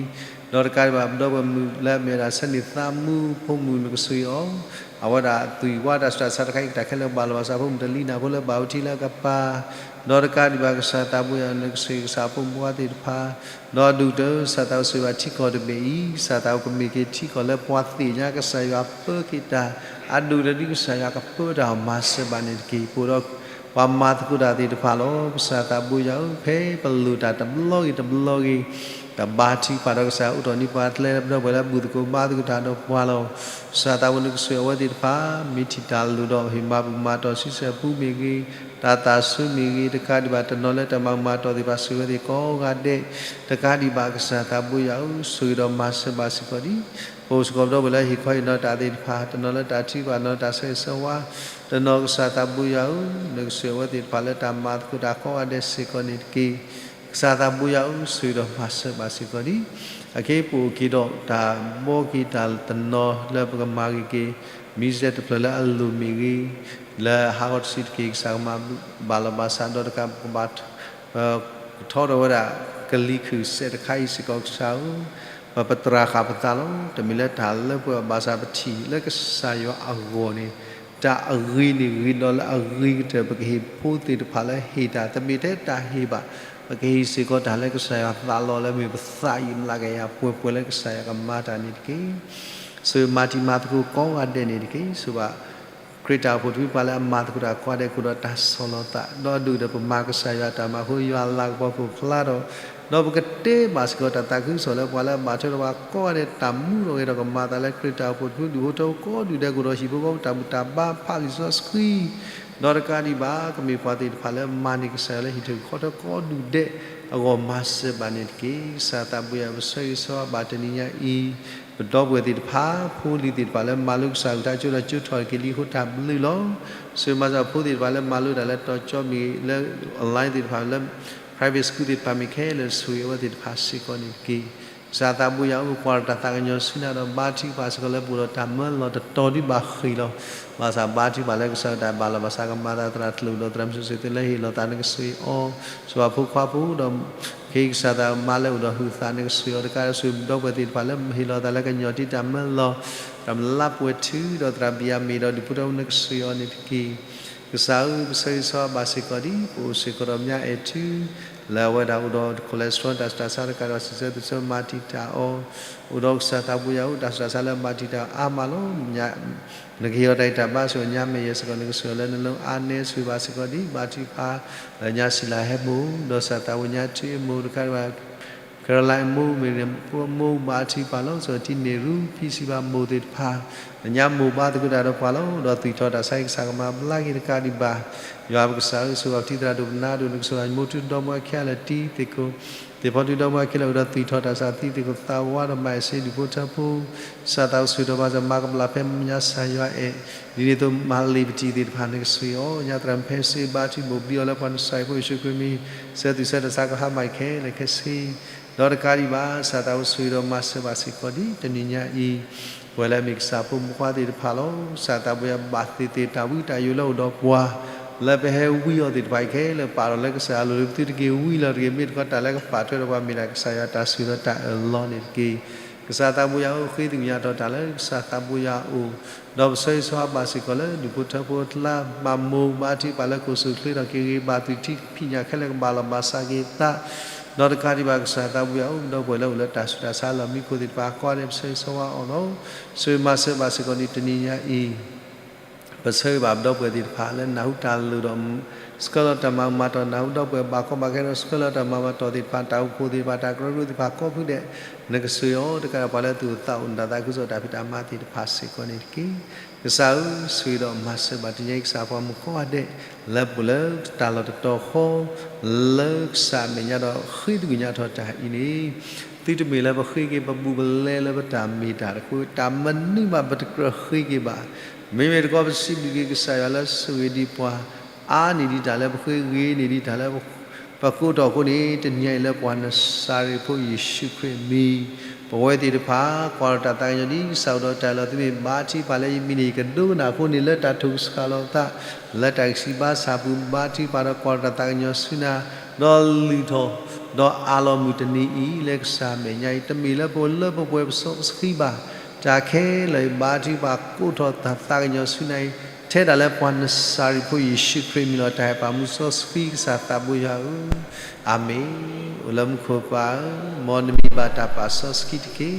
ၤ, ဒီးတကးဒံးဘၣ် ပဒီပုၢ်ဝဲၢ်မုၣ်လၢအမ့ၢ်ဝဲဒၣ် ဆၢန့ၢ်သးမူဖိမုၣ် နကဆိၣ်ဂ့ၤအီၤ, အဝဲဒၣ်အသွံၣ်ဝါတၢ်ဆူးတၢ်ဆါတခါအံၤ တၢ်ခဲလၢာ်ဘၣ်လီၤဘၣ်စးဖိမုၣ်တလံၤနၢ်ဖိလၢဘၣ်အူထံလၢအကပၤ, ဒီးတကးဒံးဘၣ် ကစၢ်သးဘိယွၤ နကဆိၣ်ဂ့ၤကစၢ်ဖိမုၣ်ဖိခွါသ့ၣ်တဖၣ်, ဒီးဒိၣ်ကတၢၢ် ကစၢ်သးဘိယွၤ ဆိၣ်ဂ့ၤဘၣ်ထံကီၢ်တဘ့ၣ်အံၤ, ကစၢ်သးဘိကမ့ၢ်က့ၤထံကီၢ်လၢပှၤသ့ၣ်ညါ ကစၢ်ယွၤပၢက့ၤတၢ်, အဒိၣ်ကတၢၢ်ဒ်ကစၢ်ယွၤကပၢတၢ်အီၤ မၤစၢၤဘၣ်န့ၣ်တက့ၢ်. ပအိၣ်ဒီးပှၤမၤသကိးတၢ်သ့ၣ်တဖၣ်လီၤ. ကစၢ်သးဘိယွၤဧၢ, ဖဲပလိၣ်တၢ်တဘျီဂ့ၤတဘျီဂ့ၤ, တၢ်ဘါထုကဖၣ်ဒီးကစၢ်အိးထီၣ်န့ၢ်ပှၤကျဲလၢပဒီပုၢ်ဝဲၢ်လၢဘူၣ်သကိးဘါသကိးတၢ်ဒီးပှၤလီၤ. ကစၢ်သးဘိ နကဆိၣ်ဂ့ၤအဝဲသ့ၣ်တဖၣ် မ့ၢ်ထံၣ်တၢ်လိၣ်ဒီးဟ့ၣ်မၤဘူၣ်မၤတီၢ်ဆံဆဲၣ်ပူမ့ၢ်ဂ့ၤ, တၢ်သးဆူမ့ၢ်ဂ့ၤ, တကးဒံးဘၣ် တနီၤလၢတၢ်မၤဘူၣ်မၤတီၢ်သ့ၣ်တဖၣ် ဆိၣ်ဂ့ၤဝဲသ့ၣ်ကိးဂၤဒဲး, တကးဒံးဘၣ် ကစၢ်သးဘိယွၤဧၢ, ဆိၣ်ဂ့ၤဒီးမၤစၢၤဘၣ်စ့ၢ်ကီးဒံး ပအိၣ်စ့ၢ်ကီးပဒီပုၢ်ဝဲၢ်လၢဟ့ၣ်ခီဟ့ၣ်နီၤတၢ်သ့ၣ်တဖၣ်, တနီၤလၢတၢ်ထုကဖၣ်, တနီၤလၢတၢ်ဆၢဂ့ၤဆၢဝါ, တနီၤ ကစၢ်သးဘိယွၤဧၢ, နကဆိၣ်ဂ့ၤအဝဲသ့ၣ်တဖၣ်လၢတၢ်မၤသကိးတၢ်ကိးဂၤဒဲးစ့ၢ်ကီးန့ၣ်တက့ၢ်. ကစၢ်သးဘိယွၤဧၢ, ဆိၣ်ဂ့ၤဒီးမၤစၢၤဘၣ်စ့ၢ်ကီးဒံး အခဲအံၤပအိၣ်က့ၤဒီးတၢ်ဘှီက့ၤတၢ်တနီၤလၢပကမၤဂ့ၤက့ၤ မံၤစဲးတဖျၢၣ်လၢအလိၣ်မ့ၢ်ဂ့ၤ, လၢဟးဂီၤတဆံးတက့ၢ် ကစၢ်ကမၤဘၣ်လီၤဘၣ်စးဒီးတကး ပကဘၣ် ကထီထီၣ်ဝဲဒၣ်ကလံၤခုၣ်စဲးတခါအံၤစ့ၢ်ကီး ကစၢ်ဧၢ, ပပသရၣ်ဃာ်ပသးလီၤ. တမ့ၢ်လၢတၢ်လၢပှဲၤဘၣ်ဆၣ် ပထံၣ်လၢကစၢ်ယွၤအဂီၢ်န့ၣ် တၢ်အဂ့ၤန့ၣ်ဂ့ၤဒီးလၢအဂ့ၤကတၢၢ် ပကဟ့ၣ်ဖိသ့ၣ်တဖၣ်လၢဟ့ၣ်တၢ် တမ့ၢ်ထဲတၢ်ဟ့ၣ်ဘၣ် ပကဟ့ၣ်စ့ၢ်ကီးတၢ်လၢကစၢ်ယွၤသးလီလၢမ့ၢ်ပသးအံၤ မျးကယၤပှဲၤပှဲၤလၢကစၢ်ယွၤကမၤတၢ်န့ၣ်တက့ၢ်. ဆိၣ်ဂ့ၤမၤတံၤမၤသကိးကိးဂၤဒဲးန့ၣ်တက့ၢ်. ဆိၣ်ဘၣ် ခရံာ်တၢ်အိၣ်ဖှိၣ်တဖုပှၤလၢအမၤသကိးတၢ်ကိးဂၤဒဲး ကအိၣ်ဒီးတၢ်ဆီၣ်လီၤသး ဒီးအဒိၣ်ဒီးပမၤကစၢ်ယွၤတၢ်မၤအဃိ ယွၤအလၤကပီၤကအိၣ်ဖျါထီၣ် ဒီးပကတဲဘၣ်စ့ၢ်ကီးတၢ်သးခုကစီၣ်လၢပှၤလၢအဘၣ်ထွဲဒီးပှၤကိးဂၤဒဲး တၢ်မူဒီးဂဲၤဒီးကမၤအသးလၢခရံာ်တၢ်အိၣ်ဖှိၣ်တဖု ဒူၣ်ဖိထၢဖိကိးဒူၣ်ဒဲး ကအိၣ်ဒီးဟံၣ်ဖိဃီဖိတၢ်ဘူၣ်တၢ်ဘါ ဖးဂံၢ်စီဆှံ, ဒီးတကးဒံးဘၣ် ကမ့ၢ်ပှၤသ့ၣ်တဖၣ်လၢမၤန့ၢ်ကစၢ်ယွၤလၢဟံၣ်ထၢၣ်ခီထၢကိးဒူၣ်ဒဲးအဂီၢ် မၤစၢၤဘၣ်န့ၣ်တက့ၢ်. ကစၢ်သးဘိယွၤ ပဆၢဂ့ၤဆၢဝါဘၣ်တနံၤညါအံၤ ပဒီပုၢ်ဝဲၢ်သ့ၣ်တဖၣ် ဖိလံၤသ့ၣ်တဖၣ်လၢမၤလိကစၢ်အကလုၢ်ကထါ ကၠိဒီးကၠိထီၣ်တက့ၢ် လံာ်ဃိတၢ်ဘျုးလီၤ. ဆိၣ်ဂ့ၤမၤစၢၤဖိသ့ၣ်တဖၣ်လၢမၤလိတၢ်လၢတီၤကၠီမ့ၢ်ဂ့ၤ လၢ online သ့ၣ်တဖၣ်လၢ private school သ့ၣ်တဖၣ်မ့ၢ်ခဲလၢာ် ဆိၣ်ဂ့ၤအဝဲသ့ၣ်တဖၣ်စ့ၢ်ကီးန့ၣ်တက့ၢ်. ကစၢ်သးဘိယွၤအိၣ် ကွၢ်ဒီးတၢ်သးကညီၤဆူနၤဒီး ဘါထုကဖၣ်စ့ၢ်ကီးလၢပအိၣ်ဒီးတၢ်မၢလီၤတတီၤဒံးဘၣ်ဃ့ၢ်လီၤ. ဘၣ်ဆၣ်ဘါထုကဖၣ်လၢကစၢ်ယွၤတၢ်ဘၣ်လီၤ ဘၣ်ဆၣ်ကမၤသးသရၣ်တဖၣ် အိၣ်ဒီးသရၣ်မုၣ်စံးသုလၢဟ့ၣ်လီၤသး နကဆိၣ်ဂ့ၤအီၤ, ဆိၣ်ဂ့ၤဖိခွါဖိဒီး ကစၢ်သးမါလၢအိၣ်ဒီးဟုးသး နကဆိၣ်ဂ့ၤအီၤတကး ဆိၣ်ဂ့ၤဒီပုၢ်ဝဲၢ်သ့ၣ်တဖၣ်လၢဟ့ၣ်လီၤသးလၢကညီၤတံၢ်တၢ်မၢလီၤ သရၣ်မုၣ်လါပှဲၤထူဒီးသရၣ်ဘံၣ်ယၤမ့ၣ်ဒီးဒူၣ်ဖိထၢဖိ နကဆိၣ်ဂ့ၤအီၤန့ၣ်တက့ၢ်. ကစၢ်ဧၢ ပဆၢဂ့ၤဆၢဝါဘၣ်စ့ၢ်ကီးဒ် ပအိၣ်စ့ၢ်ကီးဒီးမါအဲၣ်ထူ လၢအဝဲဒၣ်အိၣ်ဒီး cholesterol တၢ်ဆူးတၢ်ဆါတကးဒီး စံးဆၢသုးဆၢမၤတံာ်တာ်အီၤ, အိၣ်ဒီးကစၢ်သးဘိယွၤအိၣ် တၢ်ဆူးတၢ်ဆါလၢမၤတံာ်တာ်အါမးလီၤ. နကဟ့ၣ်အီၤတၢ်ဂံၢ်တၢ်ဘါ ဆိၣ်ဂ့ၤညါမဲာ်ယဲၢ်စ့ၢ်ကီး နကဆိၣ်ဂ့ၤလၢနလီၢ်အါနဲ ဆိၣ်ဂ့ၤဘၣ်စ့ၢ်ကီးဒ် ဘါထုကဖၣ် လၢညါစံလၤဟဲမိၢ် ဒီးကစၢ်သးဘိညါထူအမိၢ်တကးဒံးဘၣ် Caroline အမိၢ် မ့ၢ်ဂ့ၤ ဖိမိၢ် ဘါထုကဖၣ်လီၤ ဆိၣ်ဂ့ၤတံၤန့ၢ်ရူ ဖံစံးဘၣ်မိၢ်သ့ၣ်တဖၣ် လၢညါမိၢ်ဘါသကိးတၢ်ဒီးပှၤလီၤ ဒီးသွံၣ်ထီၣ်တၢ်ဆါဟံၣ် ကစၢ်ကမၤဘျါက့ၤတကးဒံးဘၣ်. ယွၤပကစၢ်ဧၢ ဆိၣ်ဂ့ၤပထံသရၣ်ဒိၣ်ပနါဒိၣ် နကဆိၣ်ဂ့ၤမိၢ်ထူဒီမိၢ်အခံဂၤလၢာ် တံၤသ့ၣ်ကိး သ့ၣ်ဖီထူဒီမိၢ်အခံဂၤလၢာ် အိၣ်ဒီးသွံၣ်ထီၣ်တၢ်ဆါ တံၤသ့ၣ်ကိးသးဝါဒီးမၤအဲၣ်စ့ဒူၣ်ဖိထၢဖိ ကစၢ်သးအိၣ်ဆိၣ်ဂ့ၤဒီးဘၣ်ဆၣ်မၤကပျၢ်ဖဲညါကစၢ်ယွၤအဲၣ် ဒ်န့ၣ်အသိးမၤလ့ၤပတံၤသ့ၣ်တဖၣ် နကဆိၣ်ဂ့ၤအီၤ ညါသရၣ်မုၣ်ဖဲစ့ဘါထုဘိၣ်ဘံအီၤလၢပှၤနစၢ်အံၤဖိယ့ၣ်ၡူးခရံာ်မံၤ ဆၢသူၣ်ဆၢတၢ်ဆါကဟါမၢ်ခဲလၢာ်ခဲဆ့ ဒီးတကးဒံးဘၣ် ကစၢ်သးအိၣ်ဆိၣ်ဂ့ၤဒီးမၤစၢၤဘၣ်စ့ၢ်ကီးဒ်တနံၤညါအံၤ ပဝဲလၢအမ့ၢ်ကစၢ်ဖိမုၣ်ဖိခွါသ့ၣ်တဖၣ်လီၤ. ကစၢ်သးဘိယွၤဘၣ်သ့ၣ်သ့ၣ်တၢ်ဝံတၢ်ယိးလၢအိၣ်ဒီးပှၤ လၢပဟဲဝံအီၤသ့ၣ်တဖၣ်အံၤခဲလၢာ် ပာ်ထီၣ်လၢကစၢ်အလိၤလၢပသုတက့ၤဝံလီၤတဂ့ၤ မ့ၢ်တခီတၢ်လၢကပာ်ထွဲဒီးပှၤမ့ၢ်ဒၣ်ကစၢ်ယွၤတၢ်ဆိၣ်ဂ့ၤဒီးတၢ်အၢၣ်လီၤန့ၣ်တက့ၢ်. ကစၢ်သးဘိယွၤအိၣ် ဃ့သကွံာ်ညါထီၣ်တၢ်လၢကစၢ်သးဘိယွၤအအိၣ် ဒီးပဆၢဂ့ၤဆၢဝါဘၣ်စ့ၢ်ကီးလၢဒူၣ်ဖိထၢဖိအကျါ ဘၣ်မိၢ်ဘါထုကဖၣ်လၢကအိၣ်ဆူၣ်အိၣ်ချ့ထီၣ်က့ၤဂ့ၤ ဘၣ်သွံၣ်ထံဖံးညၣ်ခဲလၢာ်ကဘၣ်လီၤဘၣ်စးက့ၤသး ဒီးတကးဒံးဘၣ် ကစၢ်သးဘိယွၤအိၣ် ဒီပုၢ်ဝဲၢ်လၢအိၣ်လၢတၢ်ဆူးတၢ်ဆါလီၢ်မံခိၣ်သ့ၣ်တဖၣ် ကိးဂၤဒဲး ပဆၢဂ့ၤဆၢဝါအီၤလီၤ. ဆိၣ်ဂ့ၤမၤစၢၤဘၣ်စ့ၢ်ကီးဒ်တနံၤညါအံၤ ပဆၢဂ့ၤဘၣ်ပဒီပုၢ်ဝဲၢ်သ့ၣ်တဖၣ်လၢနၢ်ဟူတၢ်လိၣ်ဒီး ဆှၢလီၤတၢ်မၤမၤတီၢ် နၢ်ဟူဒီပုၢ်ဝဲၢ်ဘၣ်ကီဘၣ်ခဲဒီး ဆှၢလီၤတၢ်မၤမၤတီၢ်သ့ၣ်တဖၣ် တၢ်အိၣ်ဖှိၣ်သ့ၣ်တဖၣ် တၢ်ကရၢကရိသ့ၣ်တဖၣ်ကိးဖုဒဲး နကဆိၣ်ဂ့ၤအီၤတကးဒီး ပှၤလၢသူၣ်အိၣ်သးအိၣ် နတၢ်သးခုကစီၣ်တၢ်ဖံးတၢ်မၤသ့ၣ်တဖၣ်စ့ၢ်ကီးန့ၣ်တက့ၢ်. ကစၢ်ဧၢ ဆိၣ်ဂ့ၤဒီးမၤစၢၤဘၣ်တနံၤညါအံၤ ကစၢ်ပှၤမုၣ်ကိးဂၤဒဲး လၢပအိၣ်လၢတၢ်လီၢ်တတီၤဃီ လၢကစၢ်အမဲာ်ညါဒီးဃ့သကွံာ်ညါထီၣ်တၢ်အံၤန့ၣ် သုတမ့ၢ်လၢပဃ့က့ၤပဘူးပလဲလၢပတၢ်မ့ၢ်တၢ်တဃိ တၢ်မနုၤမးပတကြၢးဃ့က့ၤဘၣ်. မ့မ့ၢ်တခီ ပစံးဘျုးက့ၤကစၢ်ယွၤလၢဆိၣ်ဂ့ၤဒံးပှၤ အါန့ၢ်ဒံးတၢ်လၢပဃ့ ဂ့ၤန့ၢ်ဒံးတၢ်လၢပကိးထီၣ်အဃိန့ၣ် တနံၤအံၤလၢပှၤနစၤရ့းဖိယ့ၣ်ၡူးခရံာ်အမံၤ ပဝဲသ့ၣ်တဖၣ် ကွၢ်ဒီးတၢ်သးကညီၤဒ်ကစၢ်အိၣ်ဒီးတၢ်အၢၣ်လီၤ သုမ့ၢ်ဘါထုကဖၣ်လၢယမံၤန့ၣ် ယကဒိကနၣ်အဃိန့ၣ် လၢတၢ်ထိၣ်ကဆှၣ်လီၤသး လၢတၢ်ကဆံးဘါဆၣ်ပူၤ ဘါထုကဖၣ်ဒီးကွၢ်ဒီးတၢ်သးကညီၤဆူနၤ ဒီးလုၢ်ထီၣ် ဒီးအးလီၤမုၢ်တနံၤအံၤ လၢကစၢ်အမဲာ်ညါအံၤ တမ့ၢ်လၢပအိၣ်လၢပပှဲၤပစီပဆှံဘၣ်. တၢ်ခဲလၢာ်အံၤ ဘါထုကဖၣ်ကိးထီၣ်တၢ်သးကညီၤဆူနၤအံၤ ထဲဒၣ်လၢပှၤနစၤရ့းဖိယ့ၣ်ၡူးခရံာ်အမံၤလီၤ. တၢ်ဟဲပာ်မူစီဆှံကစၢ်သးဘိယွၤဧၢ, အၤမ့ၣ်. အိၣ်လၢမူခိၣ်ပၢ်ဧၢ, မ်နမံၤဘၣ်တၢ်ပာ်စီဆှံတက့ၢ်.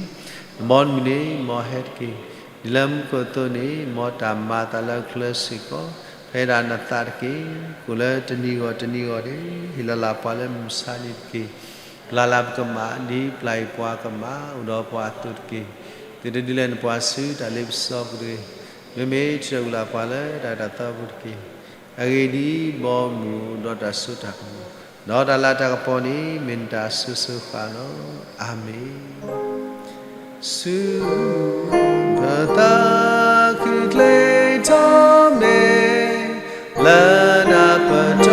နဘီနမုၢ်န့ၣ် မ်ဟဲတက့ၢ်. ဒ်လၢမူခိၣ်အသိးန့ၣ် မ်တၢ်မၤအသးလၢကျဲစ့ၢ်ကီး ဖဲဒၣ်နသးတက့ၢ်. ကိၣ်လၢတနံၤဂီၢ်တနံၤဂီၢ်န့ၣ် ဟ့ၣ်လီၤလၢ်ပှၤလၢမုၢ်မဆါတနံၤတက့ၢ်. ပျၢ်လၢ်ပကမၣ် ဒ်ပျၢ်အံၤပှၤကမၣ် အိၣ်ဒီးပှၤအသိးတက့ၢ်. သုတဒုးလဲနပှၤဆူတၢ်လ့ပစီပူၤတဂ့ၤ. မ့မ့ၢ်ထုးထီၣ်ကွံာ်လၢ်ပှၤလၢတၢ်အၢတၢ်သီပူၤတက့ၢ်. အဂ့ၢ်ဒ်အံၤ, ဘီမုၢ်အိၣ်ဒီးတၢ်စိတၢ်ကမီၤ, ဒီးတၢ်လၤတၢ်ကပီၤန့ၣ် မ့ၢ်နတၢ်အစိၤစိၤဃၣ်ဃၣ်လီၤ. အၤမ့ၣ်. ဆူပသးခုကျ့ထီၣ်မဲာ်, လၢနပတၢ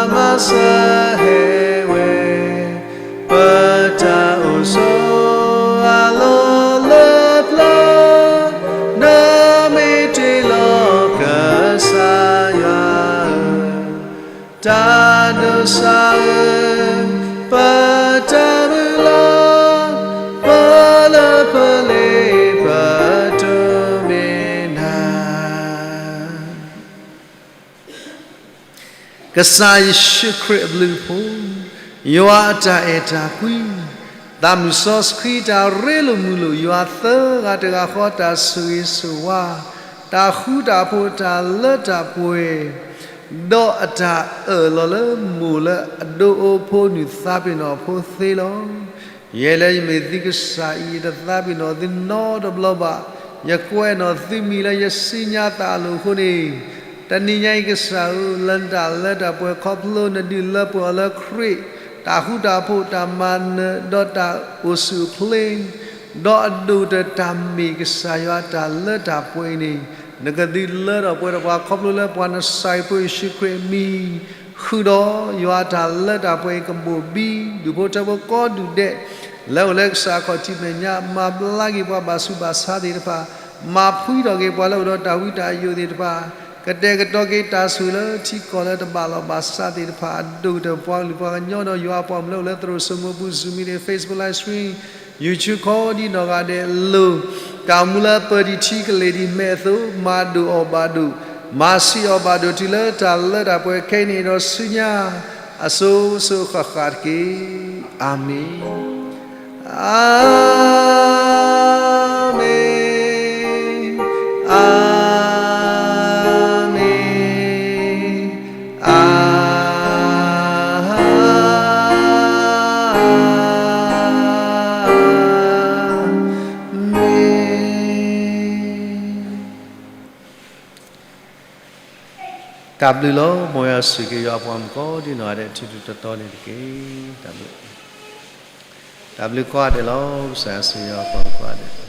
်မၤစၢၤဟဲဝဲ, ပတၢ်အိၣ်ဆိးအလီၢ်လၢပျၢၤ, နမ့ၢ်တ့ၢ်လီၤကစၢ်ယွၤဧၢ, တၢ်ဒိးစၢ်ဧၢ, ပတၢ်မုၢ်လၢ်, ပလၢပလ့ပတိၢ်မ့ၢ်နၤ. ကစၢ်ယ့ၣ်ၡူးခရံာ်အဘျုးအဖှိၣ်, ယွၤအတၢ်အဲၣ်တၢ်ကွံ, သးမုၢ်စီဆှံတၢ်ရ့လိာ်မုာ်လိာ် ယွၤသၢဂၤတဂၤဃီတၢ်ဆိၣ်ဂ့ၤဆိၣ်ဝါ, တၢ်ဃူတၢ်ဖိးတၢ်လၢတၢ်ပှဲၤ, ဒီးအတၢ်အၢၣ်လီၤလၢမိၢ်လၢအဒိအိၣ်အဖိနုၢ်သးပ့ၤနီၣ်အဖိသ့လီၤ. ယဲလၢယမ့ၢ်သုကစၢ်အံၤ ယတသးပ့ၤနီၣ်သုနီတဘျီဘၣ်. ယကွဲးနီၣ်သုမံၤလၢယစုညါသးအလိၤအဃိန့ၣ်, တနံၤညါအံၤကစၢ်ဧၢ, လၢနတၢ်လၢတၢ်ပှဲၤခီဖျိနဒုးလၢပှဲၤအီၤလၢခရံာ်, တၢ်ဃူတၢ်ဖိး တၢ်မၤနၢၤ ဒီးတၢ်အိၣ်ဆူၣ်အိၣ်ချ့ ဒီးအဒိၣ်တၢ်တၢ်မ့ၢ်ကစၢ်ယွၤအတၢ်လၢတၢ်ပှဲၤအံၤန့ၣ်, နကဒုးလၢထီၣ်ပှဲၤထီၣ်ပှၤခီဖျိလၢပှၤနစၢ်အံၤဖိယ့ၣ်ၡူးခရံာ်အမံၤ, ဃုာ်ဒီးယွၤအတၢ်လၢတၢ်ပှဲၤအံၤကဘိၣ်ဘံ ဒူၣ်ဖိထၢဖိကိးဒူၣ်ဒဲး လၢအိၣ်လၢကစၢ်အခီၣ်ထံးမဲာ်ညါ မၤဘျါက့ၤပှၤဘၣ်ဆူးဘၣ်ဆါသ့ၣ်တဖၣ်, မၤဖှံထီၣ်က့ၤပှၤလၢအိၣ်ဒီးတၢ်ဝံတၢ်ယိာ်သ့ၣ်တဖၣ်, ကတဲာ်ကတီၤက့ၤတၢ်ဆိၣ်ဂ့ၤလၢထံကီၢ်လၢတဘၣ်လီၢ်ဘၣ်စးသ့ၣ်တဖၣ်, အဒိၣ်ကတၢၢ်ပှၤကလုာ်ပှၤကညီဒီးယွၤအပှၤမုၢ်လၢအိၣ်လၢသရိာ်စိမိးပူၤ Zoom meeting, Facebook live stream, YouTube ခီဒံနီၢ်ဂၤဒဲးအလိၤ, တၢ်မူလၢပၢၤတံၢ်ထံကလ့ၢ်ဒံးမဲာ်အသိး မၤဒိၣ်အီၣ်ဘၣ်ဒိၣ်, မၤဆံးအီၣ်ဘၣ်ဒိၣ်တုၤလၢတၢ်လၢတၢ်ပှဲၤခဲအံၤန့ၣ်ဒီးဆူညါ အစိၤစိၤဃၣ်ဃၣ်တက့ၢ်. အၤမ့ၣ်. အၤမ့ၣ်, အၤမ့ၣ်, အၤမ့ၣ်. တၢ်ဘျုးလီၤ. မ်ယွၤဆိၣ်ဂ့ၤက့ၤယွၤအပှၤမုၣ်ကိးဒံနီၢ်ဂၤဒဲး ထံထံတီတီန့ၣ်တက့ၢ်. တၢ်ဘျုး, တၢ်ဘျုးကိးဂၤဒဲးလီၤ. ကစၢ်ယွၤဆိၣ်ဂ့ၤယွၤအပှၤမုၣ်ကိးဂၤဒဲး.